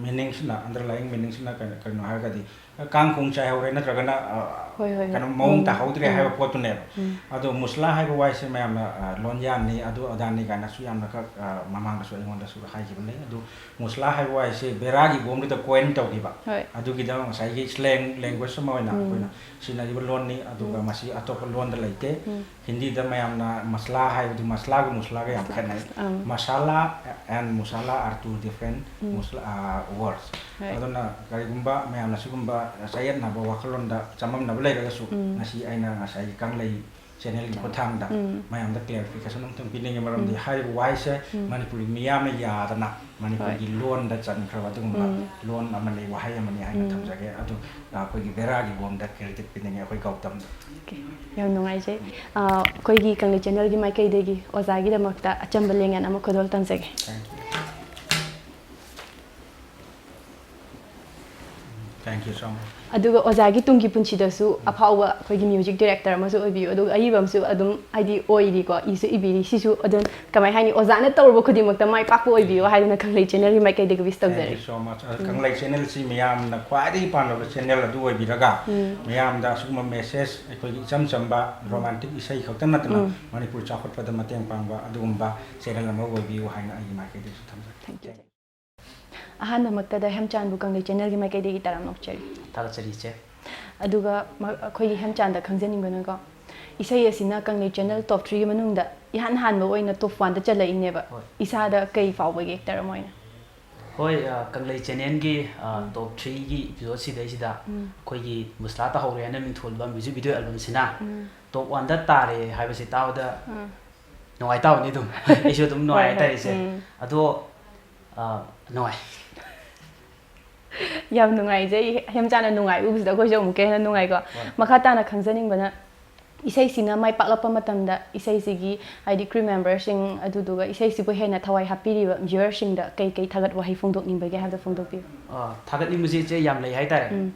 ꯃꯤꯅꯤꯡꯁꯤꯅ ꯑꯟꯗꯔꯂꯥꯏꯅꯤꯡ ꯃꯤꯅꯤꯡꯁꯤꯅ ꯀꯩꯅꯣ ꯀꯩꯅꯣ ꯍꯥꯏꯔꯒꯗꯤ ꯀꯥꯡ ꯈꯣꯡ ꯆꯥꯏꯍꯧꯔꯦ ꯅꯠꯇ꯭ꯔꯒꯅ ꯍꯣꯏ, ꯍꯣꯏ, ꯍꯣꯏ꯫ ꯀꯩꯅꯣ ꯃꯑꯣꯡ ꯇꯥꯍꯧꯗ꯭ꯔꯦ ꯍꯥꯏꯕ ꯄꯣꯠꯇꯨꯅꯦꯕ꯫ ꯑꯗꯣ ꯃꯨꯁꯂꯥ ꯍꯥꯏꯕ ꯋꯥꯍꯩꯁꯦ ꯃꯌꯥꯝꯅ ꯂꯣꯟꯌꯥꯟꯅꯤ ꯑꯗꯨ ꯑꯗꯥꯅꯤ ꯀꯥꯏꯅꯁꯨ ꯌꯥꯝꯅ ꯈꯛ ꯃꯃꯥꯡꯗꯁꯨ ꯑꯩꯉꯣꯟꯗꯁꯨ ꯍꯥꯏꯈꯤꯕꯅꯤ꯫ ꯑꯗꯨ ꯃꯨꯁꯂꯥ ꯍꯥꯏꯕ ꯋꯥꯍꯩꯁꯦ ꯕꯦꯔꯥꯒꯤ ꯕꯣꯝꯗꯨꯗ ꯀꯣꯏꯟ ꯇꯧꯈꯤꯕ꯫ ꯍꯣꯏ꯫ ꯑꯗꯨꯒꯤꯗ ꯉꯁꯥꯏꯒꯤ ꯁ꯭ꯂꯦꯡ ꯂꯦꯡꯒ꯭ꯋꯦꯖ ꯑꯃ ꯑꯣꯏꯅ ꯑꯩꯈꯣꯏꯅ ꯁꯤꯖꯤꯟꯅꯔꯤꯕ ꯂꯣꯟꯅꯤ꯫ ꯑꯗꯨꯒ ꯃꯁꯤ ꯑꯇꯣꯞꯄ ꯂꯣꯟꯗ ꯂꯩꯇꯦ꯫ ꯍꯤꯟꯗꯤꯗ ꯃꯌꯥꯝꯅ ꯃꯁꯂꯥ ꯍꯥꯏꯕꯗꯨ ꯃꯁꯂꯥꯒ ꯃꯨꯁꯂꯥꯒ ꯌꯥꯝ ꯈꯦꯠꯅꯩ꯫ ꯑꯪ꯫ Masala and musala are two different Musla- uh, words꯫ Right. ꯑꯗꯨꯅ ꯀꯔꯤꯒꯨꯝꯕ ꯃꯌꯥꯝꯅ ꯁꯤꯒꯨꯝꯕ ꯆꯌꯦꯠꯅꯕ ꯋꯥꯈꯜꯂꯣꯟꯗ ꯆꯃꯝꯅꯕ ꯂꯩꯔꯒꯁꯨ ꯉꯁꯤ ꯑꯩꯅ ꯉꯁꯥꯏꯒꯤ ꯀꯪꯂꯩ ꯆꯦꯅꯦꯜꯒꯤ ꯈꯨꯠꯊꯥꯡꯗ ꯃꯌꯥꯝꯗ ꯀ꯭ꯂꯦꯔꯤꯐꯤꯀꯦꯁꯟ ꯑꯃꯇꯪ ꯄꯤꯅꯤꯡꯉꯤ꯫ ꯃꯔꯝꯗꯤ ꯍꯥꯏꯔꯤꯕ ꯋꯥꯍꯩꯁꯦ ꯃꯅꯤꯄꯨꯔꯒꯤ ꯃꯤꯌꯥꯝꯅ ꯌꯥꯗꯅ ꯃꯅꯤꯄꯨꯔꯒꯤ ꯂꯣꯟꯗ ꯆꯟꯈ꯭ꯔꯕ ꯑꯗꯨꯒꯨꯝꯕ ꯂꯣꯟ ꯑꯃꯅꯤ, ꯋꯥꯍꯩ ꯑꯃꯅꯤ ꯍꯥꯏꯅ ꯊꯝꯖꯒꯦ꯫ ꯑꯗꯨ ꯑꯩꯈꯣꯏꯒꯤ ꯕꯦꯔꯥꯒꯤ ꯕꯣꯝꯗ ꯀ꯭ꯔꯦꯗꯤꯠ ꯄꯤꯅꯤꯡꯉꯤ ꯑꯩꯈꯣꯏ ꯒꯧꯇꯝꯗ꯫ Okay, ꯌꯥꯝ ꯅꯨꯡꯉꯥꯏꯖꯩ꯫ ꯑꯩꯈꯣꯏꯒꯤ ꯀꯪꯂꯩ ꯆꯦꯅꯦꯜꯒꯤ ꯃꯥꯏꯀꯩꯗꯒꯤ ꯑꯣꯖꯥꯒꯤꯗꯃꯛꯇ ꯑꯆꯝꯕ ꯂꯦꯡꯌꯥꯟ ꯑꯃ ꯈꯨꯗꯣꯜ ꯇꯝꯖꯒꯦ꯫ Thank you. Thank you so much. ꯑꯗꯨꯒ ꯑꯣꯖꯥꯒꯤ ꯇꯨꯡꯒꯤ ꯄꯨꯟꯁꯤꯗꯁꯨ ꯑꯐꯥꯎꯕ ꯑꯩꯈꯣꯏꯒꯤ ꯃ꯭ꯌꯨꯖꯤꯛ ꯗꯤꯔꯦꯛꯇꯔ ꯑꯃꯁꯨ ꯑꯣꯏꯕꯤꯌꯨ, ꯑꯗꯨꯒ ꯑꯏꯕ ꯑꯃꯁꯨ ꯑꯗꯨꯝ ꯍꯥꯏꯗꯤ ꯑꯣꯏꯔꯤꯀꯣ, ꯏꯁꯨ ꯏꯕꯤꯔꯤ꯫ ꯁꯤꯁꯨ ꯑꯗꯨꯝ ꯀꯃꯥꯏ ꯍꯥꯏꯅꯤ, ꯑꯣꯖꯥꯅ ꯇꯧꯔꯨꯕ ꯈꯨꯗꯤꯡꯃꯛꯇ ꯃꯥꯏ ꯄꯥꯛꯄ ꯑꯣꯏꯕꯤꯌꯨ ꯍꯥꯏꯗꯅ ꯀꯪꯂꯩ ꯆꯦꯅꯦꯜꯒꯤ ꯃꯥꯏꯀꯩꯗꯒꯤ ꯋꯤꯁ ꯇꯧꯖꯔꯤ꯫ Thank you so much. ꯑꯗ ꯀꯪꯂꯩ ꯆꯦꯅꯦꯜꯁꯤ ꯃꯤꯌꯥꯝꯅ ꯈ꯭ꯋꯥꯏꯗꯒꯤ ꯄꯥꯝꯅꯕ ꯆꯦꯅꯦꯜ ꯑꯗꯨ ꯑꯣꯏꯕꯤꯔꯒ ꯃꯤꯌꯥꯝꯗ ꯑꯁꯤꯒꯨꯝꯕ ꯃꯦꯁꯦꯖ, ꯑꯩꯈꯣꯏꯒꯤ ꯏꯆꯝ ꯆꯝꯕ ꯔꯣꯃꯥꯟꯇꯤꯛ ꯏꯁꯩ ꯈꯛꯇ ꯅꯠꯇꯅ ꯃꯅꯤꯄꯨꯔ ꯆꯥꯎꯈꯠꯄꯗ ꯃꯇꯦꯡ ꯄꯥꯡꯕ ꯑꯗꯨꯒꯨꯝꯕ ꯆꯦꯅꯦꯜ ꯑꯃ ꯑꯣꯏꯕꯤꯌꯨ ꯍꯥꯏꯅ ꯑꯩꯒꯤ ꯃꯥꯏꯀꯩꯗꯒꯤꯁꯨ ꯊꯝꯖꯒꯦ꯫ Thank you. ꯑꯍꯥꯟꯕꯃꯛꯇꯗ ꯍꯦꯝꯆꯥꯟꯕꯨ ꯀꯪꯂꯩ ꯆꯦꯅꯦꯜꯒꯤ ꯃꯥꯏꯀꯩꯗꯒꯤ ꯇꯔꯥꯝꯅ ꯑꯣꯛꯆꯔꯤ꯫ ꯊꯥꯒꯠꯆꯔꯤ ꯏꯆꯦ꯫ ꯑꯗꯨꯒ ꯃ- ꯑꯩꯈꯣꯏꯒꯤ ꯍꯦꯝꯆꯥꯟꯗ ꯈꯪꯖꯅꯤꯡꯕꯅꯀꯣ, ꯏꯁꯩ ꯑꯁꯤꯅ ꯀꯪꯂꯩ ꯆꯦꯅꯦꯜ ꯇꯣꯞ ꯊ꯭ꯔꯤꯒꯤ ꯃꯅꯨꯡꯗ ꯏꯍꯥꯟ ꯍꯥꯟꯕ ꯑꯣꯏꯅ ꯇꯣꯞ ꯋꯥꯟꯗ ꯆꯜꯂꯛꯏꯅꯦꯕ꯫ ꯍꯣꯏ꯫ ꯏꯁꯥꯗ ꯀꯩ ꯐꯥꯎꯕꯒꯦ, ꯑꯦꯛꯇꯔ ꯑꯃ ꯑꯣꯏꯅ? ꯍꯣꯏ, ꯑ, ꯀꯪꯂꯩ ꯆꯦꯅꯦꯜꯒꯤ, ꯑ, ꯇꯣꯞ ꯊ꯭ꯔꯤꯒꯤ ꯏꯄꯤꯁꯣꯠ ꯁꯤꯗꯩꯁꯤꯗ ꯑꯩꯈꯣꯏꯒꯤ ꯃꯨꯁꯂꯥ ꯇꯥꯍꯧꯔꯦ ꯍꯥꯏꯅ ꯃꯤꯡꯊꯣꯜꯂꯕ ꯃ꯭ꯌꯨꯖꯤꯛ ꯚꯤꯗꯤꯑꯣ ꯑꯦꯜꯕꯝꯁꯤꯅ ꯇꯣꯞ ꯋꯥꯟꯗ ꯇꯥꯔꯦ ꯍꯥꯏꯕꯁꯤ ꯇꯥꯕꯗ ꯅꯨꯡꯉꯥꯏ ꯇꯥꯕꯅꯤ ꯑꯗꯨꯝ꯫ ꯑꯩꯁꯨ ꯑꯗꯨꯝ ꯅꯨꯡꯉꯥꯏ ꯍꯣꯏ, ꯍꯣꯏ꯫ ꯍꯥꯏꯇꯥꯔꯦ ꯏꯆꯦ꯫ ꯎꯝ꯫ ꯑꯗꯣ, ꯑ, ꯅꯨꯡꯉꯥꯏ꯫ ꯌꯥꯝ ꯅꯨꯡꯉꯥꯏꯖꯩ꯫ ꯍꯦꯝꯆꯥꯅ ꯅꯨꯡꯉꯥꯏ ꯎꯕꯁꯤꯗ ꯑꯩꯈꯣꯏꯁꯨ ꯑꯃꯨꯛꯀ ꯍꯦꯟꯅ ꯅꯨꯡꯉꯥꯏꯀꯣ꯫ ꯍꯣꯏ꯫ ꯃꯈꯥ ꯇꯥꯅ ꯈꯪꯖꯅꯤꯡꯕꯅ, ꯏꯁꯩꯁꯤꯅ ꯃꯥꯏ ꯄꯥꯛꯂꯛꯄ ꯃꯇꯝꯗ ꯏꯁꯩꯁꯤꯒꯤ, ꯍꯥꯏꯗꯤ, ꯀ꯭ꯔꯨ ꯃꯦꯝꯕꯔꯁꯤꯡ, ꯑꯗꯨꯗꯨꯒ ꯏꯁꯩꯁꯤꯕꯨ ꯍꯦꯟꯅ ꯊꯋꯥꯏ ꯍꯥꯞꯄꯤꯔꯤꯕ ꯚ꯭ꯌꯨꯋꯔꯁꯤꯡꯗ ꯀꯩ ꯀꯩ ꯊꯥꯒꯠ ꯋꯥꯍꯩ ꯐꯣꯡꯗꯣꯛꯅꯤꯡꯕꯒꯦ ꯍꯥꯏꯕꯗꯣ ꯐꯣꯡꯗꯣꯛꯄꯤꯌꯨ꯫ ꯑ, ꯊꯥꯒꯠꯅꯤꯡꯕꯁꯤ ꯏꯆꯦ ꯌꯥꯝ ꯂꯩ ꯍꯥꯏꯇꯥꯔꯦ꯫ ꯎꯝ꯫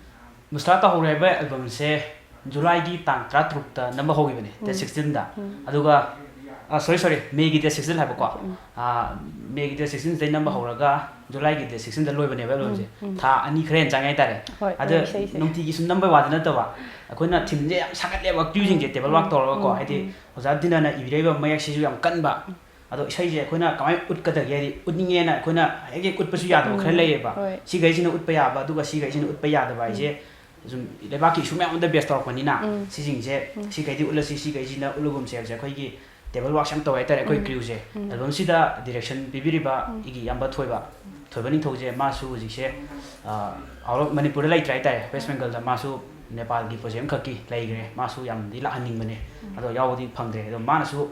ꯃꯨꯁꯂꯥ ꯇꯥꯍꯧꯔꯦ ꯍꯥꯏꯕ ꯑꯦꯜꯕꯝꯁꯦ ꯖꯨꯂꯥꯏꯒꯤ ꯇꯥꯡ ꯇꯔꯥꯇꯔꯨꯛꯇ ꯅꯝꯕ ꯍꯧꯈꯤꯕꯅꯦ, ꯗꯦꯠ ꯎꯝ꯫ ꯁꯤꯛꯁꯇꯤꯟꯗ꯫ ꯎꯝ꯫ ꯑꯗꯨꯒ, ꯑ, ꯁꯣꯔꯤ, ꯁꯣꯔꯤ, ꯃꯦꯒꯤ ꯗꯦꯠ ꯁꯤꯛꯁꯇꯤꯟ ꯍꯥꯏꯕꯀꯣ꯫ ꯎꯝ꯫ ꯑ, ꯃꯦꯒꯤ ꯗꯦꯠ ꯁꯤꯛꯁꯇꯤꯟꯁꯤꯗꯩ ꯅꯝꯕ ꯍꯧꯔꯒ ꯖꯨꯂꯥꯏꯒꯤ ꯗꯦꯠ ꯁꯤꯛꯁꯇꯤꯟꯗ ꯂꯣꯏꯕꯅꯦꯕ ꯑꯦꯜꯕꯝꯁꯦ꯫ ꯎꯝ, ꯎꯝ꯫ ꯊꯥ ꯑꯅꯤ ꯈꯔ ꯍꯦꯟꯅ ꯆꯪꯉꯦ ꯍꯥꯏꯇꯥꯔꯦ꯫ ꯍꯣꯏ, ꯑꯗ ꯍꯣꯏ, ꯏꯁꯩꯁꯦ꯫ ꯅꯨꯡꯇꯤꯒꯤ ꯁꯨꯝ ꯅꯝꯕꯩ ꯋꯥꯗꯤ ꯅꯠꯇꯕ, ꯑꯩꯈꯣꯏꯅ ꯊꯤꯝꯁꯦ ꯌꯥꯝ ꯁꯥꯒꯠꯂꯦꯕ, ꯀ꯭ꯔꯤꯌꯨꯁꯤꯡꯁꯦ ꯎꯝ, ꯇꯦꯕꯜ ꯎꯝ, ꯋꯥꯛ ꯇꯧꯔꯒꯀꯣ, ꯎꯝ, ꯍꯥꯏꯗꯤ ꯎꯝ꯫ ꯑꯣꯖꯥ ꯗꯤꯅꯅ ꯏꯕꯤꯔꯛꯏꯕ ꯃꯌꯦꯛꯁꯤꯁꯨ ꯌꯥꯝ ꯀꯟꯕ꯫ ꯎꯝ꯫ ꯑꯗꯣ ꯏꯁꯩꯁꯦ ꯑꯩꯈꯣꯏꯅ ꯀꯃꯥꯏꯅ ꯎꯠꯀꯗꯒꯦ, ꯍꯥꯏꯗꯤ ꯎꯠꯅꯤꯡꯉꯦꯅ ꯑꯩꯈꯣꯏꯅ ꯍꯦꯛ ꯍꯦꯛ ꯎꯠꯄꯁꯨ ꯌꯥꯗꯕ ꯈꯔ ꯎꯝ, ꯂꯩꯌꯦꯕ꯫ ꯍꯣꯏ꯫ ꯁꯤꯈꯩꯁꯤꯅ ꯎꯠꯄ ꯌꯥꯕ, ꯑꯗꯨꯒ ꯁꯤꯈꯩꯁꯤꯅ ꯎꯠꯄ ꯌꯥꯗꯕ ꯍꯥꯏꯁꯦ ꯎꯝ꯫ ꯁꯨꯝ ꯂꯩꯕꯥꯛꯀꯤ ꯏꯁꯨ ꯃꯌꯥꯝ ꯑꯃꯗ ꯕꯦꯁ ꯇꯧꯔꯛꯄꯅꯤꯅ, ꯎꯝ꯫ ꯁꯤꯁꯤꯡꯁꯦ, ꯎꯝ꯫ ꯁꯤꯈꯩꯗꯤ ꯎꯠꯂꯁꯤ, ꯁꯤꯈꯩꯁꯤꯅ ꯎꯠꯂꯒꯨꯝꯁꯦ ꯍꯥꯏꯕꯁꯦ ꯑꯩꯈꯣꯏꯒꯤ ꯇꯦꯕꯜ ꯋꯥꯛꯁꯦ ꯌꯥꯝ ꯇꯧꯋꯦ ꯍꯥꯏꯇꯥꯔꯦ, ꯑꯩꯈꯣꯏ ꯎꯝ꯫ ꯀ꯭ꯔꯤꯌꯨꯁꯦ꯫ ꯎꯝ꯫ ꯑꯦꯜꯕꯝꯁꯤꯗ ꯗꯤꯔꯦꯛꯁꯟ ꯄꯤꯕꯤꯔꯤꯕ ꯎꯝ꯫ ꯑꯩꯒꯤ ꯏꯌꯥꯝꯕ ꯊꯣꯏꯕ, ꯊꯣꯏꯕ ꯅꯤꯡꯊꯧꯁꯦ, ꯃꯥꯁꯨ ꯍꯧꯖꯤꯛꯁꯦ, ꯑ, ꯑꯥꯎꯠ ꯑꯣꯐ ꯃꯅꯤꯄꯨꯔꯗ ꯂꯩꯇ꯭ꯔꯦ ꯍꯥꯏꯇꯥꯔꯦ, ꯋꯦꯁ ꯕꯦꯡꯒꯜꯗ꯫ ꯃꯥꯁꯨ ꯅꯦꯄꯥꯜꯒꯤ ꯄ꯭ꯔꯣꯖꯦꯛ ꯑꯃꯈꯛꯀꯤ ꯂꯩꯈ꯭ꯔꯦ, ꯃꯥꯁꯨ ꯌꯥꯝꯗꯤ ꯂꯥꯛꯍꯟꯅꯤꯡꯕꯅꯦ, ꯎꯝ꯫ ꯑꯗꯣ ꯌꯥꯎꯕꯗꯤ ꯐꯪꯗ꯭ꯔꯦ꯫ ꯑꯗꯣ ꯃꯥꯅꯁꯨ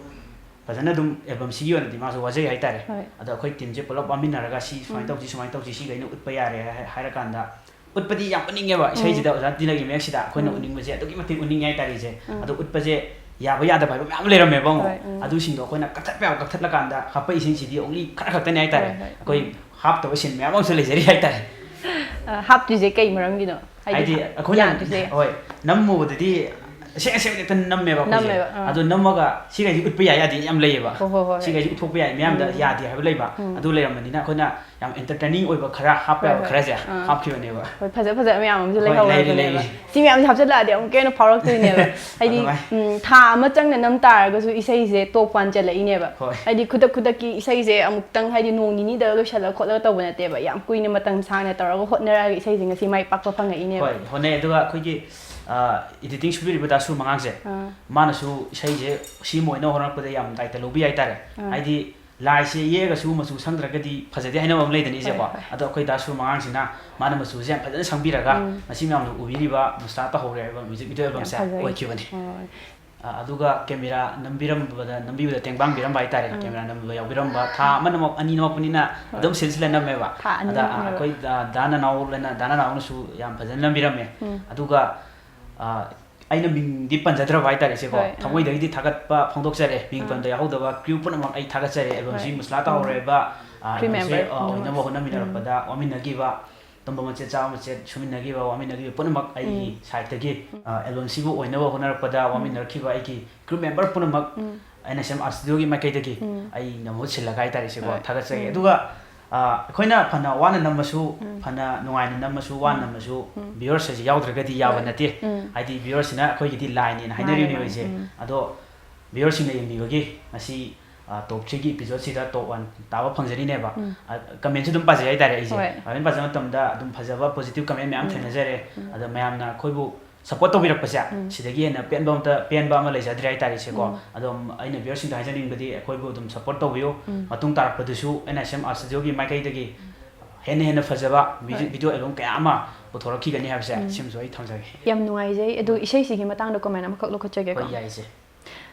ꯐꯖꯅ ꯑꯗꯨꯝ ꯑꯦꯜꯕꯝꯁꯤꯒꯤ ꯑꯣꯏꯅꯗꯤ ꯃꯥꯁꯨ ꯋꯥꯖꯩ ꯍꯥꯏꯇꯥꯔꯦ꯫ ꯍꯣꯏ꯫ ꯑꯗꯣ ꯑꯩꯈꯣꯏ ꯇꯤꯝꯁꯦ ꯄꯨꯂꯞ ꯋꯥꯃꯤꯟꯅꯔꯒ ꯁꯤ ꯁꯨꯃꯥꯏꯅ ꯎꯝ꯫ ꯇꯧꯁꯤ, ꯁꯨꯃꯥꯏꯅ ꯇꯧꯁꯤ, ꯁꯤꯈꯩꯅ ꯎꯠꯄ ꯌꯥꯔꯦ ꯍꯥꯏ-, ꯍꯥꯏꯔꯀꯥꯟꯗ ꯎꯠꯄꯗꯤ ꯌꯥꯝ ꯎꯠꯅꯤꯡꯉꯦꯕ ꯎꯝ꯫ ꯏꯁꯩꯁꯤꯗ ꯑꯣꯖꯥ ꯗꯤꯅꯒꯤ ꯃꯌꯦꯛꯁꯤꯗ ꯑꯩꯈꯣꯏꯅ ꯎꯝ꯫ ꯎꯠꯅꯤꯡꯕꯁꯦ ꯑꯗꯨꯛꯀꯤ ꯃꯇꯤꯛ ꯎꯠꯅꯤꯡꯉꯦ ꯍꯥꯏꯇꯥꯔꯦ ꯏꯆꯦ꯫ ꯎꯝ꯫ ꯑꯗꯣ ꯎꯠꯄꯁꯦ ꯌꯥꯕ ꯌꯥꯗꯕ ꯍꯥꯏꯕ ꯃꯌꯥꯝ ꯂꯩꯔꯝꯃꯦꯕ ꯑꯃꯨꯛ꯫ ꯍꯣꯏ, ꯎꯝ꯫ ꯑꯗꯨꯁꯤꯡꯗꯣ ꯑꯩꯈꯣꯏꯅ ꯀꯛꯊꯠꯄ ꯌꯥꯕ ꯀꯛꯊꯠꯂꯀꯥꯟꯗ ꯍꯥꯞꯄꯛꯏꯁꯤꯡꯁꯤꯗꯤ only ꯈꯔ ꯈꯛꯇꯅꯦ ꯍꯥꯏꯇꯥꯔꯦ꯫ ꯍꯣꯏ, ꯍꯣꯏ, ꯑꯩꯈꯣꯏ ꯎꯝ꯫ ꯍꯥꯞꯇꯕ ꯁꯤꯟ ꯃꯌꯥꯝ ꯑꯃꯁꯨ ꯂꯩꯖꯔꯤ ꯍꯥꯏꯇꯥꯔꯦ꯫ ꯑ, ꯍꯥꯞꯇ꯭ꯔꯤꯁꯦ ꯀꯩ ꯃꯔꯝꯒꯤꯅꯣ? ꯍꯥꯏꯗꯤ ꯍꯥꯏꯗꯤ ꯑꯩꯈꯣꯏꯅ, ꯌꯥꯗ꯭ꯔꯤꯁꯦ? ꯍꯣꯏ, ꯅꯝꯃꯨꯕꯗꯗꯤ ꯑꯁꯦꯡ ꯑꯁꯦꯡꯕ ꯍꯦꯛꯇ ꯅꯝꯃꯦꯕ ꯑꯩꯈꯣꯏꯁꯦ꯫ ꯅꯝꯃꯦꯕ, ꯑꯥ꯫ ꯑꯗꯣ ꯅꯝꯃꯒ ꯁꯤꯈꯩꯁꯦ ꯎꯠꯄ ꯌꯥꯏ ꯌꯥꯗꯦ ꯌꯥꯝ ꯂꯩꯌꯦꯕ꯫ ꯍꯣꯏ, ꯍꯣꯏ, ꯍꯣꯏ, ꯍꯣꯏ꯫ ꯁꯤꯈꯩꯁꯦ ꯎꯠꯊꯣꯛꯄ ꯌꯥꯏ, ꯃꯌꯥꯝꯗ ꯎꯝ꯫ ꯌꯥꯗꯦ ꯍꯥꯏꯕ ꯂꯩꯕ꯫ ꯎꯝ꯫ ꯑꯗꯨ ꯂꯩꯔꯝꯕꯅꯤꯅ ꯑꯩꯈꯣꯏꯅ ꯌꯥꯝ entertaining ꯑꯣꯏꯕ ꯈꯔ ꯍꯥꯞꯄ ꯍꯣꯏ, ꯌꯥꯕ ꯍꯣꯏ꯫ ꯈꯔꯁꯦ ꯑꯥ꯫ ꯍꯥꯞꯈꯤꯕꯅꯦꯕ꯫ ꯍꯣꯏ, ꯐꯖ ꯐꯖꯕ ꯃꯌꯥꯝ ꯑꯃꯁꯨ ꯍꯣꯏ, ꯂꯩꯍꯧꯔꯕꯅꯦꯕ꯫ ꯂꯩꯔꯤ, ꯂꯩꯔꯤ꯫ ꯁꯤ ꯃꯌꯥꯝꯁꯦ ꯍꯥꯞꯆꯤꯜꯂꯛꯑꯗꯤ ꯑꯃꯨꯛꯀ ꯍꯦꯟꯅ ꯐꯥꯎꯔꯛꯇꯣꯏꯅꯦꯕ꯫ ꯍꯥꯏꯗꯤ, ꯑꯗꯨꯃꯥꯏ꯫ ꯎꯝ, ꯊꯥ ꯑꯃ ꯆꯪꯅ ꯅꯝ ꯇꯥꯔꯒꯁꯨ ꯏꯁꯩꯁꯦ top one ꯆꯠꯂꯛꯏꯅꯦꯕ꯫ ꯍꯣꯏ꯫ ꯍꯥꯏꯗꯤ ꯈꯨꯗꯛ ꯈꯨꯗꯛꯀꯤ ꯏꯁꯩꯁꯦ ꯑꯃꯨꯛꯇꯪ, ꯍꯥꯏꯗꯤ ꯅꯣꯡ ꯅꯤꯅꯤꯗ ꯂꯣꯏꯁꯤꯜꯂꯒ ꯈꯣꯠꯂꯒ ꯇꯧꯕ ꯅꯠꯇꯦꯕ꯫ ꯌꯥꯝ ꯀꯨꯏꯅ ꯃꯇꯝ ꯁꯥꯡꯅ ꯇꯧꯔꯒ ꯍꯣꯠꯅꯔꯛꯑꯒ ꯏꯁꯩꯁꯦ ꯉꯁꯤ ꯃꯥꯏ ꯄꯥꯛꯄ ꯐꯪꯉꯛꯏꯅꯦꯕ꯫ ꯍꯣꯏ, ꯍꯣꯠꯅꯩ꯫ ꯑꯗꯨꯒ ꯑꯩꯈꯣꯏꯒꯤ, ꯑ, editing ꯁꯨꯕꯤꯔꯤꯕ ꯗꯥꯁꯨ ꯃꯉꯥꯡꯁꯦ, ꯑꯥ꯫ ꯃꯥꯅꯁꯨ ꯏꯁꯩꯁꯦ ꯁꯦꯝꯕ ꯑꯣꯏꯅ ꯍꯣꯠꯅꯔꯛꯄꯗ ꯌꯥꯝ ꯗꯥꯏꯇ ꯂꯧꯕꯤ ꯍꯥꯏꯇꯥꯔꯦ꯫ ꯑꯥ꯫ ꯍꯥꯏꯗꯤ ꯂꯥꯏꯁꯦ ꯌꯦꯛꯑꯒꯁꯨ ꯃꯆꯨ ꯁꯪꯗ꯭ꯔꯒꯗꯤ ꯐꯖꯗꯦ ꯍꯥꯏꯅꯕ ꯑꯃ ꯂꯩꯗꯅ ꯏꯆꯦꯀꯣ꯫ ꯍꯣꯏ, ꯍꯣꯏ꯫ ꯑꯗꯣ ꯑꯩꯈꯣꯏ ꯗꯥꯁꯨ ꯃꯉꯥꯡꯁꯤꯅ ꯃꯥꯅ ꯃꯆꯨꯁꯦ ꯌꯥꯝ ꯐꯖꯅ ꯁꯪꯕꯤꯔꯒ ꯎꯝ꯫ ꯉꯁꯤ ꯃꯌꯥꯝꯅ ꯎꯕꯤꯔꯤꯕ ꯃꯨꯁꯇꯥ ꯇꯧꯍꯧꯔꯦ ꯍꯥꯏꯕ music video ꯌꯥꯝ albumꯁꯦ ꯐꯖꯩ꯫ ꯑꯣꯏꯈꯤꯕꯅꯤ꯫ ꯍꯣꯏ꯫ ꯑ, ꯑꯗꯨꯒ camera ꯅꯝꯕꯤꯔꯝꯕꯗ, ꯅꯝꯕꯤꯕꯗ ꯇꯦꯡꯕꯥꯡꯕꯤꯔꯝꯕ ꯍꯥꯏꯇꯥꯔꯦ꯫ ꯎꯝ꯫ Camera ꯅꯝꯕꯗ ꯌꯥꯎꯕꯤꯔꯝꯕ ꯊꯥ ꯑꯃ ꯅꯝꯃꯛ-, ꯑꯅꯤ ꯅꯝꯃꯛꯄꯅꯤꯅ ꯍꯣꯏ꯫ ꯑꯗꯨꯝ ꯁꯤꯜ ꯁꯤꯜꯂ ꯅꯝꯃꯦꯕ꯫ ꯊꯥ ꯑꯅꯤ ꯑꯗ, ꯑ, ꯅꯝꯃꯦꯕ꯫ ꯑꯩꯈꯣꯏ ꯗꯥ, ꯗꯥ ꯅꯅꯥꯎ ꯂꯩꯅ-, ꯗꯥ ꯅꯅꯥꯎꯅꯁꯨ ꯌꯥꯝ ꯐꯖꯅ ꯅꯝꯕꯤꯔꯝꯃꯦ꯫ ꯎꯝ꯫ ꯑꯗꯨꯒ, ꯑ, ꯑꯩꯅ ꯃꯤꯡꯗꯤ ꯄꯟꯖꯗ꯭ꯔꯕ ꯍꯥꯏꯇꯥꯔꯦ ꯏꯆꯦꯀꯣ꯫ ꯍꯣꯏ, ꯑꯥ꯫ ꯊꯃꯣꯏꯗꯒꯤꯗꯤ ꯊꯥꯒꯠꯄ ꯐꯣꯡꯗꯣꯛꯆꯔꯤ꯫ ꯃꯤꯡ ꯑꯥ꯫ ꯄꯟꯕꯗ ꯌꯥꯎꯍꯧꯗꯕ crew ꯄꯨꯝꯅꯃꯛ ꯑꯩ ꯊꯥꯒꯠꯆꯔꯤ꯫ ꯑꯦꯜꯕꯝꯁꯤ ꯍꯣꯏ꯫ ꯃꯨꯁꯂꯥ ꯎꯝ꯫ ꯇꯧꯍꯧꯔꯦꯕ, ꯑꯥ, crew ꯑꯦꯜꯕꯝꯁꯦ, member ꯑꯥ, ꯄꯨꯝꯅꯃꯛ꯫ ꯑꯣꯏꯅꯕ ꯍꯣꯠꯅꯃꯤꯟꯅꯔꯛꯄꯗ ꯎꯝ꯫ ꯋꯥꯃꯤꯟꯅꯈꯤꯕ ꯇꯨꯝꯕ ꯃꯆꯦꯠ, ꯆꯥꯕ ꯃꯆꯦꯠ, ꯁꯨꯃꯤꯟꯅꯈꯤꯕ, ꯋꯥꯃꯤꯟꯅꯈꯤꯕ ꯄꯨꯝꯅꯃꯛ ꯑꯩꯒꯤ sideꯇꯒꯤ, ꯑ, albumꯁꯤꯕꯨ ꯑꯣꯏꯅꯕ ꯍꯣꯠꯅꯔꯛꯄꯗ ꯋꯥꯃꯤꯟꯅꯔꯛꯈꯤꯕ ꯑꯩꯒꯤ crew member ꯄꯨꯝꯅꯃꯛ, N S M Art Studioꯒꯤ ꯃꯥꯏꯀꯩꯗꯒꯤ ꯑꯩꯅ ꯃꯍꯨꯠ ꯁꯤꯜꯂꯒ ꯍꯥꯏꯇꯥꯔꯦ ꯁꯤꯀꯣ, ꯍꯣꯏ꯫ ꯊꯥꯒꯠꯆꯔꯤ꯫ ꯑꯗꯨꯒ, ꯑ, ꯑꯩꯈꯣꯏꯅ ꯐꯅ ꯋꯥꯅ ꯅꯝꯃꯁꯨ, ꯐꯅ ꯅꯨꯡꯉꯥꯏꯅ ꯅꯝꯃꯁꯨ, ꯋꯥꯅ ꯅꯝꯃꯁꯨ, viewers ꯍꯥꯏꯁꯦ ꯌꯥꯎꯗ꯭ꯔꯒꯗꯤ ꯌꯥꯕ ꯅꯠꯇꯦ꯫ ꯍꯥꯏꯗꯤ viewers ꯁꯤꯅ ꯑꯩꯈꯣꯏꯒꯤꯗꯤ ꯂꯥꯏꯅꯦꯅ ꯃꯥꯅꯦ, ꯍꯥꯏꯅꯔꯤꯕꯅꯦꯕ ꯃꯥꯅꯦ꯫ ꯑꯩꯁꯦ꯫ ꯑꯗꯣ viewers ꯁꯤꯡꯅ ꯌꯦꯡꯕꯤꯕꯒꯤ ꯉꯁꯤ, ꯑ, top threeꯒꯤ episodeꯁꯤꯗ top one ꯇꯥꯕ ꯐꯪꯖꯔꯤꯅꯦꯕ꯫ ꯎꯝ꯫ ꯑ, commentꯁꯨ ꯑꯗꯨꯝ ꯄꯥꯖꯩ ꯍꯥꯏꯇꯥꯔꯦ ꯑꯩꯁꯦ꯫ ꯍꯣꯏ꯫ Comment ꯄꯥꯖꯕ ꯃꯇꯝꯗ ꯑꯗꯨꯝ ꯐꯖꯕ positive comment ꯃꯌꯥꯝ ꯎꯝ꯫ ꯊꯦꯡꯅꯖꯔꯦ꯫ ꯎꯝ꯫ ꯑꯗꯣ ꯃꯌꯥꯝꯅ ꯑꯩꯈꯣꯏꯕꯨ support ꯇꯧꯕꯤꯔꯛꯄꯁꯦ, ꯎꯝ꯫ ꯁꯤꯗꯒꯤ ꯍꯦꯟꯅ ꯄꯦꯟꯕ ꯑꯝꯇ, ꯄꯦꯟꯕ ꯑꯃ ꯂꯩꯖꯗ꯭ꯔꯦ ꯍꯥꯏꯇꯥꯔꯦ ꯁꯦꯀꯣ꯫ ꯎꯝ꯫ ꯑꯗꯣ ꯑꯩꯅ viewers ꯁꯤꯡꯗ ꯍꯥꯏꯖꯅꯤꯡꯕꯗꯤ ꯑꯩꯈꯣꯏꯕꯨ ꯑꯗꯨꯝ support ꯇꯧꯕꯤꯌꯨ꯫ ꯎꯝ꯫ ꯃꯇꯨꯡ ꯇꯥꯔꯛꯄꯗꯁꯨ N S M Art Studioꯒꯤ ꯃꯥꯏꯀꯩꯗꯒꯤ ꯍꯦꯟꯅ ꯍꯦꯟꯅ ꯐꯖꯕ music ꯍꯣꯏ꯫ Video album ꯀꯌꯥ ꯑꯃ ꯄꯨꯊꯣꯔꯛꯈꯤꯒꯅꯤ ꯍꯥꯏꯕꯁꯦ ꯎꯝ꯫ ꯁꯤꯃꯁꯨ ꯑꯩ ꯊꯝꯖꯒꯦ꯫ ꯌꯥꯝ ꯅꯨꯡꯉꯥꯏꯖꯩ꯫ ꯑꯗꯨ ꯏꯁꯩꯁꯤꯒꯤ ꯃꯇꯥꯡꯗ comment ꯑꯃꯈꯛ ꯂꯧꯈꯠꯆꯒꯦꯀꯣ꯫ ꯍꯣꯏ, ꯌꯥꯏ, ꯏꯆꯦ꯫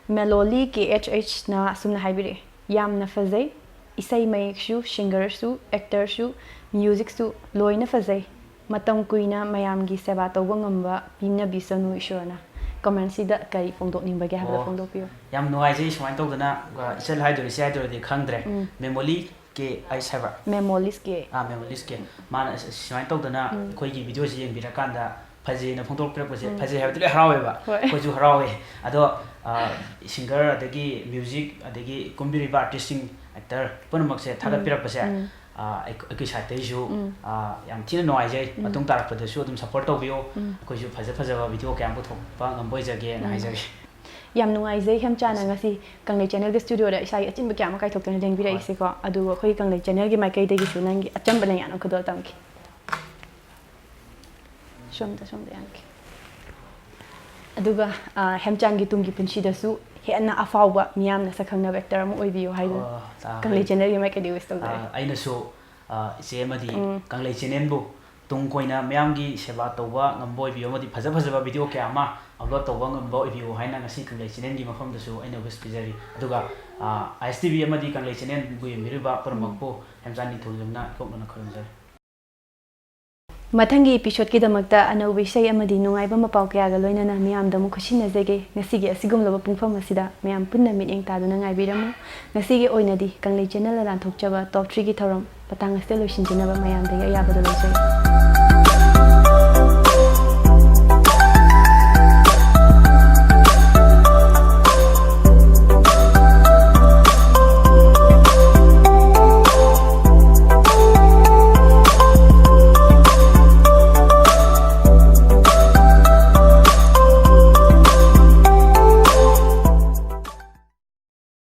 Meloli K H H ꯅ ꯑꯁꯨꯝꯅ ꯍꯥꯏꯕꯤꯔꯛꯑꯦ, "ꯌꯥꯝꯅ ꯐꯖꯩ, ꯏꯁꯩ ꯃꯌꯦꯛꯁꯨ, singerꯁꯨ, actorꯁꯨ, musicꯁꯨ ꯂꯣꯏꯅ ꯐꯖꯩ꯫ ꯃꯇꯝ ꯀꯨꯏꯅ ꯃꯌꯥꯝꯒꯤ ꯁꯦꯕꯥ ꯇꯧꯕ ꯉꯝꯕ ꯄꯤꯅꯕꯤꯁꯅꯨ ꯏꯁꯣꯔꯅ꯫" Commentꯁꯤꯗ ꯀꯔꯤ ꯐꯣꯡꯗꯣꯛꯅꯤꯡꯕꯒꯦ ꯍꯥꯏꯕꯗꯣ ꯑꯣ, ꯐꯣꯡꯗꯣꯛꯄꯤꯌꯨ꯫ ꯌꯥꯝ ꯅꯨꯡꯉꯥꯏꯖꯩ ꯁꯨꯃꯥꯏꯅ ꯇꯧꯗꯅ, ꯑ, ꯏꯆꯜ ꯍꯥꯏꯗꯣꯏꯔ ꯏꯆꯦ ꯍꯥꯏꯗꯣꯏꯔꯗꯤ ꯈꯪꯗ꯭ꯔꯦ꯫ ꯎꯝ꯫ Meloli K H ꯍꯥꯏꯕ? Meloli K꯫ ꯑꯥ, Meloli K꯫ ꯃꯥꯅ ꯑꯁ, ꯑꯁ, ꯁꯨꯃꯥꯏꯅ ꯇꯧꯗꯅ ꯎꯝ꯫ ꯑꯩꯈꯣꯏꯒꯤ videoꯁꯤ ꯌꯦꯡꯕꯤꯔꯀꯥꯟꯗ ꯐꯖꯩꯅ ꯐꯣꯡꯗꯣꯔꯛꯄꯤꯔꯛꯄꯁꯦ, ꯎꯝ꯫ ꯐꯖꯩ ꯍꯥꯏꯕꯗꯤ ꯂꯣꯏ ꯍꯔꯥꯎꯋꯦꯕ꯫ ꯍꯣꯏ꯫ ꯑꯩꯈꯣꯏꯁꯨ ꯍꯔꯥꯎꯋꯦ꯫ ꯑꯗꯣ, ꯑ, singer ꯑꯗꯒꯤ music ꯑꯗꯒꯤ ꯀꯨꯝꯕꯤꯔꯤꯕ artistꯁꯤꯡ, actor ꯄꯨꯝꯅꯃꯛꯁꯦ ꯎꯝ꯫ ꯊꯥꯒꯠꯄꯤꯔꯛꯄꯁꯦ, ꯎꯝ꯫ ꯑ, ꯑꯩ-, ꯑꯩꯈꯣꯏ sideꯇꯩꯁꯨ, ꯎꯝ꯫ ꯑ, ꯌꯥꯝ ꯊꯤꯅ ꯅꯨꯡꯉꯥꯏꯖꯩ꯫ ꯎꯝ꯫ ꯃꯇꯨꯡ ꯇꯥꯔꯛꯄꯗꯁꯨ ꯑꯗꯨꯝ support ꯇꯧꯕꯤꯌꯨ꯫ ꯎꯝ꯫ ꯑꯩꯈꯣꯏꯁꯨ ꯐꯖ ꯐꯖꯕ video ꯀꯌꯥ ꯑꯃ ꯄꯨꯊꯣꯛꯄ ꯉꯝꯕ ꯑꯣꯏꯖꯒꯦꯅ ꯎꯝ꯫ ꯍꯥꯏꯖꯒꯦ꯫ ꯌꯥꯝ ꯅꯨꯡꯉꯥꯏꯖꯩ ꯍꯦꯝꯆꯥꯅ ꯉꯁꯤ ꯀꯪꯂꯩ Channelꯒꯤ studioꯗ ꯏꯁꯥꯒꯤ ꯑꯆꯤꯟꯕ ꯀꯌꯥ ꯑꯃ ꯀꯥꯏꯊꯣꯛꯇꯨꯅ ꯂꯦꯡꯕꯤꯔꯛꯏꯁꯦꯀꯣ꯫ ꯍꯣꯏ꯫ ꯑꯗꯨꯒ ꯑꯩꯈꯣꯏꯒꯤ ꯀꯪꯂꯩ Channelꯒꯤ ꯃꯥꯏꯀꯩꯗꯒꯤꯁꯨ ꯅꯪꯒꯤ ꯑꯆꯝꯕ ꯂꯦꯡꯌꯥꯟ ꯑꯃꯈꯛꯇ ꯇꯝꯒꯦ꯫ ꯁꯣꯝꯗ, ꯁꯣꯝꯗ ꯌꯥꯟꯒꯦ꯫ ꯑꯗꯨꯒ, ꯑ, ꯍꯦꯝꯆꯥꯡꯒꯤ ꯇꯨꯡꯒꯤ ꯄꯨꯟꯁꯤꯗꯁꯨ ꯍꯦꯟꯅ ꯑꯐꯥꯎꯕ ꯃꯤꯌꯥꯝꯅ ꯁꯛ ꯈꯪꯅꯕ actor ꯑꯃ ꯑꯣꯏꯕꯤꯌꯨ ꯍꯥꯏꯗꯨꯅ ꯑꯣ, ꯇꯥ-, ꯀꯪꯂꯩ Channelꯒꯤ ꯃꯥꯏꯀꯩꯗꯒꯤ wish ꯇꯧꯖꯔꯤ꯫ ꯑ, ꯑꯩꯅꯁꯨ, ꯑ, ꯏꯆꯦ ꯑꯃꯗꯤ ꯎꯝ꯫ ꯀꯪꯂꯩ Channelꯕꯨ ꯇꯨꯡ ꯀꯣꯏꯅ ꯃꯤꯌꯥꯝꯒꯤ ꯁꯦꯕꯥ ꯇꯧꯕ ꯉꯝꯕ ꯑꯣꯏꯕꯤꯌꯨ ꯑꯃꯗꯤ ꯐꯖ ꯐꯖꯕ video ꯀꯌꯥ ꯑꯃ upload ꯇꯧꯕ ꯉꯝꯕ ꯑꯣꯏꯕꯤꯌꯨ ꯍꯥꯏꯅ ꯉꯁꯤ ꯀꯪꯂꯩ Channelꯒꯤ ꯃꯐꯝꯗꯁꯨ ꯑꯩꯅ wish ꯄꯤꯖꯔꯤ꯫ ꯑꯗꯨꯒ, ꯑ, I S T V ꯑꯃꯗꯤ ꯀꯪꯂꯩ Channelꯕꯨ ꯌꯦꯡꯕꯤꯔꯤꯕ ꯄꯨꯝꯅꯃꯛꯄꯨ ꯎꯝ꯫ ꯍꯦꯝꯆꯥꯟ ꯅꯤꯡꯊꯧꯖꯝꯅ ꯏꯀꯣꯛꯅꯅ ꯈꯨꯔꯨꯝꯖꯔꯤ꯫ ꯃꯊꯪꯒꯤ episodeꯀꯤꯗꯃꯛꯇ ꯑꯅꯧꯕ ꯏꯁꯩ ꯑꯃꯗꯤ ꯅꯨꯡꯉꯥꯏꯕ ꯃꯄꯥꯎ ꯀꯌꯥꯒ ꯂꯣꯏꯅꯅ ꯃꯤꯌꯥꯝꯗ ꯑꯃꯨꯛ ꯈꯨꯠꯁꯤꯟꯅꯖꯒꯦ꯫ ꯉꯁꯤꯒꯤ ꯑꯁꯤꯒꯨꯝꯂꯕ ꯄꯨꯡꯐꯝ ꯑꯁꯤꯗ ꯃꯌꯥꯝ ꯄꯨꯟꯅ ꯃꯤꯠꯌꯦꯡ ꯇꯥꯗꯨꯅ ꯉꯥꯏꯕꯤꯔꯝꯃꯨ꯫ ꯉꯁꯤꯒꯤ ꯑꯣꯏꯅꯗꯤ ꯀꯪꯂꯩ Channelꯅ ꯂꯥꯟꯊꯣꯛꯆꯕ top threeꯒꯤ ꯊꯧꯔꯝ ꯃꯇꯥꯡ ꯑꯁꯤꯗ ꯂꯣꯏꯁꯤꯟꯖꯅꯕ ꯃꯌꯥꯝꯗꯒꯤ ꯑꯌꯥꯕꯗꯣ ꯂꯧꯖꯒꯦ꯫